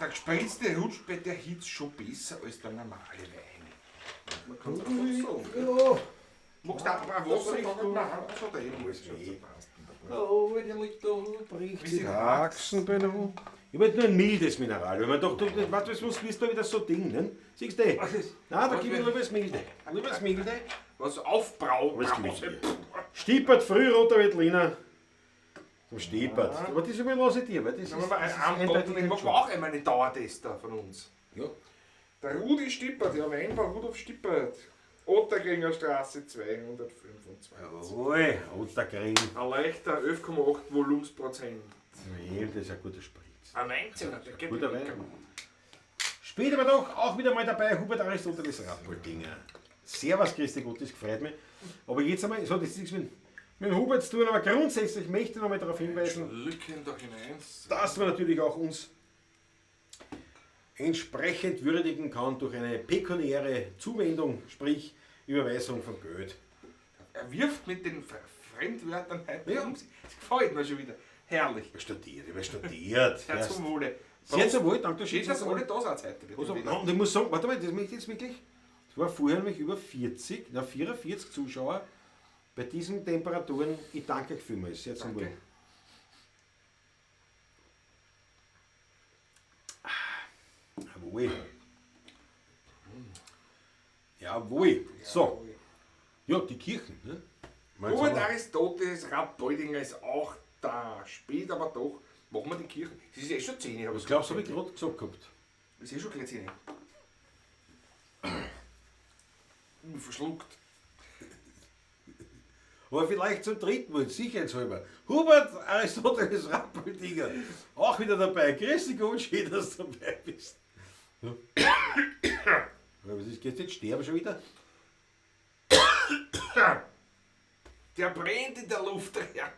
Der gespritzte rutscht bei der Hitze schon besser als der normale Wein. Man kann es einfach sagen. Ja. Magst du auch ein Wasser? Nein, das hat er eh noch alles schon eh. passt. Oh, der liegt da, bricht Wie sich sie Haxenbein. Ich wollte nur ein mildes Mineral. Wenn man doch, du, warte, sonst wirst du wieder so Ding, ne? Siehst du? Was ist? Nein, da Was gib ich will- lieber das Milde. Lieber das Milde. Was Aufbrau? Was Brause. Milde. Stiepert, Frühroter Veltliner. Zum Stiepert. Aber das überlasse ich dir, weil das Dann ist, haben wir das ist einen eindeutig Bottle, ein machen wir auch einmal einen Dauertester von uns. Ja. Der Rudi Stippert, ja, Weinbau Rudolf Stippert. Otterkringer Straße 225. Jawohl, Otterkring. Ein leichter 11,8 Volumensprozent. Nee, das ist ein guter Spritz. Ein 19er, der geht Guter lecker. Wein. Später aber doch auch wieder mal dabei Hubert Aristoteles Rappoldinger. Servus, Christi Gott, das gefreut mich. Aber jetzt einmal, es hat jetzt nichts mit Hubert zu tun, aber grundsätzlich möchte ich noch mal darauf hinweisen, Lücken doch hinein. dass man natürlich auch uns entsprechend würdigen kann durch eine pekuniäre Zuwendung, sprich Überweisung von Geld. Er wirft mit den Fremdwörtern heute Ja. um sich. Das gefällt mir schon wieder. Herrlich. Ich studiert, ich habe studiert. Sehr zum Wohle. Sehr zum Wohl, danke Schön, dass alle da sind heute. Bitte. Also, nein, und ich muss sagen, warte mal, das möchte ich jetzt wirklich. Es war vorher nämlich über 40, na 44 Zuschauer bei diesen Temperaturen. Ich danke euch vielmals. Sehr zum Danke. Wohl. Jawohl. Jawohl. So, ja, die Kirchen. Ne? Meinst du Robert auch? Aristoteles Rappoldinger ist auch da. Spät, aber doch. Machen wir die Kirche. Es ist eh schon 10 Uhr. Was glaubst du, habe ich gerade gesagt gehabt? Es ist eh schon gleich 10 Uhr. Mich verschluckt. Aber vielleicht zum dritten Mal, sicherheitshalber. Hubert Aristoteles Rappoldinger, auch wieder dabei. Grüß dich Gott, schön, dass du dabei bist. Ja. Aber was ist, gehst du jetzt sterben schon wieder? Der brennt in der Luft. Ja.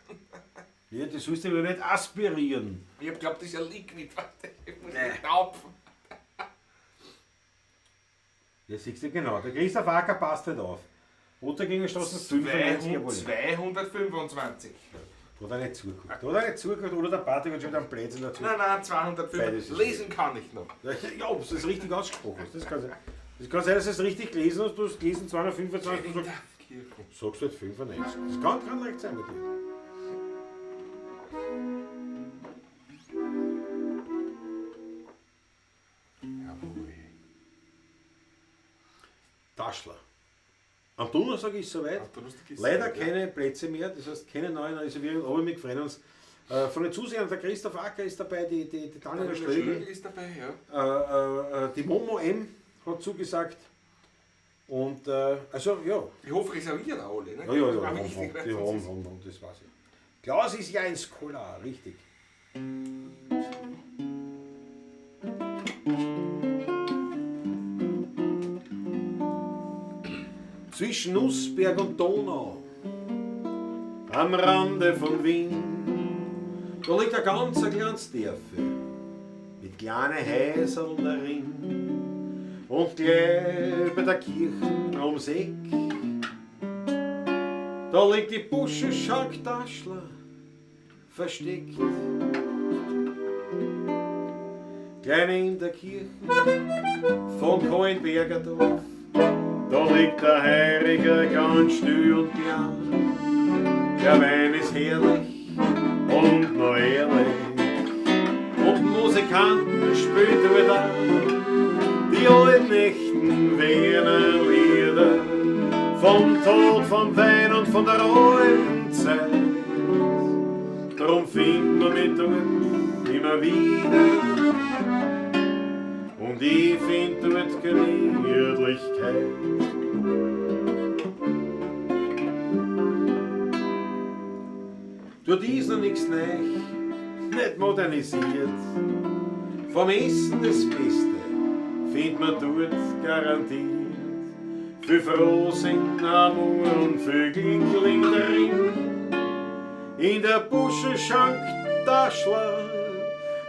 Ja, das sollst du aber nicht aspirieren. Ich hab glaubt, das ist ein Liquid. Warte, ich muss nicht taufen. Ja, siehst du genau. Der Christoph Acker passt halt auf. Otterkringer Straße 95, jawohl. 225. Hat er nicht zugeguckt. Hat er nicht zugeguckt oder der Patrick hat schon wieder einen Blödsinn dazu. Nein, nein, 205. Beides ist Lesen kann ich noch. Ja, ob du das richtig ausgesprochen hast. Das kann sein. Das kann sein, dass du es richtig gelesen hast. Du hast gelesen 225 und sagst, Kirchen. sagst du halt 95. Das kann leicht sein mit dir. Jawohl. Taschler. Am Donnerstag ist es soweit. Am Donnerstag ist es Leider soweit, ja. keine Plätze mehr, das heißt keine neuen Reservierungen, aber wir freuen uns. Von den Zusehern, der Christoph Acker ist dabei, die Daniela Daniela Schlögl, Schlögl ist dabei, ja. die Momo M hat zugesagt. Und also ja, Ich hoffe, reservieren auch alle. Ne? ja, ja, Das ja, war haben, wichtig, haben, weil die sonst haben, ist- haben, haben, das weiß ich. Klaus ist ja ein Scholar, richtig. Zwischen Nussberg und Donau, am Rande von Wien, da liegt ein ganz ein kleines Dörfel mit kleinen Häuserl darin und gleich bei der Kirche ums Eck. Da liegt die Buschenschank Taschler versteckt. Klein in der Kirche von Coinberger Dorf, da liegt der Heiriger ganz still und klein. Der Wein ist herrlich und noch ehrlich und Musikanten spielt wieder die alten echten Wiener Lieder vom Tod, vom Wein und von der alten Zeit. Drum findet man mich dort immer wieder und ich find dort Gemütlichkeit. Dort ist noch nichts neu, nicht modernisiert. Vom Essen das Beste findet man dort garantiert. Für Frohsinn, Amor und für Glück drin. In der Buschenschank Taschler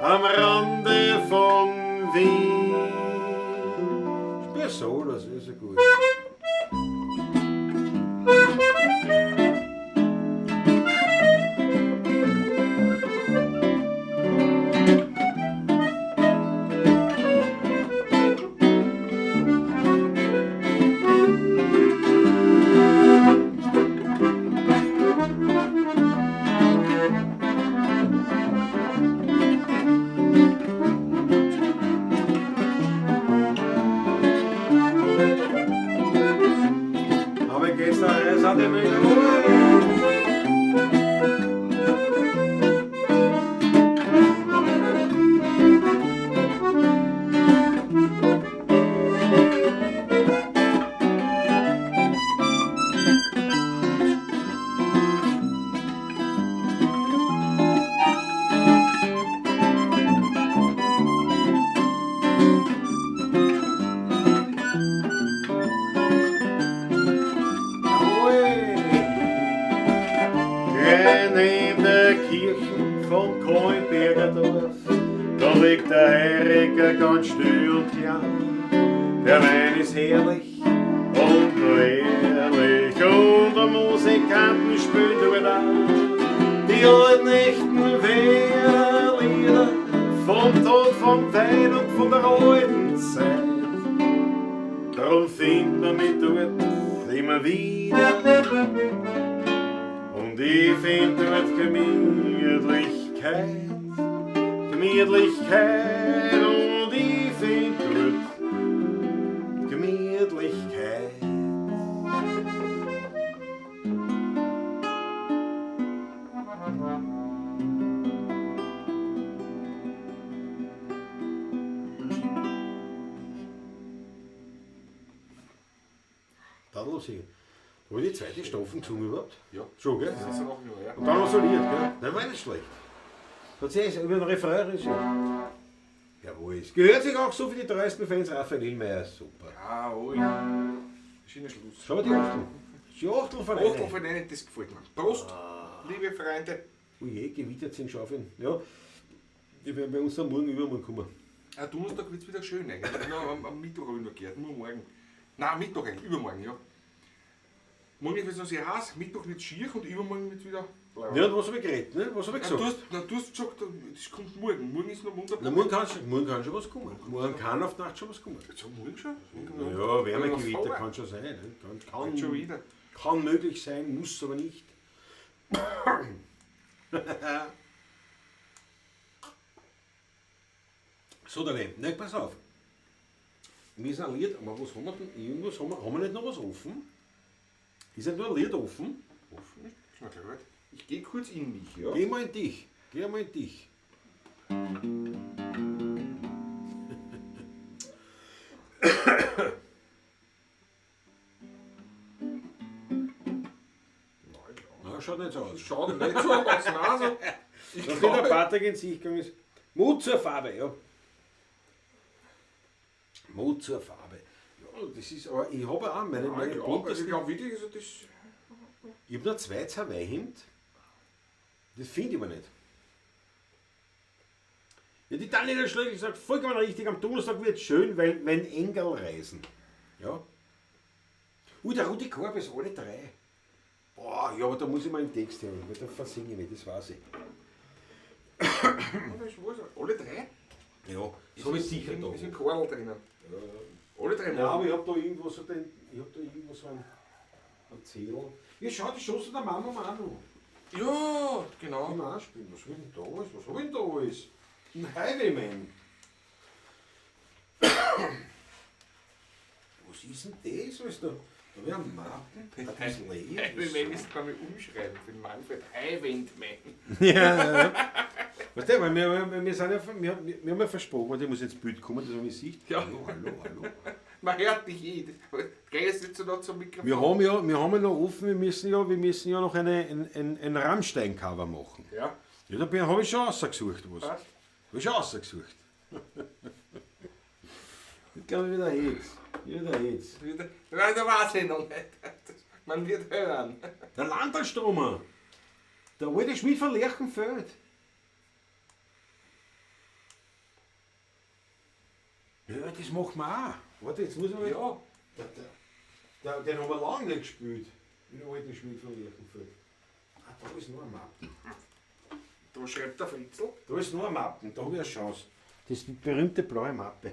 am Rande von Wien. Spiel Solos, ist ja gut. Gleich neben der Kirche vom Kolberger da liegt der Heiriger ganz still und klein. Der Wein ist herrlich und nur ehrlich und der Musikanten spielen durch die alten echten Wehrlieder vom Tod, vom Wein und von der alten Zeit. Darum findet man mich dort immer wieder. Und ich find dort Gemütlichkeit, Gemütlichkeit, und ich find dort Gemütlichkeit. Tadel Habe ich die zweite Staffel gesungen überhaupt? Ja. Schon, gell? Das ist noch ja. Und dann noch soliert, gell? Das war nicht schlecht. Hat sich über den Refrain ist. Jawohl. Es gehört sich auch so für die treuesten Fans, Raphael Illmeyer, super. Jawohl. Schöner Schluss. Schau mal die Achtel. Die Achtel von Achtel einer. von einer, das gefällt mir. Prost, liebe Freunde. Uje, gewittert sind Schaufeln. Ja, die werden bei uns am Morgen übermorgen kommen. Ah, Donnerstag wird es wieder schön eigentlich. Nein, am Mittwoch habe ich noch gehört, nur morgen. Nein, Mittag eigentlich, übermorgen, ja. Morgen wird es noch sehr heiß, Mittag wird es schier und übermorgen wird es wieder blau. Ja, und was habe ich geredet, ne? Was habe ich Na, gesagt? du hast gesagt, das kommt morgen. Morgen ist noch wunderbar. Na, morgen kann schon was kommen. Morgen kann auf die Nacht schon was kommen. So, morgen schon? Ja, Wärmegewitter kann schon sein. Ne? Kann, Schon wieder. kann möglich sein, muss aber nicht. So, Dale, ne, pass auf. Wir sind ein Lied, aber was haben wir denn? Irgendwas haben wir nicht noch was offen? Ist nicht nur ein Lied offen? Offen? Ist mir klar. Ich gehe kurz in mich, ja. Geh mal in dich. Geh mal in dich. Na, schaut nicht so aus. Schaut nicht so aus, nein, also, ich Nachdem der glaube, Patrick in sich gegangen ist. Mut zur Farbe, ja. Mut zur Farbe. Ja, das ist, aber ich habe auch meine, ja, meine ich glaube, also buntesten. ich glaube wirklich, also das, Ich habe noch zwei Hawaii-Hemd. Das finde ich aber nicht. Ja, die Daniela Schlögl sagt vollkommen richtig, am Donnerstag wird es schön, weil wenn Engel reisen. Ja. Der Rudi Korb ist alle drei. Boah, ja, aber da muss ich mal einen Text hören, weil da versinge ich mich, das weiß ich. Ja, das war's. Alle drei? Ja, das habe ich sicher da. Ist ein Korl drinnen. Alle drei Ja, aber ich habe da irgendwo so den, ich hab da irgendwo so einen, einen Zettel. Ja, schau, die Schosse der Mama auch noch. Ja, genau. Kann man auch spielen. Was hab ich denn da alles? Was hab ich denn da alles? Ein Highwayman. Was ist denn das alles da? Da hab ich einen Mappen. Das ist leer. Highwayman ist bei mir umschreiben für den Manfred. Highwayman. Ja, ja. Weißt du, weil wir sind ja, wir haben ja versprochen, warte, ich muss ins Bild kommen, das habe ich Sicht. Ja. Hallo, hallo, hallo. Man hört dich eh. Geh jetzt nicht so nah zum Mikrofon. Wir haben ja noch offen, wir müssen ja noch ein Rammstein-Cover machen. Ja, Ja, da habe ich schon rausgesucht was. passt. Habe ich schon rausgesucht. Ich glaube wieder jetzt. Wieder jetzt. Nein, da weiß ich noch nicht. Man wird hören. Der Landalstromer. Der alte Schmied von Lerchenfeld. Ja, das machen wir auch. Warte, jetzt muss ich mal. Ja. Den haben wir lange nicht gespielt. Den alten Schmied von Lerchenfeld. Ah, da ist noch ein Mappen. Da schreibt der Fritzl. Da ist noch ein Mappen, da habe ich eine Chance. Das ist die berühmte blaue Mappe.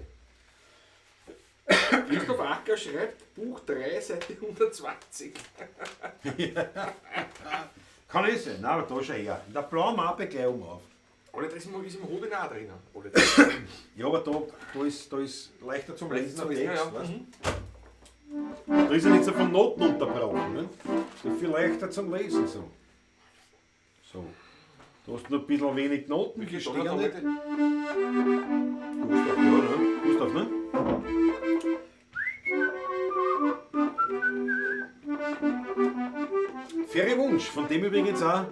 Christoph Acker schreibt Buch 3, Seite 120. Kann ich sein? Nein, aber da schau her. In der blauen Mappe gleich oben auf. Alle drei sind im Hoden auch drinnen. Alle drei. Ja, aber da ist leichter zum Lesen Zum am Lesen, Text. ja. Weißt? Mhm. Da Da ist er nicht so von Noten unterbrochen. Ne? Das ist viel leichter zum Lesen. So. So. Du hast nur ein bisschen wenig Noten, Wie die viel Dollar Sterne. heute? Gustav, ja, ne? Gustav, ne? Faire Wunsch, von dem übrigens auch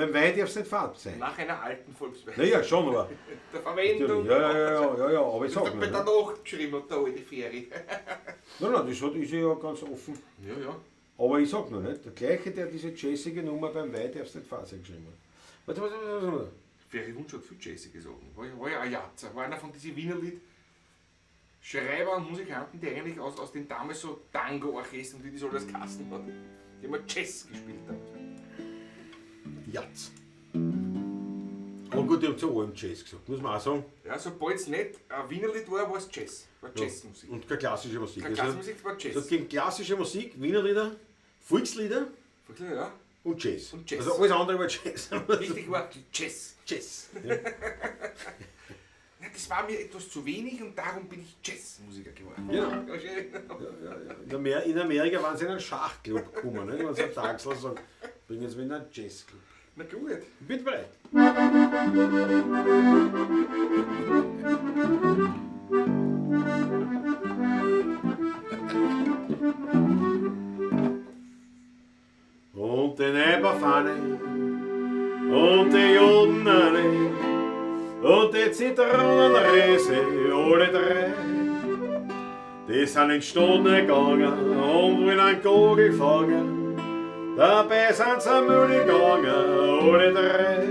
beim Wein darf's nicht fad sein. Nach einer alten Volksweise. Naja, schon, aber. Der Verwendung. Natürlich. Ja, aber ich Ich sag hab nur. bei der Ne? Nacht geschrieben und der alte Ferie. Nein, nein, das ist ja ganz offen. Ja, ja. Aber ich sag nur, nicht, der gleiche, der diese jazzige Nummer beim Wein darf's nicht fad sein geschrieben hat. Warte, warte, warte, warte. Ferry Wunsch hat viel jazzige Sachen. War ja ein Jatzer. War einer von diesen Wiener Lied. Schreiber und Musikanten, die eigentlich aus den damals so Tango-Orchestern, die das alles Kasten hat. Die haben Jazz gespielt damals. Jatz. Aber gut, die haben zu allem Jazz gesagt, muss man auch sagen. Ja, sobald es nicht ein Wiener Lied war, war es Jazz. War Jazzmusik. Und keine klassische Musik. Keine Also, klassische Musik, war Jazz. Es hat gegen klassische Musik, Wiener Lieder, Volkslieder Volkslieder, ja. und Jazz. Und Jazz. Also alles andere war Jazz. Richtig war Jazz. Jazz. Ja. Ja, das war mir etwas zu wenig und darum bin ich Jazzmusiker geworden. Genau. Ja, schön. In Amerika waren sie in einen Schachclub gekommen, ne? Wenn sie am Tagsler sagen, bringen sie mich in einen Jazzclub. Na gut. Ich bin bereit. Und den Eberfahne und die Jodenane und die Zitronenrese, alle drei. Die sind in Stunden gegangen und wollen einen Kugel fangen. Dabei sind sie Mühle gegangen, alle drei.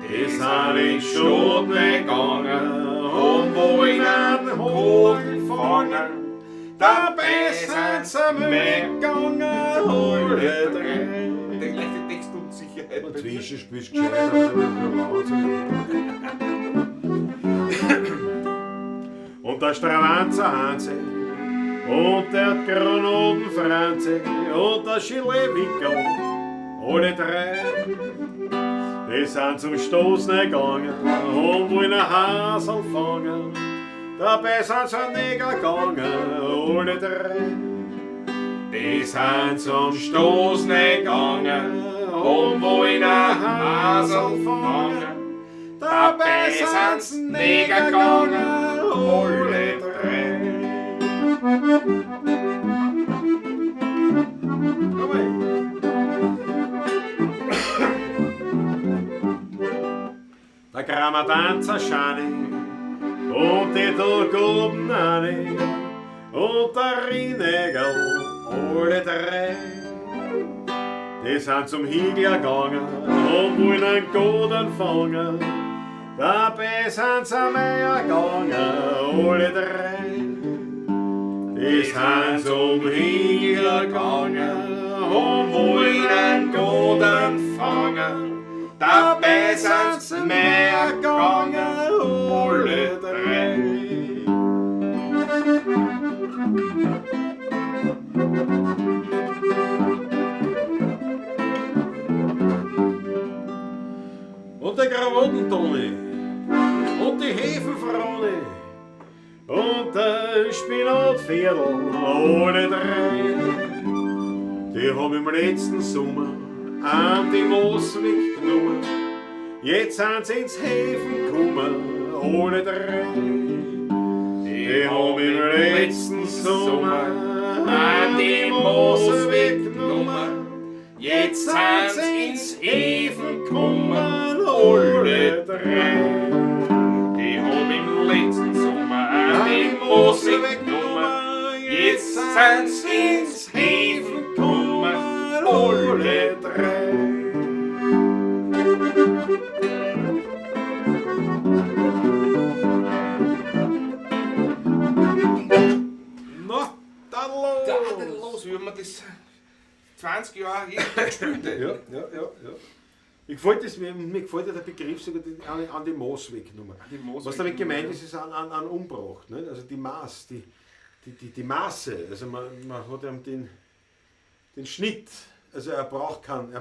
Die sind in Stunden gegangen und wollen einen Kugel fangen. Dabei sind sie Mühle gegangen, alle drei. Die leichte Textunsicherheit. Und bei mir. Zwischenspiel ist gescheit, aber da wird Und der Stravanzer Hanse und der Granaten Franze und der Schilewickel, alle drei, die sind zum Stoßen gegangen und wollen ein Hasel fangen. Dabei sind sie an Neger gegangen, alle drei. Die sind zum Stoßen gegangen und wollen ein Hasel fangen. Dabei sind sie Neger gegangen, alle drei. Komm mal. Der Grammatanzer Schani und die Dolgoben Anni und der Rinegel, alle drei. Die sind zum Higler gegangen und wollen einen Goden fangen. Dabei sind sie am Meier gegangen, alle drei. Die sind zum Higler gegangen und wollen einen Goden fangen. Dabei sind sie mehr gegangen, alle drei. Und der Krawattentoni und die Hefenfrone und der Spinatviertel, alle drei. Die haben im letzten Sommer an die Moos weggenommen. Jetzt sind sie ins Häfen gekommen, alle drei. Die haben im letzten Sommer an die Moos weggenommen. Jetzt Jetzt sind sie ins Häfen gekommen, alle drei. Die haben im letzten Sommer an die Moos weggenommen. Jetzt sind sie ins Häfen gekommen, alle drei. Na, dann los! Da, dann los, wie haben wir das 20 Jahre jeden Tag gespielt? Ja. Mir gefällt, das, mir gefällt ja der Begriff sogar an die Maß weggenommen. An die Maß Was damit weggenommen, gemeint ja. ist, ist an umgebracht. Nicht? Also die Maß, die Maße. Also man hat ihm den Schnitt. Also er braucht keinen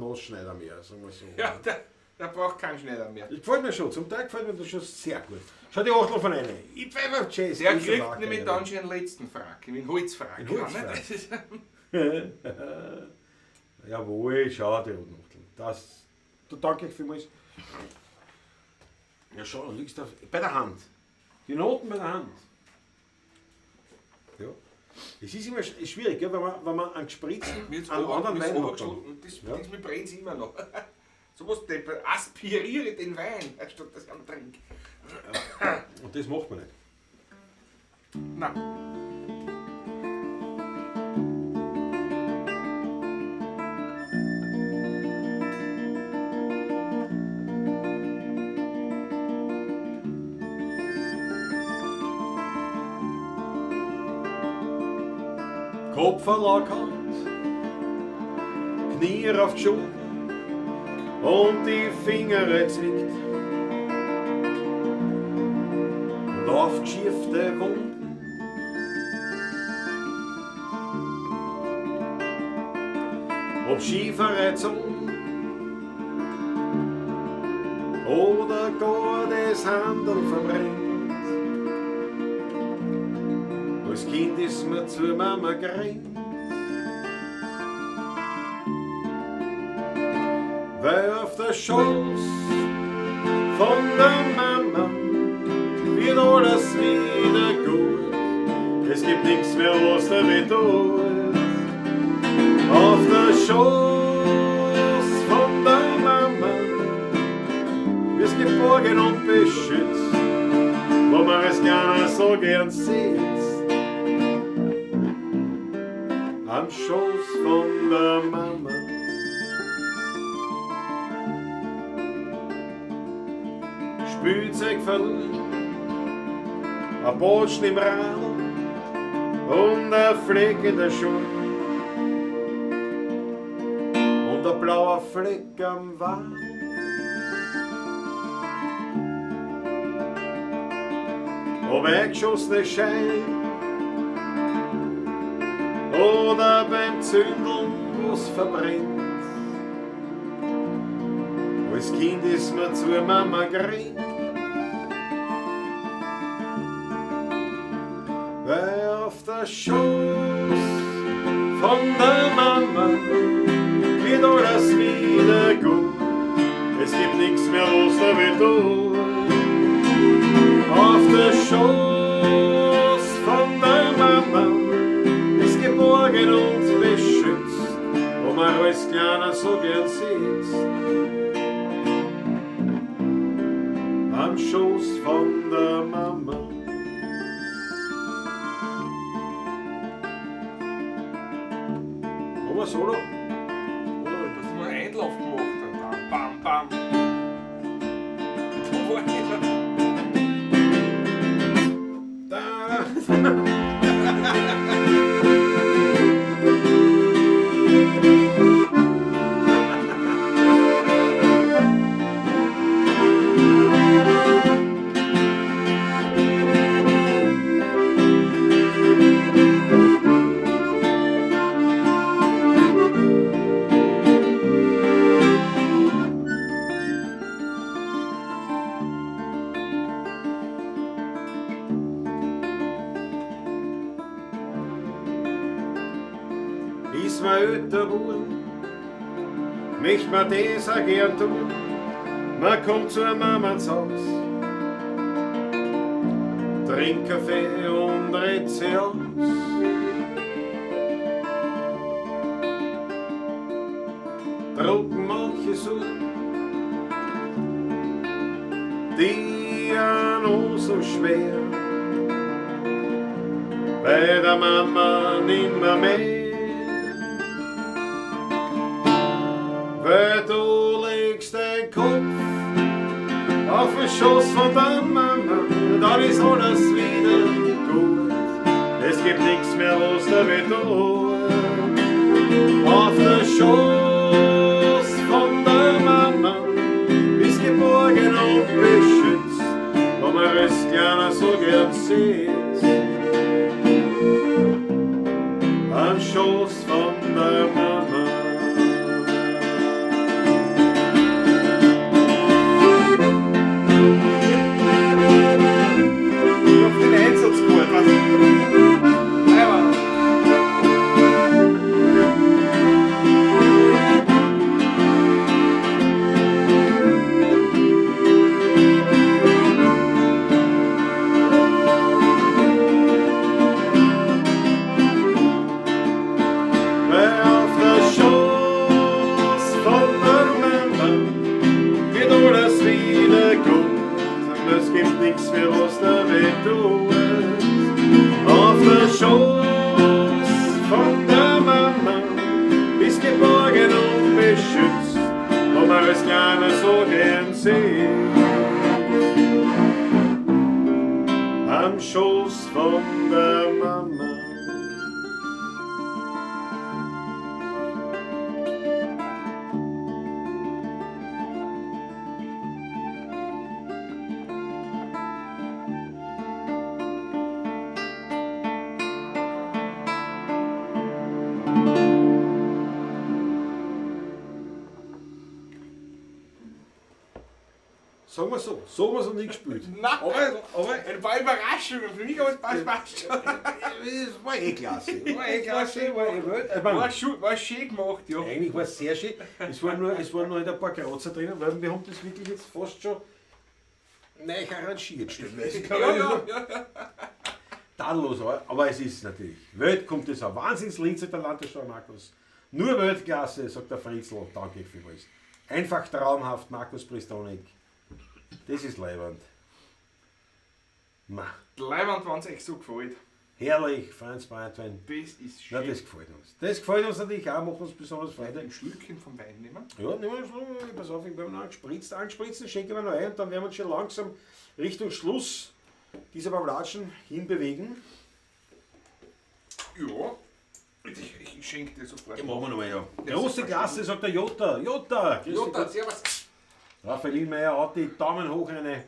Maßschneider mehr, sagen wir so. Ja, der, Der braucht keinen Schneider mehr. Das gefällt mir schon, zum Teil gefällt mir das schon sehr gut. Schau die Achtel von einer. Ich pfeife auf Jazz. Der Das ist kriegt auch nämlich geil. dann schon den letzten Frack, den Holzfrack. Den Holzfrack. Das ist- Jawohl, schau die roten Achteln. Das, da danke ich vielmals. Ja, schau, du liegst auf, bei der Hand. Die Noten bei der Hand. Ja. Es ist immer schwierig, gell, wenn man einen gespritzten, Mir ist einen anderen mir ist Wein hat. dann. runtergeschlagen. Das, Ja. das mir brennt immer noch. So was deppert. Aspiriere den Wein, anstatt dass ich ihn trinke. Und das macht man nicht. Nein. Kopf verlockert, Knie auf die Schulter und die Finger zwickt. Und aufgeschiefte Wunden. Ob schiefere Zungen oder gar das Handel verbrennt. Als Kind ist mir zur Mama gerannt. Weil auf der Schoß von der Mama wird alles wieder gut. Es gibt nichts mehr, was der weh tut. Auf der Schoß von der Mama wirst geborgen und beschützt, wo man es gerne so gern sieht. Am Schoß von der Mama. Spielzeug verloren, ein Botschen im Radl und ein Fleck in der Schuhe und ein blauer Fleck am Wald. Ob eingeschossene Schein oder beim Zündeln, wo's verbrennt. Als Kind ist man zur Mama gerannt, weil auf der Schoß von der Mama wird alles wieder gut. Es gibt nichts mehr, was da weh tut. Auf der Schoß von der Mama ist geborgen und beschützt, wo man als Kleiner so gern sitzt. Am Schoß von der Mama. Aber Solo. Dass du mal einen Einlauf gemacht hast. Bam, bam, bam. Da war ich Da. Ist man älter geworden, möcht man das auch gern tun. Man kommt zur Mama ins Haus, trinkt Kaffee und redet sie aus. Drucken manche Sorgen, die an noch so schwer, bei der Mama nimmer mehr. Weil du legst deinen Kopf auf den Schoß von der Mama, dann ist alles wieder gut. Es gibt nichts mehr, was da weh tut. Auf der Schoß von der Mama bist geborgen und beschützt, wo man es gerne so gern sieht. Am Schoß von der Mama. Morgen seh. Am Schoß von der Mama. Sagen wir so, so haben wir es noch nie gespielt. Nein, Aber ein paar Überraschungen für mich, aber es passt schon. Es war eh klasse. War eh klasse, war eh wild. Ich mein, War schön gemacht, ja. Eigentlich war es sehr schön. Es waren nur halt ein paar Kratzer drinnen, weil wir haben das wirklich jetzt fast schon neu arrangiert, stellenweise. Ja. Tadellos, aber es ist natürlich. Welt kommt das ein Wahnsinnslied, sagt der Landessteuer Markus. Nur Weltklasse, sagt der Fritzl. Danke vielmals. Einfach traumhaft, Markus Pristonik. Das ist leiwand. Ma, Leiwand, wenn es euch so gefällt. herrlich, Franz Breitwein. Das ist schön. Na, das gefällt uns. Das gefällt uns natürlich auch, macht uns besonders Freude. Ein Schlückchen vom Wein nehmen. Ja, nehmen wir einen Schluck, pass auf, ich werde noch angespritzt, schenken wir noch ein und dann werden wir uns schon langsam Richtung Schluss dieser Pavlatschen hinbewegen. Ja. Ich schenke dir sofort. Ja, machen wir nochmal, ja. Große Klasse, sagt der Jota. Jota! Jota, servus. Raphael Lindmeier hat die Daumen hoch eine.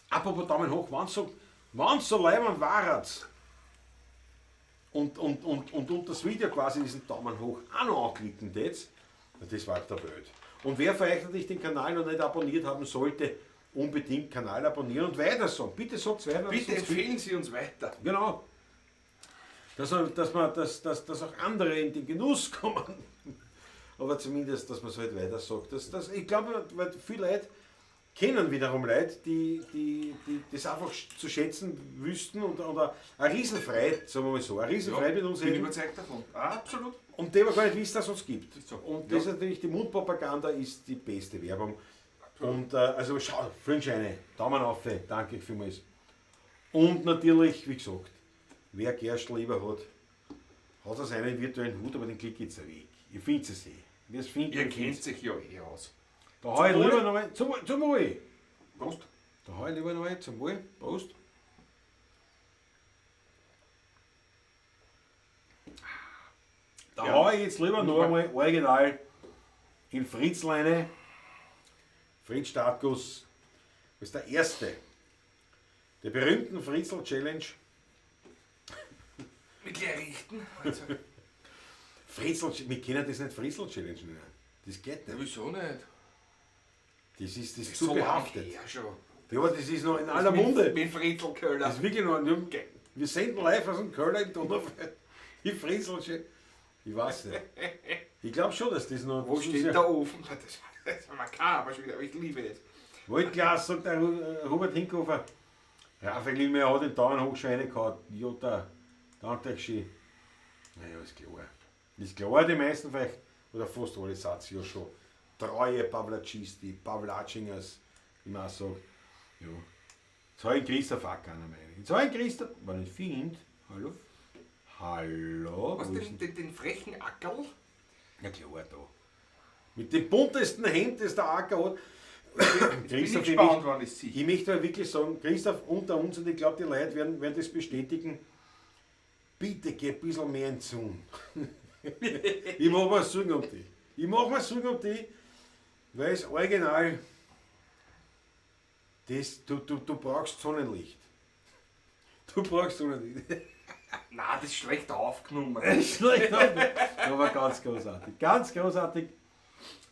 Apropos Daumen hoch, wenn's so leibend waret und unter das Video quasi diesen Daumen hoch auch noch anklicken tät, das war der Welt. Und wer vielleicht natürlich den Kanal noch nicht abonniert haben sollte, unbedingt Kanal abonnieren und weiter sagen. Bitte sagt's weiter. Bitte empfehlen Sie uns weiter. Genau. Dass auch andere in den Genuss kommen. Aber zumindest, dass man es halt weiter sagt. Ich glaube, weil viele Leute kennen wiederum Leute, die das einfach zu schätzen wüssten und eine Riesenfreude, sagen wir mal so, eine Riesenfreude mit uns bin hätten. überzeugt davon. Absolut. Und die aber gar nicht wissen, dass es uns gibt. Ist so. Und das ist natürlich, die Mundpropaganda ist die beste Werbung. Absolut. Und also schau, Fünfscheine, Daumen auf, danke vielmals. Und natürlich, wie gesagt, wer Gerstl lieber hat, hat er seinen virtuellen Hut, aber den Klick jetzt weg. Ihr findet es eh. Wer's findet, Ihr der kennt findet's. sich ja eh aus. Da hau ich lieber nochmal zum Wohl. Prost. Da hau ich lieber nochmal zum Wohl. Prost. Da hau ich jetzt lieber noch einmal original in Fritzleine. Fritz Startguss ist der erste der berühmten Fritzl Challenge. Mit gleich richten. Also, Fritzl, wir können das nicht Fritzl Challenge nennen. Das geht nicht. wieso nicht? Das ist, das ist Das zu so lange behaftet. her schon. Ja, aber das ist noch in aller Munde. Mit Fritzl Köller. Das ist wirklich noch. Wir senden live aus dem Köller im Donaufeld. Die Fritzl Challenge. Ich weiß nicht. Ich glaube schon, dass das noch. Wo steht der Ofen? Das ist makaber schon wieder, aber ich liebe es. Waldglas, sagt der Robert Hinkofer. Raphael Lindmeier hat den Daumen hoch schon reingehauen. Jota, danke euch schön. Naja, ist klar. Ist klar, die meisten vielleicht, oder fast alle Satz ja schon. Treue Pavlacisti, Pavlatschingers, wie man auch sagt. Ja. Jetzt hab ich Christoph auch keiner mehr. Jetzt hab ich Christoph, wenn ich finde. Hallo? Hallo? Was, Wo ist den frechen Ackerl? Ja klar, da. Mit dem buntesten Hemd, das der Acker hat. Bin ich Christoph, gespannt, wann ich sehe. ich möchte aber wirklich sagen, Christoph, unter uns, und ich glaube, die Leute werden das bestätigen, bitte geh ein bisschen mehr in die Sonne. Ich mach mir Sorgen um dich. Ich mach mir Sorgen um dich, weil es original, das, du brauchst Sonnenlicht. Du brauchst Sonnenlicht. Nein, das ist schlecht aufgenommen. Das ist schlecht aufgenommen. Aber ganz großartig. Ganz großartig.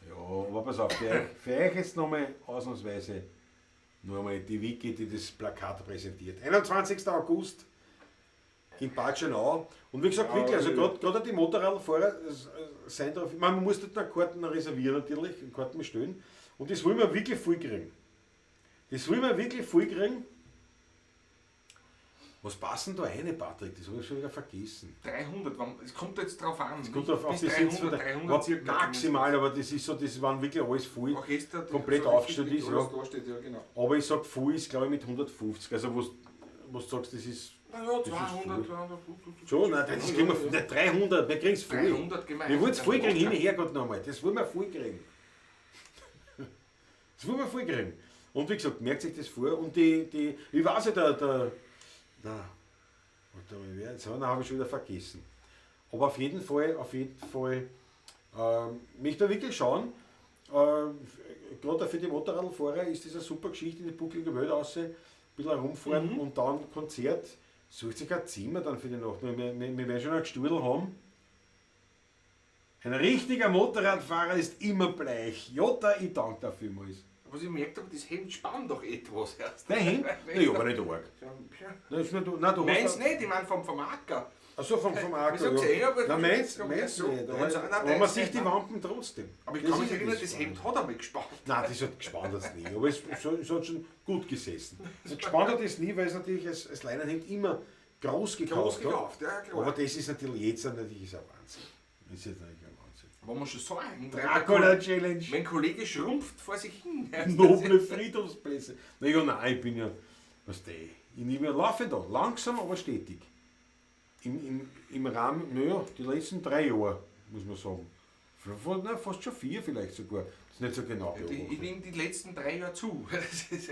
Ja, aber pass auf, für euch jetzt nochmal ausnahmsweise nur einmal die Wiki, die das Plakat präsentiert. 21. August in Bad Schönau. Und wie gesagt, wirklich, also gerade die Motorradfahrer sind drauf, ich meine, man muss dort noch Karten reservieren natürlich, Karten bestellen. Und das wollen wir wirklich voll kriegen. Das wollen wir wirklich voll kriegen. Was passen da rein, Patrick? Das habe ich schon wieder vergessen. 300, es kommt jetzt drauf an. Es kommt auf Bis die 300, Sitz- 300 circa. Maximal, aber das ist so, das waren wirklich alles voll. Orchester, die komplett so aufgestellt richtig ist, alles ja. da steht, ja, genau. Aber ich sag, voll ist, glaube ich, mit 150. Also, wo du sagst, das ist. Na ja, Das ist 200, voll. 200. Schon, nein, das kriegen wir nicht 300, wir kriegen es voll. 300 gemeint. Wir wollen es voll kriegen, hin und her, Gott nochmal. Das wollen wir voll kriegen. Das muss man voll kriegen. Und wie gesagt, merkt sich das vor. Und die ich weiß ja, na, warte mal, wer, jetzt habe ich schon wieder vergessen. Aber auf jeden Fall, möchte man wirklich schauen, gerade für die Motorradfahrer ist das eine super Geschichte, in die bucklige Welt raus, ein bisschen rumfahren und dann Konzert. Sucht sich ein Zimmer dann für die Nacht. Wir werden schon ein Gestudel haben. Ein richtiger Motorradfahrer ist immer bleich. Jota, ich danke dir vielmals. Was ich merkt habe, das Hemd spannt doch etwas erst. Dein Hemd? Nein, aber nicht arg. Nein, ist nicht, nein, du meins nicht, ich meine vom Acker. Ach so, vom Acker. Ich gesehen, aber nein, meins nicht. Aber man sieht die Wampen trotzdem. Aber ich kann mich erinnern, das Hemd hat einmal gespannt. Nein, das hat gespannt hat's nie. Aber es hat schon gut gesessen. Also gespannt hat es nie, weil es natürlich als Leinenhemd immer groß gekauft hat. Ja, klar. Aber das ist natürlich jetzt natürlich ist ein Wahnsinn. Das ist jetzt natürlich ein Wahnsinn. Aber man schon sagen, Dracula Challenge. Mein Kollege schrumpft vor sich hin. Noble Friedhofsplätze. Na ja, nein, ich bin ja, was der, ich nehme ja, laufe da, langsam, aber stetig. Im Rahmen, naja, die letzten 3 Jahre, muss man sagen. Na, fast schon 4 vielleicht sogar. Das ist nicht so genau. Ja, ich nehme die letzten 3 Jahre zu.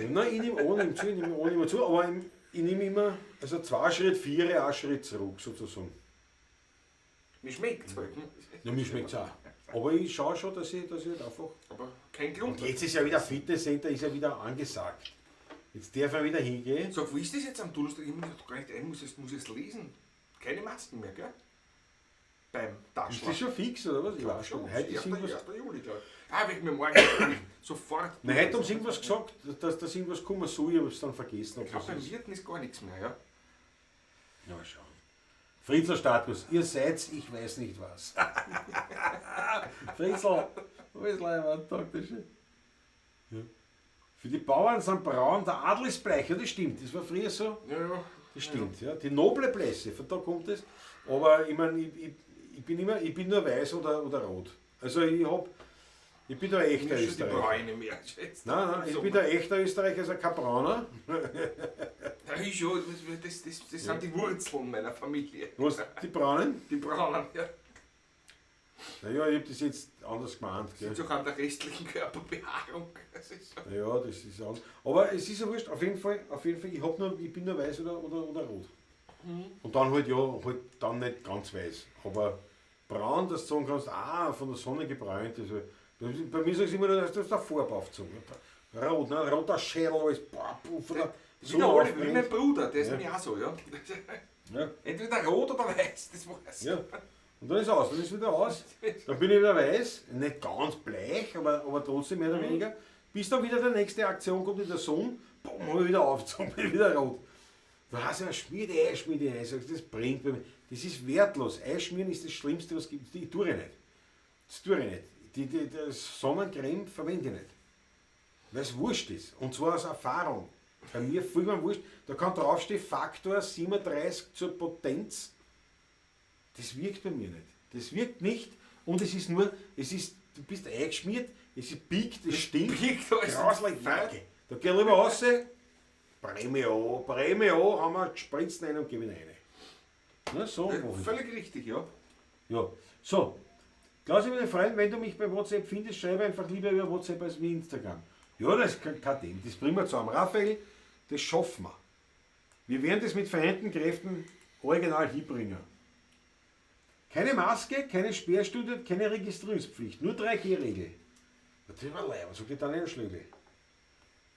Nein, ich nehme auch nicht zu, ich nehme auch nicht mehr zu, aber ich nehme immer, also 2 Schritt, 4, 1 Schritt zurück sozusagen. Mir schmeckt es halt. Ja, mir schmeckt es auch. Aber ich schaue schon, dass ich halt einfach. Aber kein Grund. Und jetzt ist ja wieder Fitnesscenter, ist ja wieder angesagt. Jetzt darf er wieder hingehen. Sag, wo ist das jetzt am Donnerstag? Ich muss gar nicht ein, muss es lesen. Keine Masken mehr, gell? Beim Taschler. Ist das schon fix, oder was? Ich glaube schon. Heute ist 1. Juli, glaube ich. Ah, wenn ich mir morgen sofort. Nein, heute haben sie irgendwas gesagt, dass irgendwas kommen soll, ich habe es dann vergessen. Ich glaube, beim Wirten ist gar nichts mehr, ja? Ja, mal schauen. Fritzl Status, ihr seid's, ich weiß nicht was. Fritzl, wo ist Leibwand? Ja. Für die Bauern sind braun, der Adel ist bleich, ja, das stimmt, das war früher so. Ja, ja. Das stimmt, ja. Die noble Blässe, von da kommt es. Aber ich meine, ich bin nur weiß oder rot. Also ich bin der echter Österreicher. Die Bräune mehr, nein, nein, ich bin der echter Österreicher, also kein Brauner. Ja, ich schon, das sind die Wurzeln meiner Familie. Was, die Braunen? Die Braunen, ja. Naja, ich hab das jetzt anders gemeint. Das ist auch an der restlichen Körperbehaarung. Das ist so. Ja, das ist anders. Aber es ist ja wurscht, auf jeden Fall, ich bin nur weiß oder rot. Mhm. Und dann halt, ja, halt dann nicht ganz weiß. Aber braun, dass du sagen kannst, von der Sonne gebräunt. Also, bei mir sagst du immer nur, dass du da Farbe aufgezogen. Rot, ne? Roter Schädel, alles. Boah, von der Sonne wie mein Bruder, der ist nämlich auch so, ja. Ja. Entweder rot oder weiß, das war's. Ja. Und dann ist aus, dann ist wieder aus. Dann bin ich wieder weiß, nicht ganz bleich, aber trotzdem mehr oder weniger. Bis dann wieder die nächste Aktion kommt in der Sonne, boom, hab ich wieder aufgezogen, bin ich wieder rot. Da hast du ja schmier die ein, sagst, das bringt mir. Das ist wertlos. Einschmieren ist das Schlimmste, was es gibt. Ich tue ich nicht. Das tue ich nicht. Die Sonnencreme verwende ich nicht. Weil es wurscht ist. Und zwar aus Erfahrung. Bei mir vollkommen wurscht. Da kann draufstehen, Faktor 37 zur Potenz. Das wirkt bei mir nicht. Das wirkt nicht und es ist nur, du bist eingeschmiert, es ist biegt, es stinkt. Biegt, alles. Grauslich, da geh ich lieber raus, Prämie an, haben wir gespritzt rein und gebe ihn rein. Na, so. Ja, völlig richtig, ja. Ja, so. Klaus, meine Freund, wenn du mich bei WhatsApp findest, schreibe einfach lieber über WhatsApp als wie Instagram. Ja, das ist kein Ding. Das bringen wir zusammen. Raphael, das schaffen wir. Wir werden das mit vereinten Kräften original hinbringen. Keine Maske, keine Sperrstunde, keine Registrierungspflicht, nur 3G-Regel. Das war leid, was sagt die Daniel Schlögl?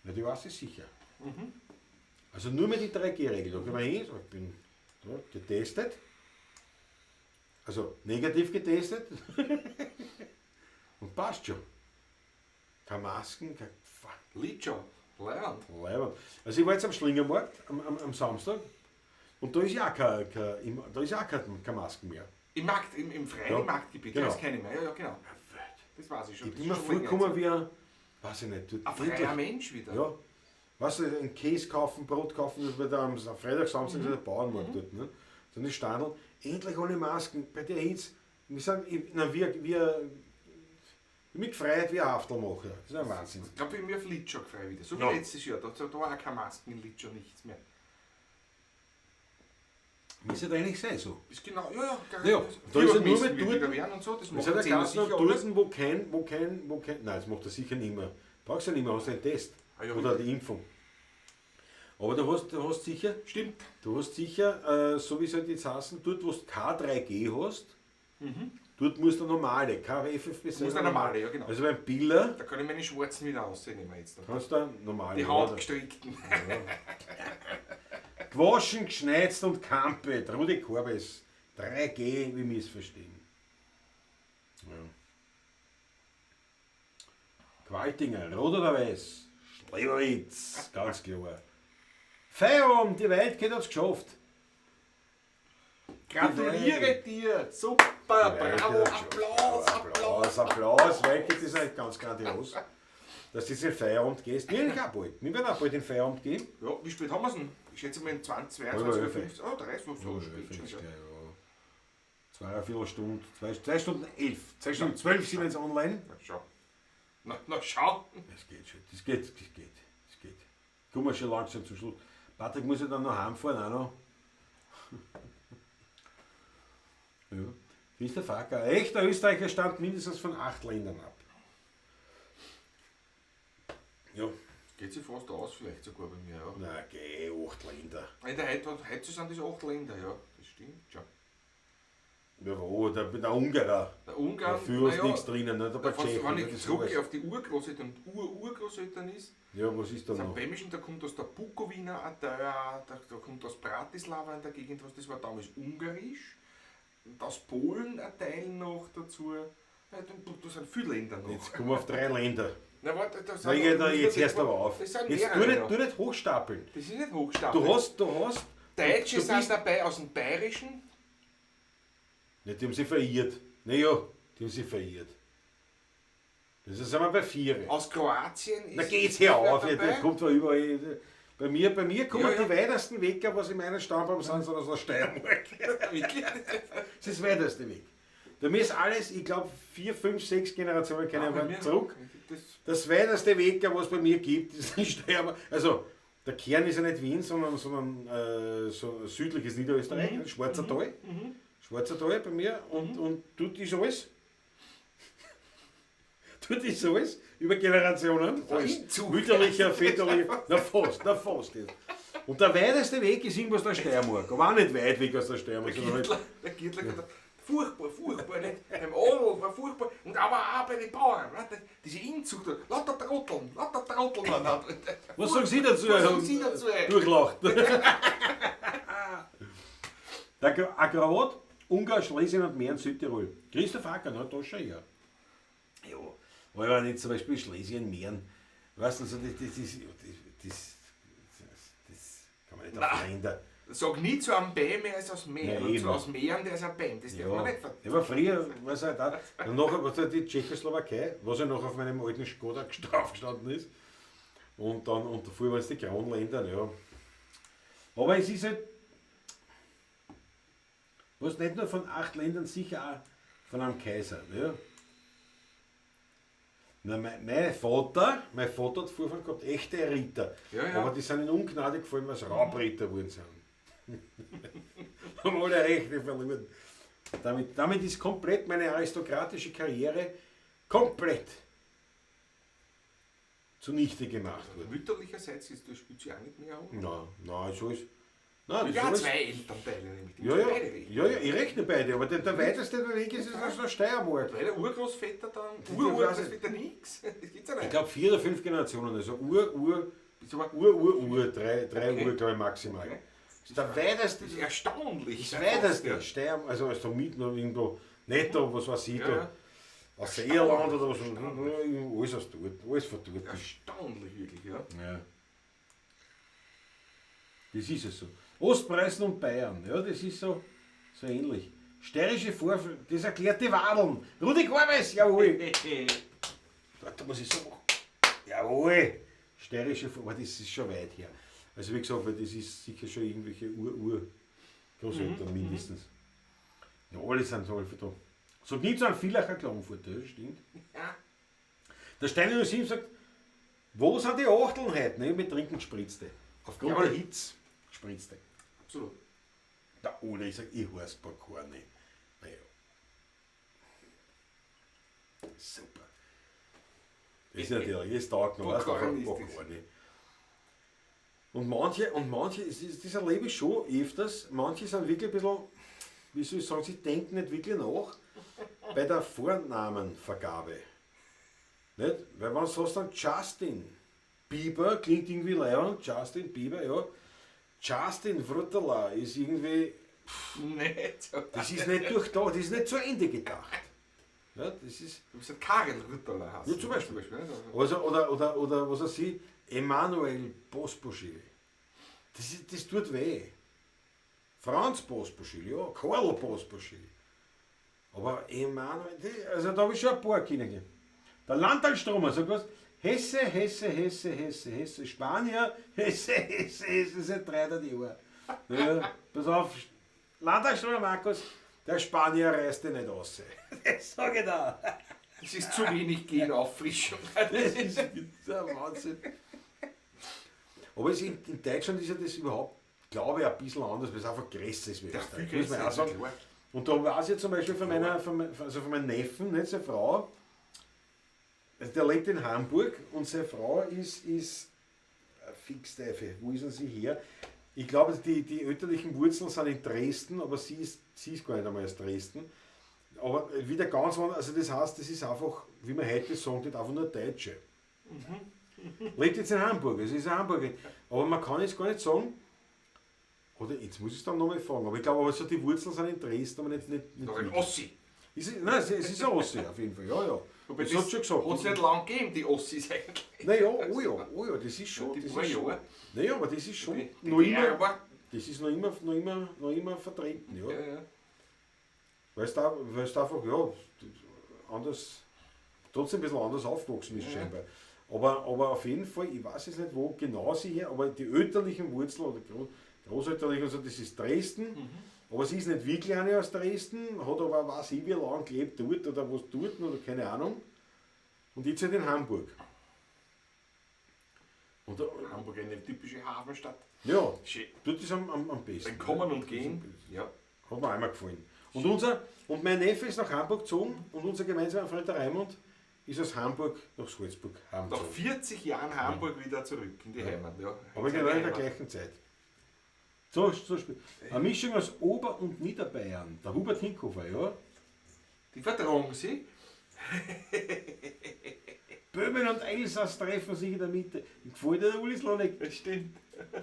Na, die weiß es sicher. Mhm. Also nur mit die 3G-Regel. Da gehen wir hin, so, ich bin so, getestet. Also negativ getestet. Und passt schon. Keine Masken, kein Lied schon. Leiband. Also ich war jetzt am Schlingermarkt am Samstag und da ist ja auch keine Masken mehr. Im Markt, im freien ja, Marktgebiet, genau. Da ist keine mehr. Ja, ja, genau. Das weiß ich schon. Ich bin mir vorgekommen wie ein, weiß ich nicht. Ein freier Mensch wieder. Ja. Weißt du, einen Käse kaufen, Brot kaufen, das wird am Freitag, Samstag ist der Bauernmarkt dort. Ne? So eine Standel, endlich ohne Masken, bei der Hitze. Wir sind, na, wir, ich mich gefreut wie ein Haftelmacher. Das ist ein Wahnsinn. Ich glaube, ich bin mir auf Litschow gefreut wieder. So wie ja. letztes Jahr, da war auch keine Masken in Litschow, nichts mehr. Müsste eigentlich sein so. Ist genau, ja, ja. Ja, da ist ja nur mit dort, und so, das macht er sicher dort, wo kein, nein, das macht er sicher nicht mehr. Brauchst du ja nicht mehr, hast einen Test. Ah ja, Oder die Impfung. Aber du hast sicher, Stimmt. du hast sicher, so wie es halt jetzt heißen, dort wo du K3G hast, dort musst du normale, KFFP2. Musst du normale, ja, genau. Also beim Biller Da kann ich meine schwarzen wieder ausnehmen jetzt. Dann. kannst du dann normale. Die oder? handgestrickten. Gewaschen, geschneizt und kampet. Rudi Korbes. 3G, wie wir es verstehen. Ja. Qualtinger, rot oder weiß? Schleberitz, ganz klar. Feierabend, die Welt hat es geschafft. Gratuliere dir! Super! Die Welt Bravo! hat's geschafft. Applaus! Applaus! Applaus, Applaus. Welt das ist eigentlich ganz grandios. Dass du jetzt in den Feierabend gehst. Wir auch bald. Wir werden auch bald in den Feierabend gehen. Ja, wie spät haben wir es denn? Ich schätze mal in 20, Halb 22, elf. 50, oh, 30, so spät schon. Ja. Zweieinviertel Stunde, 2 Stunden 11, 2 Stunden 12 sind wir jetzt online. Na schau. Na, na schau. Das geht schon, das geht, das geht, das geht. Kommen wir schon langsam zum Schluss. Patrick muss ja dann noch heimfahren auch noch. Ja. Christoph Acker, ein echter Österreicher stammt mindestens von 8 Ländern ab. Ja. Geht sich fast aus, vielleicht sogar bei mir, ja. Na geh, 8 Länder. In der heute, heute sind das 8 Länder, ja. Das stimmt schon. Ja, wo? Der Ungarer. Der Ungarn, Dafür ist na ja, nichts drinnen, ne? Der da, Tschechen, wenn ne? ich Das zurück alles. auf die Urgroßeltern und Ur-Urgroßeltern ist, Ja, was ist da sind noch? Böhmischen, da kommt aus der Bukowina ein Teil, da kommt aus Bratislava in der Gegend was, das war damals ungarisch. Und aus Polen ein Teil noch dazu. Ja, da sind viele Länder noch. Jetzt kommen wir auf 3 Länder. Na, warte, da sind Na, ich, da, jetzt hörst du aber auf. Das sind Jetzt mehrere. tu ja. nicht hochstapeln. Das ist nicht hochstapeln. Du hast. Deutsche du sind bist- dabei aus dem Bayerischen. Ja, die haben sie verirrt. Naja, die haben sie verirrt. Das sind wir bei 4. Aus Kroatien ist. Na geht's her wer auf, ja, dabei. der kommt zwar überall. Bei mir kommen Ja, ja. die weitesten Weg, was in meinem Stammbaum sind, sondern aus der Steiermark. Wirklich? Das ist das weiteste Weg. Bei mir ist alles, ich glaube, 4, 5, 6 Generationen keine Ah, bei Ahnung, mir- zurück. Das, Das weiteste Weg, was es bei mir gibt, ist die Steiermark. Also, der Kern ist ja nicht Wien, sondern so südliches Niederösterreich, Schwarzer Tal. Schwarzer Tal bei mir und dort ist alles. Dort ist alles, über Generationen. Alles. Inzug. Mütterlicher, väterlicher, na fast. Jetzt. Und der weiteste Weg ist irgendwas der Steiermark. Aber auch nicht weit weg aus der Steiermark. der sondern halt, Gürtler, der Gürtler hat gesagt, furchtbar, furchtbar, nicht? Beim Adel war furchtbar und aber auch bei den Bauern. Nicht? Diese Inzucht, lauter Trotteln, lauter Trotteln. was sagen Sie dazu? Was sagen Sie dazu? Durchlacht. Der Agrawat, Ungarn, Schlesien und Mähren, Südtirol. Christoph Acker, na, da schon ja. Ja, aber wenn ich zum Beispiel Schlesien, Mähren, weißt du, also das kann man nicht auf Länder. Sag nie zu einem Bäm, er ist aus Mähren. Nein, und eben. zu aus Mähren, der ist ein Bäm. Das darf man Ja, nicht ver. ja, aber früher war es halt auch. Und nachher war halt die Tschechoslowakei, was ja noch auf meinem alten Skoda draufgestanden ist. Und dann, und davor waren es die Kronländer, ja. Aber es ist halt, was nicht nur von 8 Ländern, sicher auch von einem Kaiser. Ja. Na, mein Vater hat Vorfahren gehabt, echte Ritter. Ja, ja. Aber die sind in Ungnade gefallen, weil sie Raubritter geworden sind. Haben alle Rechte verloren. Damit ist komplett meine aristokratische Karriere komplett zunichte gemacht worden. Mütterlicherseits ist das spielt sich auch nicht mehr an. Nein, so ist. Nein, Ja, das ist zwei Elternteile nämlich. Die Ja, müssen ja, beide rechnen. ja, ja, ich rechne beide, aber der weiteste Weg ist aus der Steiermark. Weil der Urgroßväter dann, Das Ur-Urgroßväter nix. Das gibt's ja Ich nicht. glaube 4 oder 5 Generationen, also Ur, Ur, Das ist aber Ur, Ur, Ur, 3 Okay. Ur, glaube ich, maximal. Okay. Das ist der weiteste, das ist erstaunlich. das weiteste Steiermark, also aus der Mitte noch irgendwo, nicht da, was weiß ich Ja, da, ja. aus Irland oder was, alles aus dort, alles von dort. Erstaunlich, wirklich, ja. Ja. Das ist es so. Ostpreußen und Bayern, ja, das ist so ähnlich. Steirische Vorfrühe, das erklärt die Wadeln. Rudi Korbes, jawohl. Da muss ich so machen. Jawohl. Steirische Vorfrühe, aber das ist schon weit her. Also wie gesagt, weil das ist sicher schon irgendwelche Ur-Ur-Großeltern mindestens. Ja, alle sind so alle da. So gibt es einen Villacher Klagenfurt, das stimmt. Ja. Der Steiner 07 sagt, wo sind die Achteln heute? Ne, wir trinken Gespritzte. Aufgrund Jawohl. der Hitze Gespritzte. Absolut. Der Ole, ich sag, ich heiß Bocconi. Naja. Super. Das ist natürlich, das taugt noch, weißt du, Bocconi ist das. Bocconi. Und manche, das erlebe ich schon öfters, manche sind wirklich ein bisschen, wie soll ich sagen, sie denken nicht wirklich nach bei der Vornamenvergabe. Nicht? Weil wenn du sagst dann Justin Bieber, klingt irgendwie leibend, Justin Bieber, ja. Justin Vrutala ist irgendwie, Nicht so. das ist nicht durchdacht, das ist nicht zu Ende gedacht. Ja, das ist, Du bist ein Karel Rütterler heißen. Ja, zum Beispiel. nicht? Also, oder was weiß ich, Emanuel Pospischil. Das tut weh. Franz Pospischil, ja, Karl Pospischil. Aber Emanuel, also da habe ich schon ein paar Kinder. Der Landtalstromer sagt was? Hesse, Hesse, Hesse, Hesse, Hesse, Spanier, Hesse, Hesse, Hesse, seit 300 Jahren. Ja, pass auf, Landtalstromer Markus, der Spanier reißt dich nicht raus. Das sag ich da. Das ist zu wenig Genauffrischung. Das ist der Wahnsinn. Aber es in Deutschland ist ja das überhaupt, glaube ich, ein bisschen anders, weil es einfach größer ist wie Ja, Österreich. viel Muss man größer auch sagen. ist, klar. Und da weiß ich zum Beispiel von meiner, also von meinem Neffen, nicht, seine Frau, also der lebt in Hamburg und seine Frau ist Fixteufel, wo ist denn sie her? Ich glaube, die elterlichen Wurzeln sind in Dresden, aber sie ist gar nicht einmal aus Dresden. Aber wieder ganz anders, also das heißt, das ist einfach, wie man heute sagt, nicht einfach nur Deutsche. Lebt jetzt in Hamburg, es ist eine Hamburgerin. Aber man kann jetzt gar nicht sagen, oder jetzt muss ich es dann nochmal fragen, aber ich glaube, aber so die Wurzeln sind in Dresden, aber nicht Oder ein wirklich. Ossi. Nein, es ist ein Ossi auf jeden Fall, ja, ja. Wobei Das hat schon gesagt. Hat es nicht lange gegeben, die Ossis eigentlich. Naja, oh ja, oh ja, das ist schon. Die Das paar ist schon, Jahre. naja, aber das ist schon Die noch immer, DDR war. das ist noch immer vertreten, ja. Ja, ja. Weil es da einfach, ja, anders, trotzdem ein bisschen anders aufgewachsen ist scheinbar. Aber auf jeden Fall, ich weiß jetzt nicht, wo genau sie her, aber die elterlichen Wurzeln oder großelterlichen, also das ist Dresden, aber sie ist nicht wirklich eine aus Dresden, hat aber weiß ich wie lange gelebt dort oder was dort oder keine Ahnung. Und jetzt halt in Hamburg. Und da, Hamburg eine typische Hafenstadt. ja, Schön. dort ist am besten. Ein Kommen und Gehen. Ja. Hat mir einmal gefallen. Und mein Neffe ist nach Hamburg gezogen und unser gemeinsamer Freund der Raimund ist aus Hamburg nach Salzburg Nach heimgezogen. 40 Jahren Hamburg wieder zurück in die Heimat. Ja. Aber genau in der gleichen Zeit. So, eine Mischung aus Ober- und Niederbayern. Der Hubert Hinkofer, ja. Die vertragen sie. Böhmen und Elsass treffen sich in der Mitte. Gefällt dir der Uli Slonek? Das stimmt.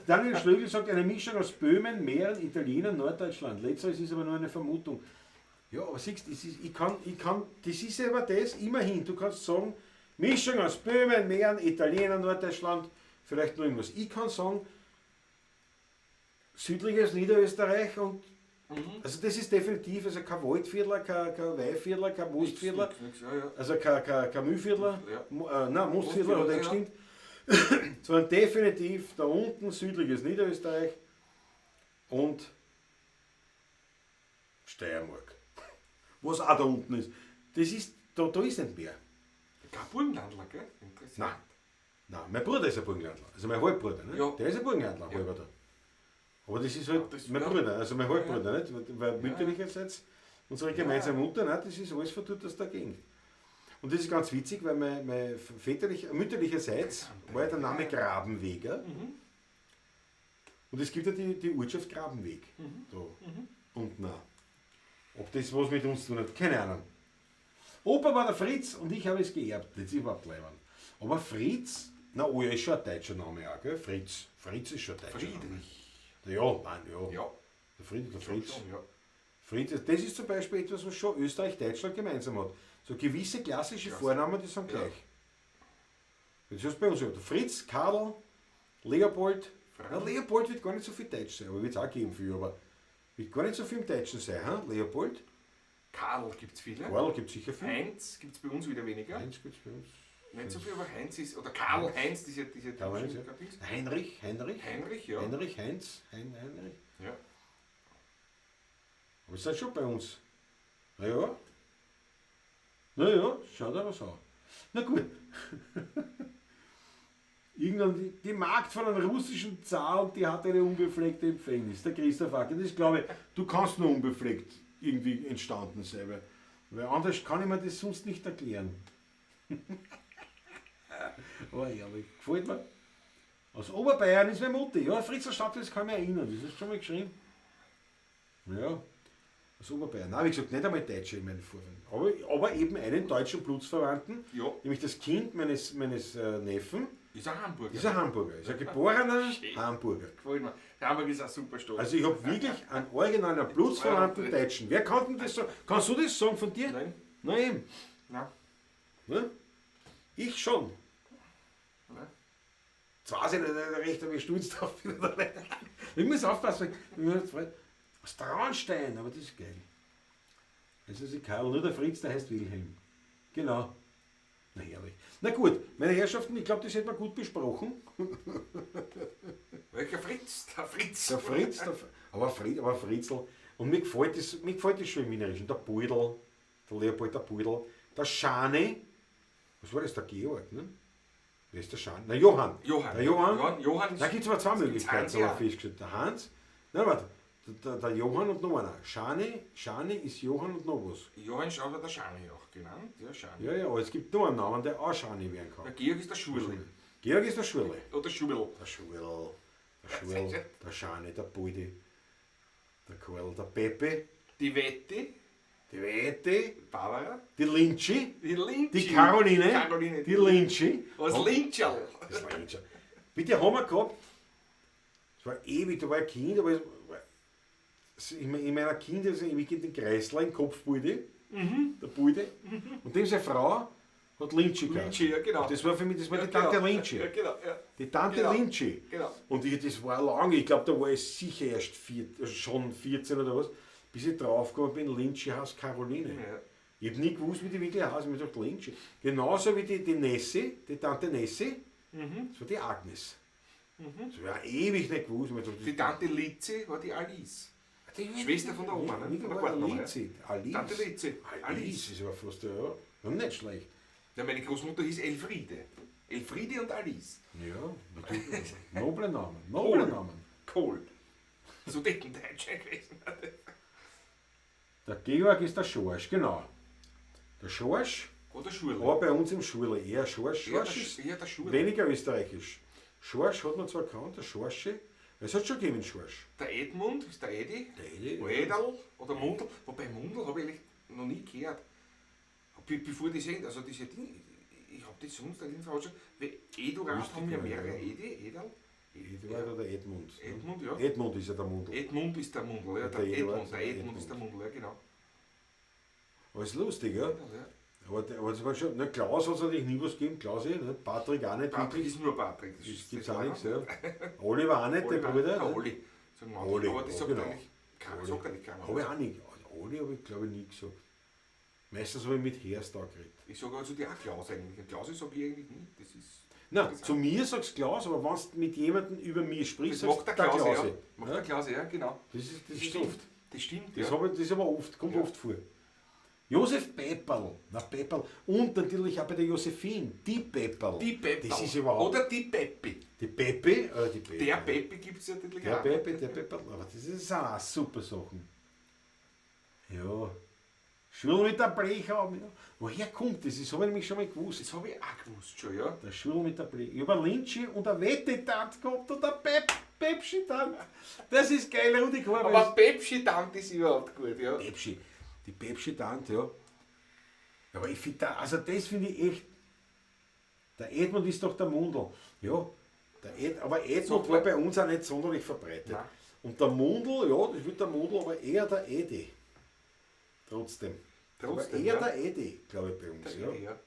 Daniel Schlögl sagt, eine Mischung aus Böhmen, Mähren, Italienern, Norddeutschland. Letzteres ist aber nur eine Vermutung. Ja, aber siehst du, das ist, ich kann, das ist aber das, immerhin, du kannst sagen, Mischung aus Böhmen, Mähren, Italienern, Norddeutschland, vielleicht nur irgendwas. Ich kann sagen, südliches Niederösterreich und, also das ist definitiv, also kein Waldviertler, kein Weihviertler, kein Mostviertler, Nix, ja, ja. also kein Mühlviertler, Ja. nein, Mostviertler hat er ja. gestimmt, sondern definitiv da unten südliches Niederösterreich und Steiermark. Was auch da unten ist. Das ist, da ist nicht mehr. Kein Burgenlandler, gell? Interessant. Nein. Nein, mein Bruder ist ein Burgenlandler. Also mein Halbbruder, ne? Ja. Der ist ein Burgenlandler, Ja. halber da. Aber das ist halt Ja, das- mein ja. Bruder, also mein Halbbruder, nicht? Weil mütterlicherseits unsere gemeinsame Mutter, nein, das ist alles von dort aus der Gegend. Und das ist ganz witzig, weil mein mütterlicherseits war ja der Name Grabenweger. Und es gibt ja die Ortschaft Grabenweg. Da unten auch. Ob das was mit uns zu tun hat, keine Ahnung. Opa war der Fritz und ich habe es geerbt. Das ist überhaupt leibend. Aber Fritz, na oh ja, ist schon ein deutscher Name auch, gell? Fritz. Fritz ist schon ein deutscher Name. Friedrich. Ja, nein, ja. Ja. Der Friedrich, der Fritz. Schon, ja. Fritz, das ist zum Beispiel etwas, was schon Österreich, Deutschland gemeinsam hat. So gewisse klassische Vornamen, die sind gleich. Das ist bei uns so. Der Fritz, Karl, Leopold. Na, Leopold wird gar nicht so viel Deutsch sein, aber wird es auch geben viel, aber wird gar nicht so viel im Deutschen sein, hm? Leopold? Karl gibt es viele. Karl gibt es sicher viel. Heinz gibt es bei uns wieder weniger. Heinz gibt es bei uns. Nicht so viel, aber Heinz ist. Oder Karl Heinz, diese Karl Heinz, ja. Dings. Heinrich, Heinrich. Heinrich, ja. Heinrich, Heinz, Heinrich. Ja. Aber es sind schon bei uns. Naja. Naja, schaut aber so. Na gut. Irgendwann die Magd von einem russischen Zar und die hat eine unbefleckte Empfängnis. Der Christoph Acker, das glaube ich, du kannst nur unbefleckt irgendwie entstanden sein. Weil anders kann ich mir das sonst nicht erklären. Aber herrlich, gefällt mir. Aus Oberbayern ist meine Mutti. Ja, Fritzl-Stadt, das kann ich mich erinnern. Das ist schon mal geschrieben. Ja, aus Oberbayern. Nein, wie gesagt, nicht einmal Deutsche in meinen Vorfahren. Aber eben einen deutschen Blutsverwandten, Ja. nämlich das Kind meines Neffen, Ist ein Hamburger. ist ein Hamburger. Ist ein geborener Schön. Hamburger. Gefällt mir. Der Hamburg ist ein super Stadt. Also ich habe wirklich einen originalen Blutsverwandten Deutschen. Wer kann denn das sagen? Kannst du das sagen von dir? Nein. Nein. Nein. Ne? Ich schon. Nein. Zwar sind ich nicht recht, aber ich stolz drauf bin. Oder nicht. Ich muss aufpassen. Ich muss aus Traunstein, aber das ist geil. Das ist Karl, nur der Fritz, der heißt Wilhelm. Genau. Na herrlich. Na gut, meine Herrschaften, ich glaube, das hätten wir gut besprochen. Welcher Fritz? Der Fritz. Der Fritz, aber Fritzl. Und mir gefällt das schon im Wienerischen. Der Beudel, der Leopold, der Beudel, der Schane. Was war das? Der Georg, ne? Wer ist der Schane? Na, Johann. Johann. Der Johann. Johann ist, Da gibt es aber zwei Möglichkeiten, Hans, haben wir ja. festgestellt. Der Hans, nein, warte, der Johann und noch einer. Schane ist Johann und noch was. Johann ist auch der Schane auch genannt. Ja, Schane. Ja, ja, aber es gibt noch einen Namen, der auch Schane werden Der kann. Georg ist der Schurl. Georg ist der Schurle. Oder Schurl. Der Schurl, der Schurl, der Schane, der Buldi, der Karl, der Pepe, Die Wette. die Wette, Barbara. die Lintschi, Die Lintschi. die Caroline, Caroline. die Lintschi. Was Lintscherl. Das Lintscherl. Bitte haben wir gehabt, das war ewig, da war ich Kind, aber in meiner Kindheit, also ewig in den Kreisler, im Kopfbulde, der Bulde, und dem seine Frau hat Lintschi gehabt. Lintschi, ja, genau. Und das war für mich, das war Ja, die Tante genau. Lintschi. Ja, genau. Ja. Die Tante Genau. Lintschi. Genau. Und das war lange, ich glaube, da war ich sicher erst schon 14 oder was, bis ich draufgekommen bin, Lintschi heißt Caroline. Ja. Ich habe nie gewusst, wie die wirklich heißt, ich hab gedacht, Lintschi. Genauso wie die Nessi, die Tante Nessi, das war die Agnes. Das war ewig nicht gewusst. Ich hab gedacht, Die Tante Litzi war die Alice. Die Schwester von der Oma, ne? Wie Von der war der Gartenoma, ja. Litzi? Alice. Tante Litzi. Alice Alice. ist aber fast, ja, nicht schlecht. Ja, meine Großmutter hieß Elfriede. Elfriede und Alice. Ja, natürlich. Noble Namen, noble Namen. Kohl. Sudetendeutscher gewesen. Der Georg ist der Schorsch, genau. Der Schorsch, Oder Schurle. aber bei uns im Schule eher Schorsch. Schorsch ist Eher der Schurle. weniger österreichisch. Schorsch hat man zwar gekannt, der Schorsche, es hat schon gegeben Schorsch. Der Edmund ist der Edi. Der Edi, ja. Edel oder Mundl. Wobei Mundl habe ich eigentlich noch nie gehört. Bevor die sind, also diese Dinge, ich habe das sonst nicht schon. Weil Eduard haben ja mehrere. Edi, Edel. Eduard oder Edmund. Ne? Edmund, ja. Edmund ist ja der Mundl. Edmund ist der Mundl, ja. Der Der Eduard, Edmund, der Edmund Edmund. ist der Mundl, ja, genau. Aber ist lustig, ja. Ja. Aber das war schon, ne, Klaus hat es natürlich nie was gegeben, Klaus eh, ne? Patrick auch nicht Patrick wirklich. ist nur Patrick. Das Das ist gibt's das auch war nichts, ja. Oliver auch nicht, der Oliver, Bruder. Der ne? Oli. Sagen wir Oli, Aber das ja, sagt genau. eigentlich keiner. Sagt eigentlich keiner. Habe ich auch nicht. Oli habe ich, glaube ich, nie gesagt. Meistens habe ich mit Herst da geredet. Ich sage also die auch Klaus eigentlich. Und Klaus sage ich eigentlich nicht. Das ist. Nein, das zu mir sagst du Klaus, aber wenn du mit jemandem über mich sprichst, Das sagst macht du der Klaus, Klause. ja. Macht der Klaus, ja, genau. Das ist Stimmt. oft. Das stimmt, Das, ja. hab ich, das ist aber oft, kommt Ja. oft vor. Josef Pepperl, na Pepperl. Und natürlich auch bei der Josephine, die Pepperl. Die Pepperl. Das ist überhaupt. Oder die Peppi. Die Pepe, die Pepperl. Der Peppi gibt es natürlich Der auch. Pepe, der Pepperl. Aber das sind auch super Sachen. Ja. Schul mit der Blechhaube. Ja. Woher kommt das? Das habe ich nämlich schon mal gewusst. Das habe ich auch gewusst schon, ja. Der Schul mit der Blech. Ich habe einen Lintschi und eine Wette-Tante gehabt und eine Pepsi-Tante. Das ist geil, Rudi Korb. Aber Pepsi-Tante ist überhaupt gut, ja. Pepsi. Die Pepsi-Tante, ja. Aber ich finde, da, also das finde ich echt. Der Edmund ist doch der Mundl. Ja, der Ed, aber Edmund war bei uns auch nicht sonderlich verbreitet. Nein. Und der Mundl, ja, das wird der Mundl, aber eher der Edi. Trotzdem. Trotzdem, aber eher ja. der Edi, glaube ich, bei uns. Der ja. Edi, ja.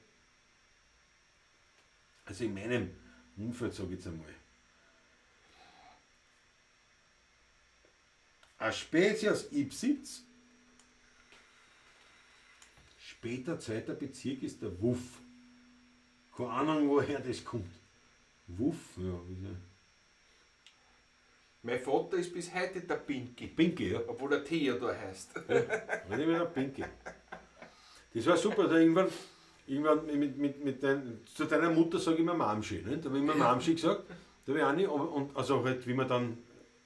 Also in meinem Umfeld, sage ich jetzt einmal. Eine Spezie aus Ipsitz. Später zweiter Bezirk ist der Wuff. Keine Ahnung, woher das kommt. Wuff, ja. wie ist Mein Vater ist bis heute der Pinky. Pinky, ja. Obwohl er Theodor heißt. Ja, ich der Pinky. Das war super. Da irgendwann, irgendwann zu deiner Mutter sage ich immer Mamschi. Ne? Da habe ich immer Mamschi gesagt. Da habe ich auch nicht, und, also halt, wie man dann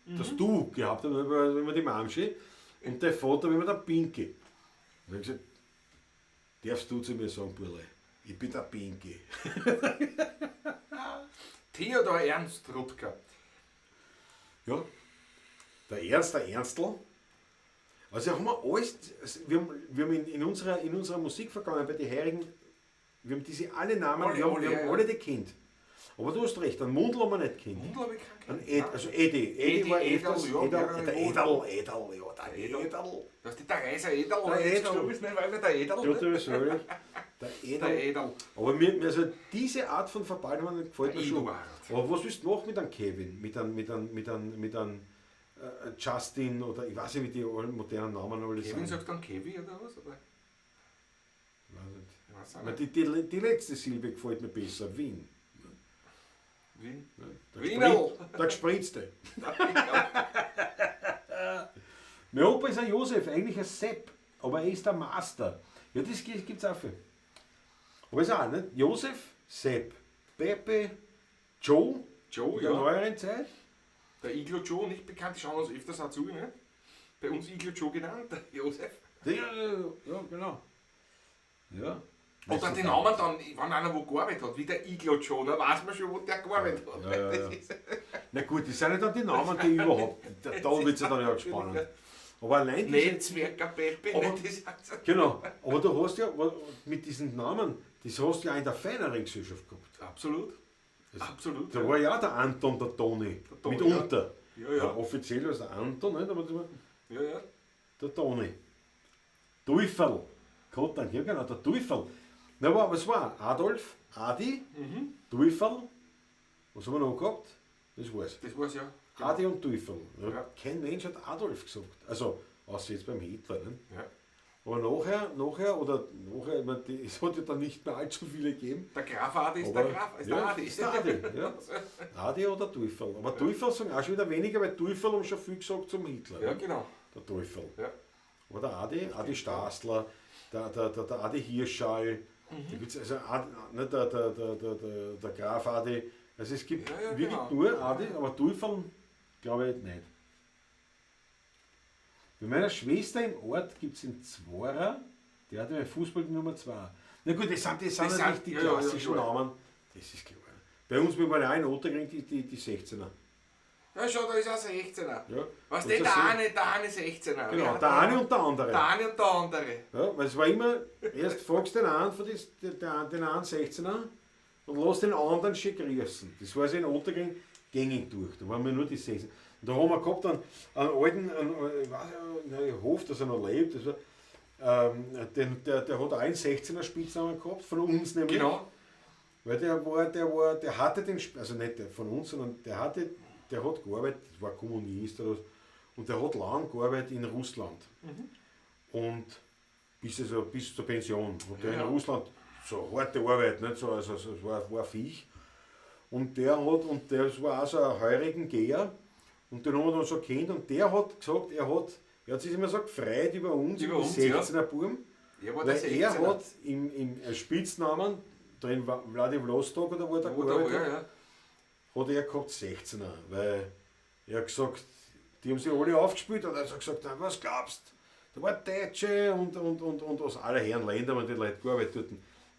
das Du gehabt hat, war immer die Mamschi. Und der Vater war immer der Pinky. Und ich habe gesagt, darfst du zu mir sagen, Burle? Ich bin der Pinky. Theodor Ernst Rutger. Ja. Der Ernst, der Ernstl. Also haben wir alles, wir haben in unserer Musikvergangenheit bei den Heurigen, wir haben diese alle Namen, Alle, wir haben, alle, wir haben ja, ja. alle die kennt. Aber du hast recht, einen Mundl haben wir nicht kennt. Mundl habe ich keinen Ein kennt. Ed, also Edi, Edi Edi, war Ederl, öfters, ja, Ederl, mehrere der Mal. Ederl, Ederl, ja, der Ederl. Ederl. Das ist der Reiser Ederl, Der der jetzt Ederl. gestorben ist, nein, weil der Ederl. Ja, ne? das ist wirklich. Der Der Ederl. Ederl. Aber mir, also diese Art von Verballhorn gefällt mir Der schon. Eduard. Aber was willst du machen mit einem Kevin, mit einem Justin oder ich weiß nicht, wie die allen modernen Namen alle Kevin sind. sagt dann Kevi oder was? Oder? Ich weiß nicht. Ich weiß auch Na, nicht. die letzte Silbe gefällt mir besser, Wien. Wien. Der, Wienerl. der Gespritzte. Mein Opa ist ein Josef, eigentlich ein Sepp, aber er ist der Master. Ja, das gibt es auch viel. Aber ist auch nicht. Josef, Sepp, Pepe, Joe, Joe, in der ja. neueren Zeit. Der Iglo Joe, nicht bekannt, die schauen uns öfters auch zu, ne? Bei uns Iglo Joe genannt, der Josef. Ja, ja, genau. Ja. Oder die Namen dann, wenn einer wo gearbeitet hat, wie der Iglo Joe, da weiß man schon, wo der gearbeitet hat. Ja, ja, ja. Das ist- Na gut, das sind ja dann die Namen, die überhaupt. Da wird es ja dann ja spannend. Aber allein diese, Netzwerker Pepe, Aber- ne? Das ist Genau, aber du hast ja mit diesen Namen, das hast du ja auch in der feineren Gesellschaft gehabt. Absolut. Absolut. Da war ja auch der Anton, der Toni, Der Toni, mitunter. Ja, ja. Offiziell war es der Anton, nicht? Aber das war Ja, ja. der Toni. Teufel. Gott dank, ja genau, der Teufel. Na, aber was war? Adolf, Adi, Teufel. Was haben wir noch gehabt? Das war's. Das war's ja. Adi und Teufel. Ja, Ja. Kein Mensch hat Adolf gesagt. Also, außer jetzt beim Hitler. Ne? Ja. Aber nachher, ich meine, es hat ja dann nicht mehr allzu viele gegeben. Der Graf Adi ist Aber- der Graf, ist ja, der Adi. Ist der Adi, ja. Adi oder Teufel. Aber Teufel sagen auch schon wieder weniger, weil Teufel haben schon viel gesagt zum Hitler. Ja, genau. Der Teufel. Ja. Aber der Adi, Adi Staßler, der Adi Hirschall, da gibt's also Adi, ne, der Graf Adi. Also es gibt Ja, ja, wirklich genau. nur Adi, aber Teufel glaube ich nicht. Bei meiner Schwester im Ort gibt es einen Zworer, der hat im Fußball die Nummer 2. Na gut, das sind Das natürlich sind- die ja, ja, ja, klassischen klar. Namen. Das ist klar. Bei uns, wir waren ja auch in Otterkring die 16er. Ja, schau, da ist auch 16er. Ja. Was Und denn, das der sind- eine, der eine 16er. Genau, Ja, der eine und der andere. Der eine und der andere. Ja, weil es war immer, erst fragst den einen von des, den, den einen 16er und lass den anderen schön grüßen. Das war so in Otterkring gängig durch. Da waren wir nur die 16. Und da haben wir gehabt einen alten, ich weiß nicht, ich hoffe, dass er noch lebt. Das war, der hat auch einen 16er Spitznamen gehabt, von uns nämlich. Genau. Weil der hatte den, also nicht der von uns, sondern der hat gearbeitet, war Kommunist oder was, und der hat lang gearbeitet in Russland. Und bis zur Pension. Hat der Ja. in Russland so harte Arbeit, nicht so, also, es war ein Viech. Und der hat, und der war auch so ein heurigen Geher, und den haben wir dann so kennt, und der hat gesagt, er hat sich immer so gefreut über uns, Über über uns, die 16er Buben. Er war der Weil er 16er. hat im Spitznamen, da in Vladivostok oder wo er da Wo der gearbeitet war, hat, ja. hat er gehabt 16er, weil er hat gesagt, die haben sich alle aufgespielt und er hat gesagt, na, was glaubst du? Da war Deutsche und aus aller Herren Länder, wenn die Leute gearbeitet dort.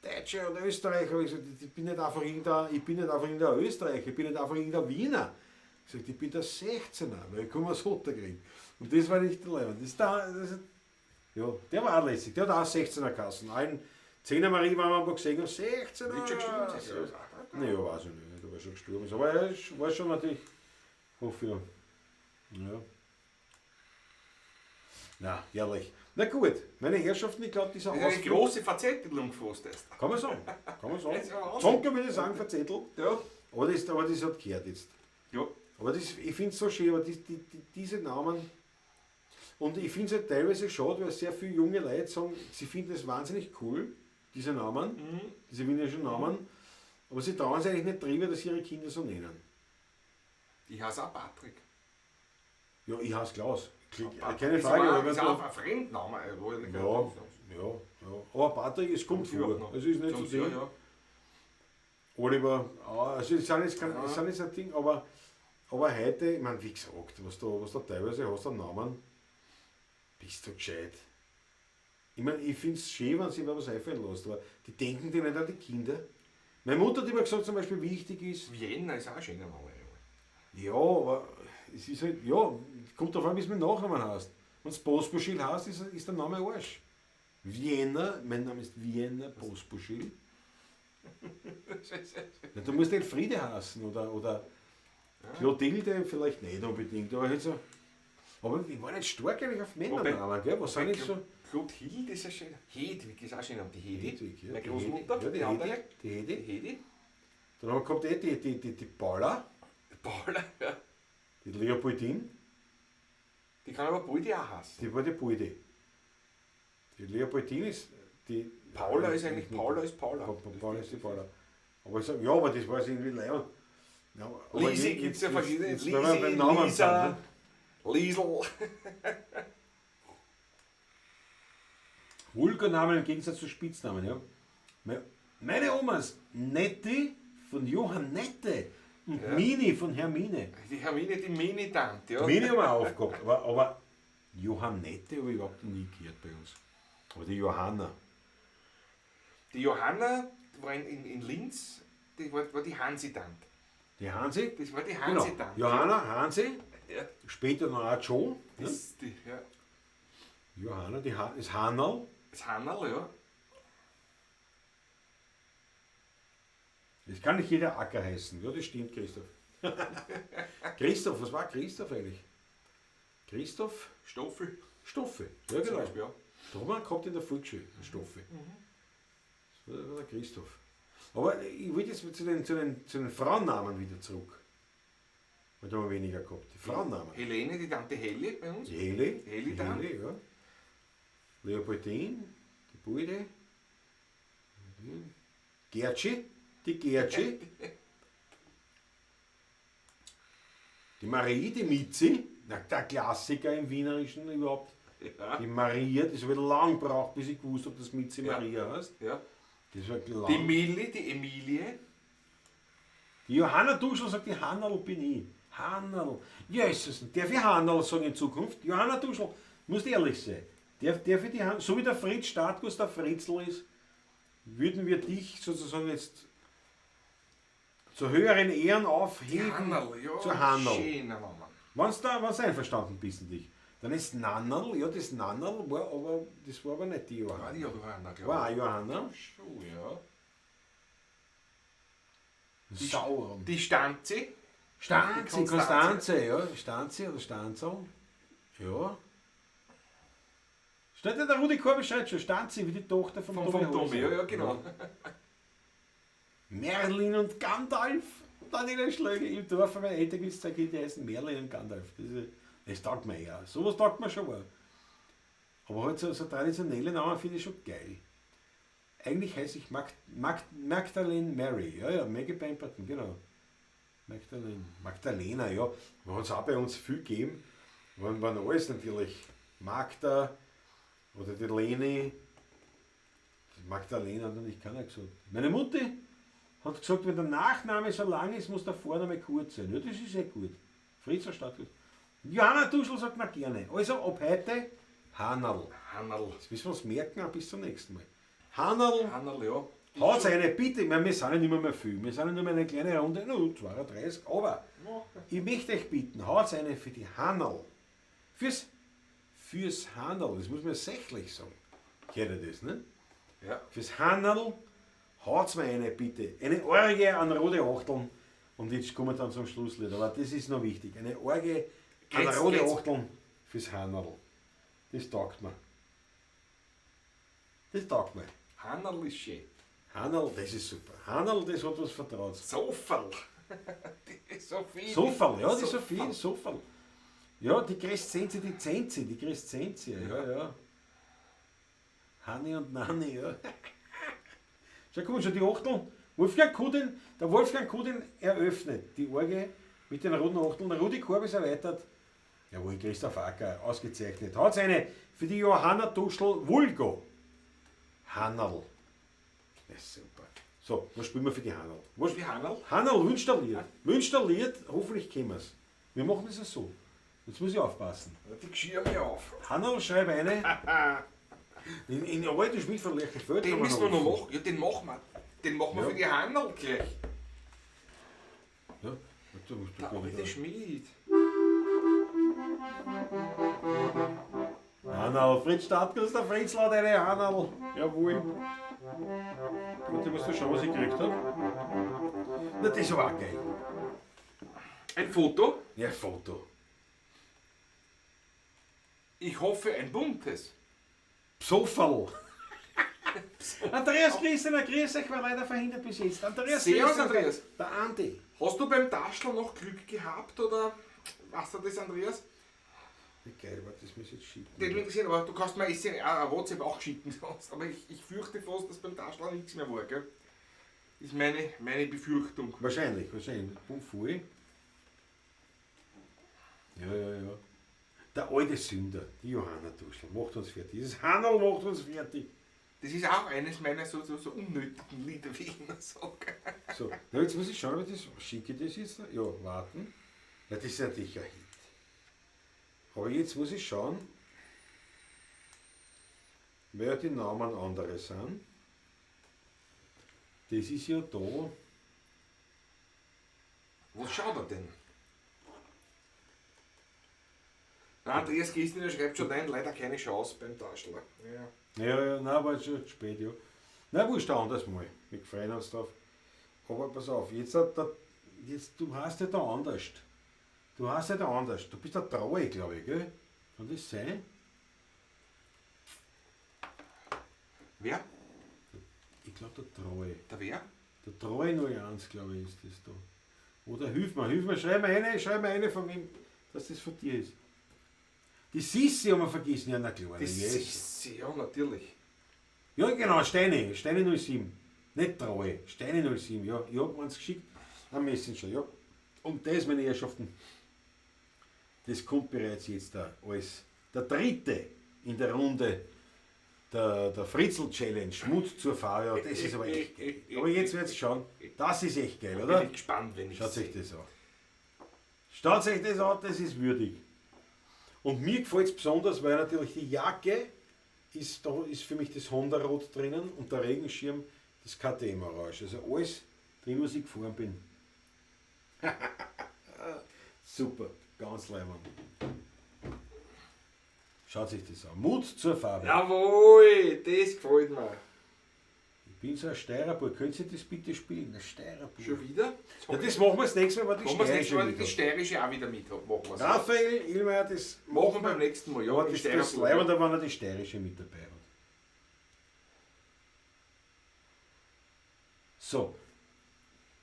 Deutsche und Österreicher, ich gesagt, ich bin nicht einfach irgendein, ich bin nicht einfach irgendein Österreicher, ich bin nicht einfach irgendein Wiener. Ich gesagt, ich bin der 16er, weil ich komme aus Otterkring. Und das war nicht der Leiband. Das, da, das, ja, der war auch lässig, der hat auch 16er Kassen. Ein 10er Marie waren wir mal gesehen haben, 16er. Nicht schon gestorben? Ja. Naja, weiß ich nicht, ob er schon gestorben ist. Aber er war schon natürlich, hoffe ich. Ja. Na, herrlich. Na gut, meine Herrschaften, ich glaube, dieser Das ist eine Ausflug. große Verzettelung gefasst ist. Kann man sagen. Kann man sagen. Das ist ja Wahnsinn. Zonker würde ich sagen, verzettelt. Ja. Aber das hat gehört jetzt. Ja. Aber das, ich finde es so schön, aber diese Namen. Und ich finde es halt teilweise schade, weil sehr viele junge Leute sagen, sie finden es wahnsinnig cool, diese Namen, diese wienerischen Namen, aber sie trauen sich eigentlich nicht drüber, dass sie ihre Kinder so nennen. Ich heiße auch Patrick. Ja, ich heiße Klaus. Patrick Keine ist Frage. aber Aber Ist wenn auch du, ein Fremdname. ja, ja. Aber Patrick, es kommt vor. Noch. Es ist nicht so Sonst, Ding. ja, ja. Oliver, auch, also es sind jetzt kein, Ja. es sind jetzt ein Ding, aber heute, ich meine, wie gesagt, was du teilweise hast an Namen, bist du gescheit. Ich meine, ich finde es schön, wenn sich wer was einfallen lässt, aber die denken die nicht an die Kinder. Meine Mutter hat immer gesagt, zum Beispiel, wichtig ist, Vienna ist auch ein schöner Name. ja, aber es ist halt, ja, kommt darauf an, wie es mit Nachnamen heißt. Wenn es Pospischil heißt, ist der Name Arsch. Vienna, mein Name ist Vienna Pospischil. Ja, du musst Elfriede heißen oder Clotilde vielleicht nicht unbedingt, aber halt so. Aber ich war nicht stark eigentlich auf Männernamen, gell? Was sind jetzt so? Clotilde ist ein schöner. Hedwig ist auch schön. Die Hedi. Hedwig, ja. Meine Die Großmutter, Hedi, ja, die die andere. Hedi, die Hedi. Die Hedi. Dann haben wir gehabt eh die Paula, Paula, ja. die Leopoldine, Die kann aber Poldi auch heißen. die war die Poldi. Die Leopoldine ist die. Paula ist eigentlich Paula ist Paula. Paula ist die Paula. Aber ich sag, ja, aber das war es irgendwie leid. Ja, aber Lisi jetzt- gibt es ja jetzt- verschiedene. Jetzt, wenn wir beim Lisi, Namen Lisa, sind, ne? Liesl. Vulgarnamen im Gegensatz zu Spitznamen, ja. Meine Omas, Nettie von Johann Nette und Ja. Mini von Hermine. Die Hermine, die Mini-Tante, ja. Mini haben wir aufgehabt, aber Johannette habe ich überhaupt nie gehört bei uns. Aber die Johanna. Die Johanna war in Linz, die war die Hansi-Tante. Die Hansi? Das war die Genau. Hansi-Tante. Johanna, Hansi, Ja. später noch auch Joe. Ne? Das, die, ja. Johanna, die ist Hannerl. Das Hannerl, ja. Das kann nicht jeder Acker heißen. Ja, das stimmt, Christoph. Christoph, was war Christoph eigentlich? Christoph Stoffel. Stoffe. Ja, Zum genau. Beispiel, ja. Da haben wir gehabt in der Volksschule, einen Stoffe. Das war der Christoph. Aber ich wollte jetzt zu den Frauennamen wieder zurück. Weil da haben wir weniger gehabt. Die Frauennamen. Helene, die Tante Heli bei uns. Die Heli. Heli die dann. Heli, ja. Leopoldine, die Bulde. Gertschi, die Gertschi. Die Marie, die Mitzi, na, der Klassiker im Wienerischen überhaupt. Ja. Die Maria, das habe ich lang gebraucht, bis ich gewusst habe, dass Mitzi Ja. Maria heißt. Ja. Das war lang. Die Milli, die Emilie. Die Johanna Duschl sagt, die Hannerl bin ich. Hannerl. Jesus, darf ich Hannerl sagen in Zukunft? Johanna Duschl, musst ehrlich sein. Darf ich die Han, so wie der Fritz Startguss der Fritzl ist, würden wir dich sozusagen jetzt zu höheren Ehren aufheben. Hannerl, ja. Zu Hannerl. Schöner Name. Wenn's da, wenn's einverstanden bist, dich. Dann ist Nannerl, ja, das Nannerl war aber, das war aber nicht die Johanna. War die Johanna, glaube War auch Johanna. ich. Schon, ja. Sauron. Die Stanzi. Stanzi, Die Konstanze, ja. Stanzi oder Stanzl. Ja. Steht ja der Rudi Korbi schreibt schon, Stanzi, wie die Tochter vom Vom Tommy Tommy, Hauser. ja, ja, genau. Merlin und Gandalf. Daniela Schlögl im Dorf von meinen Eltern gibt es zwei Kinder, die heißen Merlin und Gandalf. Das taugt mir ja. Sowas taugt mir schon mal. Aber halt so traditionelle Namen finde ich schon geil. Eigentlich heiße ich Magdalene Mary. Ja, ja, Maggie Pemberton, genau. Magdalene. Magdalena, ja. Man hat es auch bei uns viel gegeben. Waren alles natürlich. Magda oder die Leni. Die Magdalena hat natürlich keiner gesagt. Meine Mutti hat gesagt, wenn der Nachname so lang ist, muss der Vorname kurz sein. Ja, das ist eh gut. Fritz Stadt. Johanna Duschl sagt na gerne. Also ab heute Hannerl. Hannerl. Das müssen wir uns merken, auch bis zum nächsten Mal. Hannerl. Hannerl, ja. Haut's eine, bitte. Ich meine, wir sind ja nicht mehr viel. Wir sind ja nur mehr eine kleine Runde, nur 32, aber ich möchte euch bitten, haut's eine für die Hannerl. Fürs Hannerl, das muss man sächlich sagen. Kennt ihr das, ne? Ja. Fürs Hannerl haut's mir eine, bitte. Eine Orgie an rote Achteln. Und jetzt kommen wir dann zum Schlusslied, aber das ist noch wichtig. Eine Orgie an Geht's, rote geht's. Achteln fürs Hannerl. Das taugt mir. Das taugt mir. Hannerl ist schön. Hannerl, das ist super. Hannerl, das hat was Vertrautes. Soferl. Die Sophie. Soferl, ja, die Sophie, Soferl. Ja, die Crescenzi, die Zenzi, die Crescenzi, ja, ja. Hanni und Nanni, ja. Schau, guck mal, schon die Achteln. Wolfgang Kudin, der Wolfgang Kudin eröffnet die Orgie mit den roten Achteln. Der Rudi Korb ist erweitert. Jawohl, Christoph Acker, ausgezeichnet. Haut's eine für die Johanna Duschl Vulgo. Hannerl. Das ist super. So, was spielen wir für die Hannerl? Was? Die Hannerl? Hannerl wünscht ein Lied. Wünscht ein Lied, hoffentlich kämen wir's. Wir machen das ja so. Jetzt muss ich aufpassen. Die Geschirr mir auf. Hannerl, schreib eine. In alten Schmied von Lerchenfeld. Den haben müssen wir noch offen. machen. Ja, den machen wir. Den machen wir Ja. für die Handel gleich. Ja, du musst Der du alte Schmied. Hanal, Fritz Stadtgast, der Fritz laut eine Hanal. Jawohl. Warte, was du schon, was ich gekriegt hab. Na, das ist aber auch geil. Ein Foto. Ja, Foto. Ich hoffe, ein buntes. Psofferl. Andreas Christian, grüß euch, war leider verhindert bis jetzt. Andreas Servus, Christian, Andreas. Der Andi. Hast du beim Taschler noch Glück gehabt oder was war das, Andreas? Wie geil, warte, das muss ich jetzt schicken. Das würde mich interessieren, aber du kannst mir ein WhatsApp auch schicken sonst. Aber ich fürchte fast, dass beim Taschler nichts mehr war, gell? Ist meine Befürchtung. Wahrscheinlich, wahrscheinlich. Bumm, voll. Ja, ja, ja. Der alte Sünder, die Johanna Duschl, macht uns fertig. Dieses Hannerl macht uns fertig. Das ist auch eines meiner so unnötigen Lieder, wie ich immer sage. So, na, jetzt muss ich schauen, ob ich das. Schicke ich das jetzt? Ja, warten. Ja, das ist natürlich ein Hit. Aber jetzt muss ich schauen, wer die Namen andere sind. Das ist ja da. Was schaut er denn? Na, Andreas Christina schreibt schon ein, leider keine Chance beim Taschler. Ja. Ja, ja, nein, war schon zu spät, ja. Nein, wurscht, anders mal. Wir freuen uns drauf. Aber pass auf, jetzt, jetzt, du hast ja da anders. Du hast ja da anders. Du bist der Traue, glaube ich, gell? Kann das sein? Wer? Ich glaube, der Treue. Der wer? Der Treue 01, glaube ich, ist das da. Oder hilf mir, schreib mir eine von wem, dass das von dir ist. Die Sissi haben wir vergessen, ja, na klar. Die yes. Sissi, ja, natürlich. Ja, genau, Steine 07. Nicht Treue, Steine 07, ja. Ich hab eins geschickt am Messenger, ja. Und das, meine Herrschaften, das kommt bereits jetzt da als der dritte in der Runde der Fritzl-Challenge, Mut zur Farbe, ja, das ist aber echt geil. Aber jetzt wird's schauen, das ist echt geil, oder? Bin ich gespannt, wenn ich Schaut sich das an. Schaut sich das an, das ist würdig. Und mir gefällt es besonders, weil natürlich die Jacke ist, da ist für mich das Honda-Rot drinnen und der Regenschirm das KTM-Orange. Also alles drin, was ich gefahren bin. Super, ganz leibend. Schaut sich das an. Mut zur Farbe. Jawohl, das gefällt mir. Ich bin so ein Steirerbub. Können Sie das bitte spielen? Ein Steirerbub. Schon wieder? Ja, das machen wir das nächste Mal, wenn die Machen wir das nächste Steirische Mal mit das Steirische auch wieder mit haben. Machen wir's. Raphael Illmayer, das Machen wir beim nächsten Mal, ja. Ja, die das Steirer ist leibender, wenn er die Steirische mit dabei hat. So.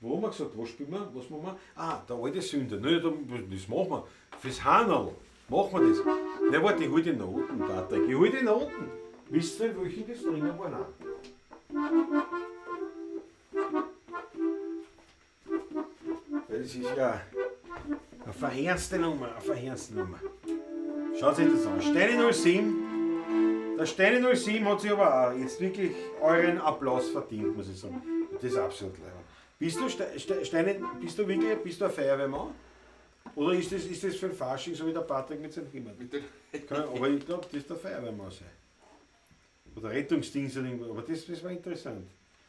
Wo haben wir gesagt, was spielen wir? Was machen wir? Ah, der alte Sünder. Ne, das machen wir. Fürs Hannerl machen wir das. Ne, warte, ich hol die Noten, Patrick. Ich hol die Noten. Wisst ihr, in welchen das drinnen war? Nein. Weil das ist ja eine verheerste Nummer, eine verheerste Nummer. Schaut sich das an. Steine 07. Der Steine 07 hat sich aber auch jetzt wirklich euren Applaus verdient, muss ich sagen. Das ist absolut leibend. Bist du, Steine, bist du wirklich, bist du ein Feuerwehrmann? Oder ist das für ein Fasching, so wie der Patrick mit seinem Kindern? Aber ich glaube, das ist der Feuerwehrmann sein. Oder Rettungsdienst oder irgendwas. Aber das war interessant.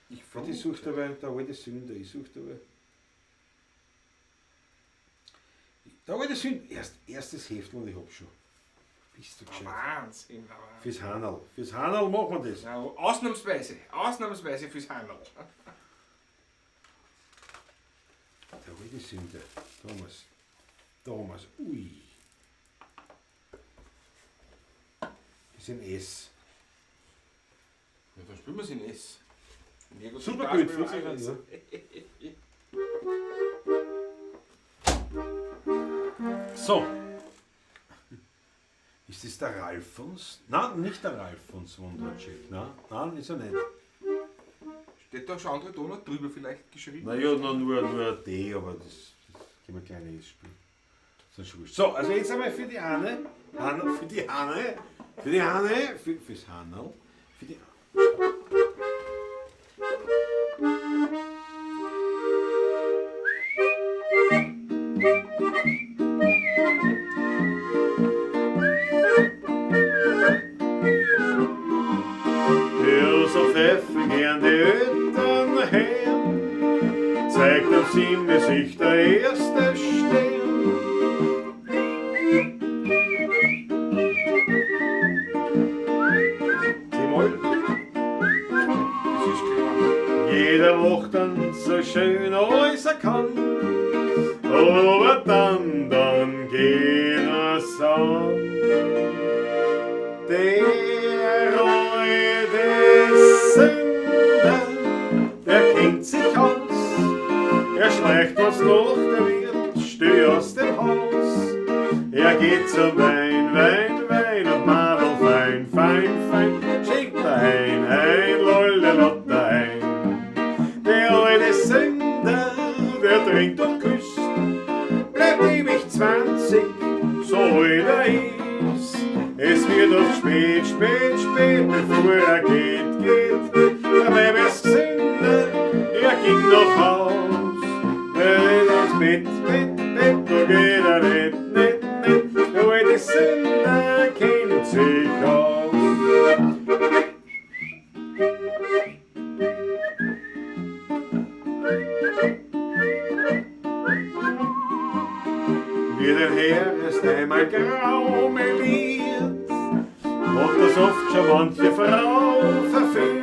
Ich Ich suche dabei der alte Sünder. Ich suche dabei. Der alte Sünder. Erstes Heftel und ich hab schon. Bist du gescheit. Wahnsinn, aber. Fürs Hannerl. Fürs Hannerl machen wir das. Ja, ausnahmsweise. Ausnahmsweise fürs Hannerl. Der alte Sünder. Thomas. Thomas. Ui. Das ist ein S. Ja, dann spielen wir es in S. Super gut, ja. So. Ist das der Ralfons? Nein, nicht der Ralfons Wundercheck. Nein, nein, ist er nicht. Steht da schon andere Donut drüber vielleicht geschrieben? Naja, nur ein D, aber das können wir kleine S spielen. Das ist schon wurscht. So, also jetzt einmal für die Hanne. Hanne für die Hanne. Für die Hanne. Fürs Hannerl. Für die Herrn, zeigt am Simme sich der erste Stern. C-Moll. Das ist klar. Jeder macht dann so schön, als er kann. Aber dann geht er's an. Der alte Sünder, der kennt sich aus. Er schleicht was nach, der wird still aus dem Haus. Er geht zum Wein, Wein, Wein und Madel fein, fein, fein. Schenkt er ein, lolle, lotte ein. Der alte Sünder, der trinkt und küsst, bleibt ewig 20, so alt er ist. Es wird oft spät, spät, spät, bevor er geht, geht, geht. Dabei wär's gesünder, er ging nach Haus. Ins Bett, Bett, Bett, da geht er nicht, nicht, nicht. Der alte Sünder kennt sich aus. Wird ein Herr erst einmal grau meliert, hat das oft schon manche Frau verführt.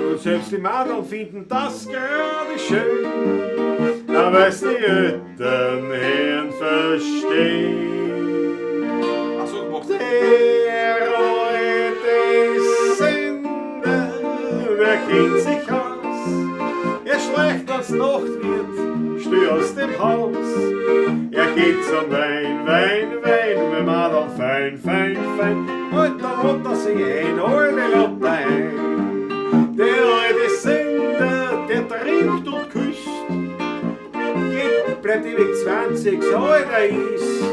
Und selbst die Madeln finden das gerade schön, aber es die älteren Herren verstehen. Ach so, du machst Der alte Sünder, der kennt sich aus. Er schleicht, wenn's Nacht wird, still aus dem Haus. Er geht zum Wein, Wein, Wein, wenn man dann fein, fein, fein. Und dann hat er sich ein, alle Lotte ein. Der alte Sünder, der trinkt und küsst, geht, bleibt ewig 20, so alt er ist.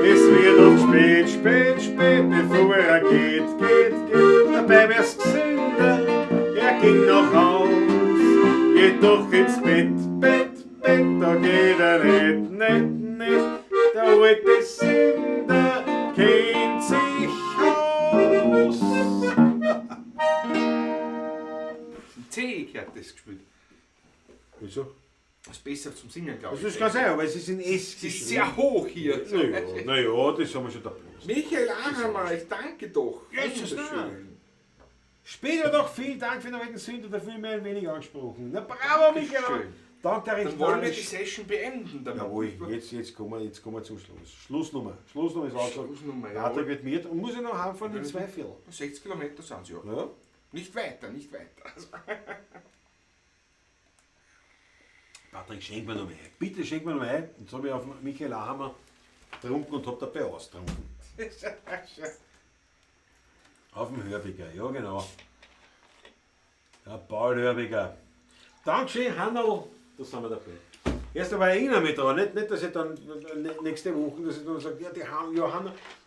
Es wird oft spät, spät, spät, bevor er geht, geht, geht. Dabei wär's gesünder, er ging nach Haus. Geht doch ins Bett, Bett, Bett, da geht er nicht, nicht, nicht. Der alte Sünder kennt sich aus. C gehört das gespielt. Wieso? Das ist besser zum Singen, glaube ich. Das ist ganz einfach, weil es ist in S Es ist sehr hoch hier. Naja, das haben wir schon da. Michael Ahammer, ich danke doch. Jesus, Wunderschön. Später doch vielen Dank für den alten Sünder, dafür mir ein wenig angesprochen. Na bravo, Michael! Dankeschön. Dank der Dann wollen wir die Session beenden damit. Jawohl, jetzt kommen wir zum Schluss. Schlussnummer. Schlussnummer ist auch Schlussnummer, Patrick jawohl. wird mit und muss ich noch heimfahren in 2 Viertel. 60 Kilometer sind es ja. Ja. Nicht weiter, nicht weiter. Patrick, schenk mir noch mehr. Bitte schenk mir noch mehr. Jetzt habe ich auf Michael Ahammer getrunken und hab dabei ausgetrunken. Auf dem Hörbiger, ja genau. Der Paul Hörbiger. Dankeschön, Hannerl. Da sind wir dabei. Erst aber erinnere mich daran, nicht, dass ich dann nächste Woche, dass ich dann sage, ja, die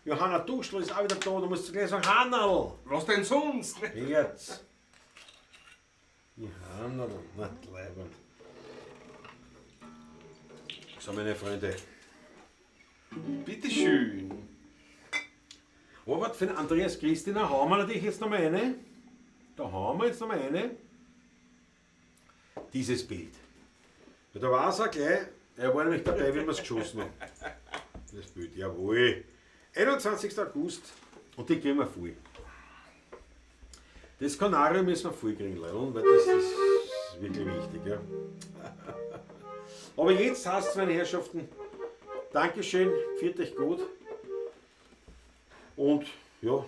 Johanna Duschl ist auch wieder da, du musst gleich sagen, Hannerl. Was denn sonst? Jetzt. Die Hannerl, nicht leibend. So, meine Freunde. Bitteschön. Aber für den Andreas Christina haben wir natürlich jetzt noch mal eine. Da haben wir jetzt noch mal eine. Dieses Bild. Ja, da war es auch gleich. Er war nämlich dabei, wie wir es geschossen haben. Das Bild, jawohl. 21. August. Und die kriegen wir voll. Das Kanarium müssen wir voll kriegen, Leute, weil das ist wirklich wichtig. Ja. Aber jetzt heißt es, meine Herrschaften, Dankeschön, führt euch gut. Und ja,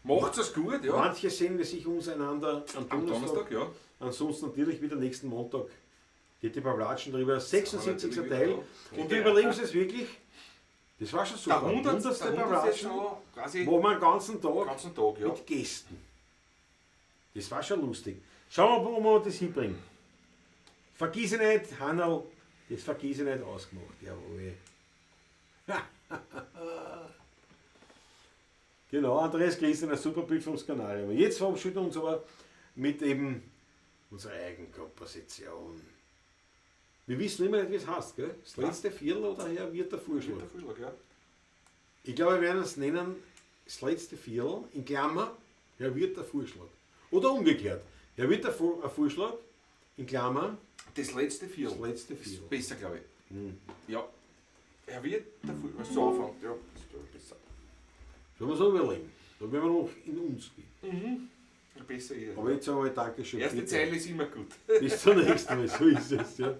Macht's es gut, ja. manche sehen wir sich uns einander am Am Donnerstag. Donnerstag, ja. Ansonsten natürlich wieder nächsten Montag. Geht die Pavlatschen drüber. 76. natürlich Teil. wieder, ja. Und wir überlegen uns das wirklich. Das war schon super. Der 100. 100. Der 100. ist Pavlatschen, schon quasi wo wir den ganzen Tag den ganzen Tag, ja. mit Gästen. Das war schon lustig. Schauen wir mal, wo wir das hinbringen. Vergiss ich nicht, Hannerl, das vergiss ich nicht ausgemacht. Jawohl. Genau, Andreas Christian, ein super Bild vom Skanarium. Jetzt verabschieden wir uns aber mit eben unserer eigenen Komposition. Wir wissen immer nicht, wie es heißt, gell? Das letzte Viertel oder Herr wird der Vorschlag. Der Vorschlag, ja. Ich glaube, wir werden es nennen, das letzte Viertel, in Klammer, Herr wird der Vorschlag. Oder umgekehrt, Herr wird der Vorschlag, in Klammer, Das letzte Viertel. das letzte Ist Viertel. besser, glaube ich. Ja. Er wird der Vorschlag. Was so anfängt, ja, das ist, glaube ich, besser. Sollen wir so überlegen. Da werden wir noch in uns gehen. Besser ist es. Aber jetzt sagen wir Dankeschön. Erste Viert Zeile ist immer gut. euch. Bis zum nächsten Mal, so ist es. Ja.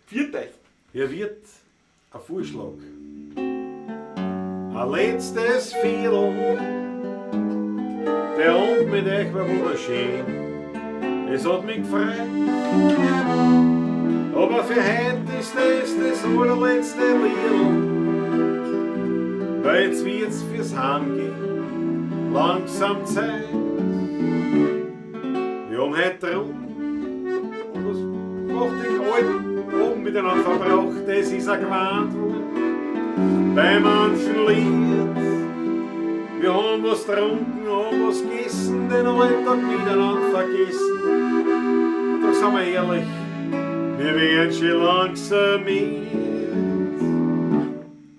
Viert euch. Herr wird ein Vorschlag. Ein letztes Viertel. Der Abend mit euch war wunderschön. Es hat mich gefreut. Aber für heute ist das das allerletzte Liedl. Weil jetzt wird's fürs Heimgehen langsam Zeit. Wir haben heute getrunken und was macht den alten Abend miteinander verbraucht? Das ist ein gewarnt worden bei manchen Lied. Wir haben was getrunken, haben was gegessen, den Alltag miteinander vergessen. Doch sind wir ehrlich, wir werden schon langsam mit.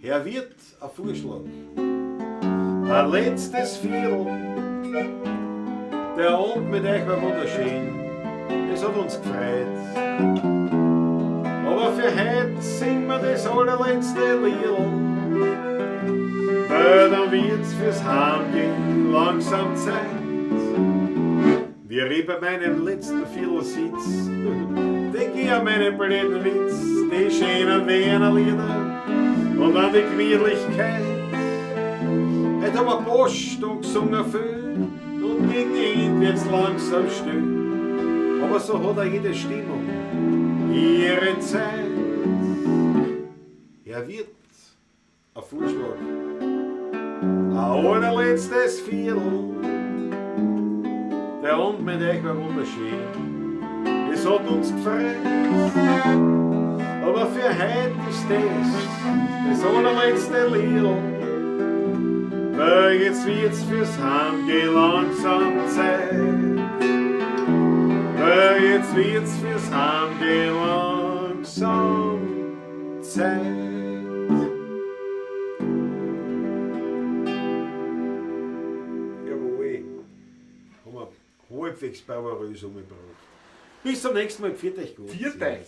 Herr Wirt, ein Vorschlag. Ein letztes Viertel. Der Abend mit euch war wunderschön. Es hat uns gefreut. Aber für heute singen wir das allerletzte Liedl. Weil dann wird's fürs Heimgehen langsam Zeit. Wie ich bei meinem letzten Viertel sitz, denk ich an meine blöden Witz, die schönen Wiener Lieder und an die Gemütlichkeit. Heute haben wir Post und gesungen viel und gegen Ende wird's langsam still. Aber so hat auch jede Stimmung ihre Zeit. Er wird ein Vorschlag, ein allerletztes Viertel. Der Abend mit euch war wunderschön, es hat uns gefreut. Aber für heute ist das das allerletzte Liedl. Weil jetzt wird's fürs Heimgehen langsam Zeit. Weil jetzt wird's fürs Heimgehen langsam Zeit. Jawohl. Haben wir halbwegs bravourös umgebracht. Bis zum nächsten Mal. Pfiat euch gut. Pfiat euch.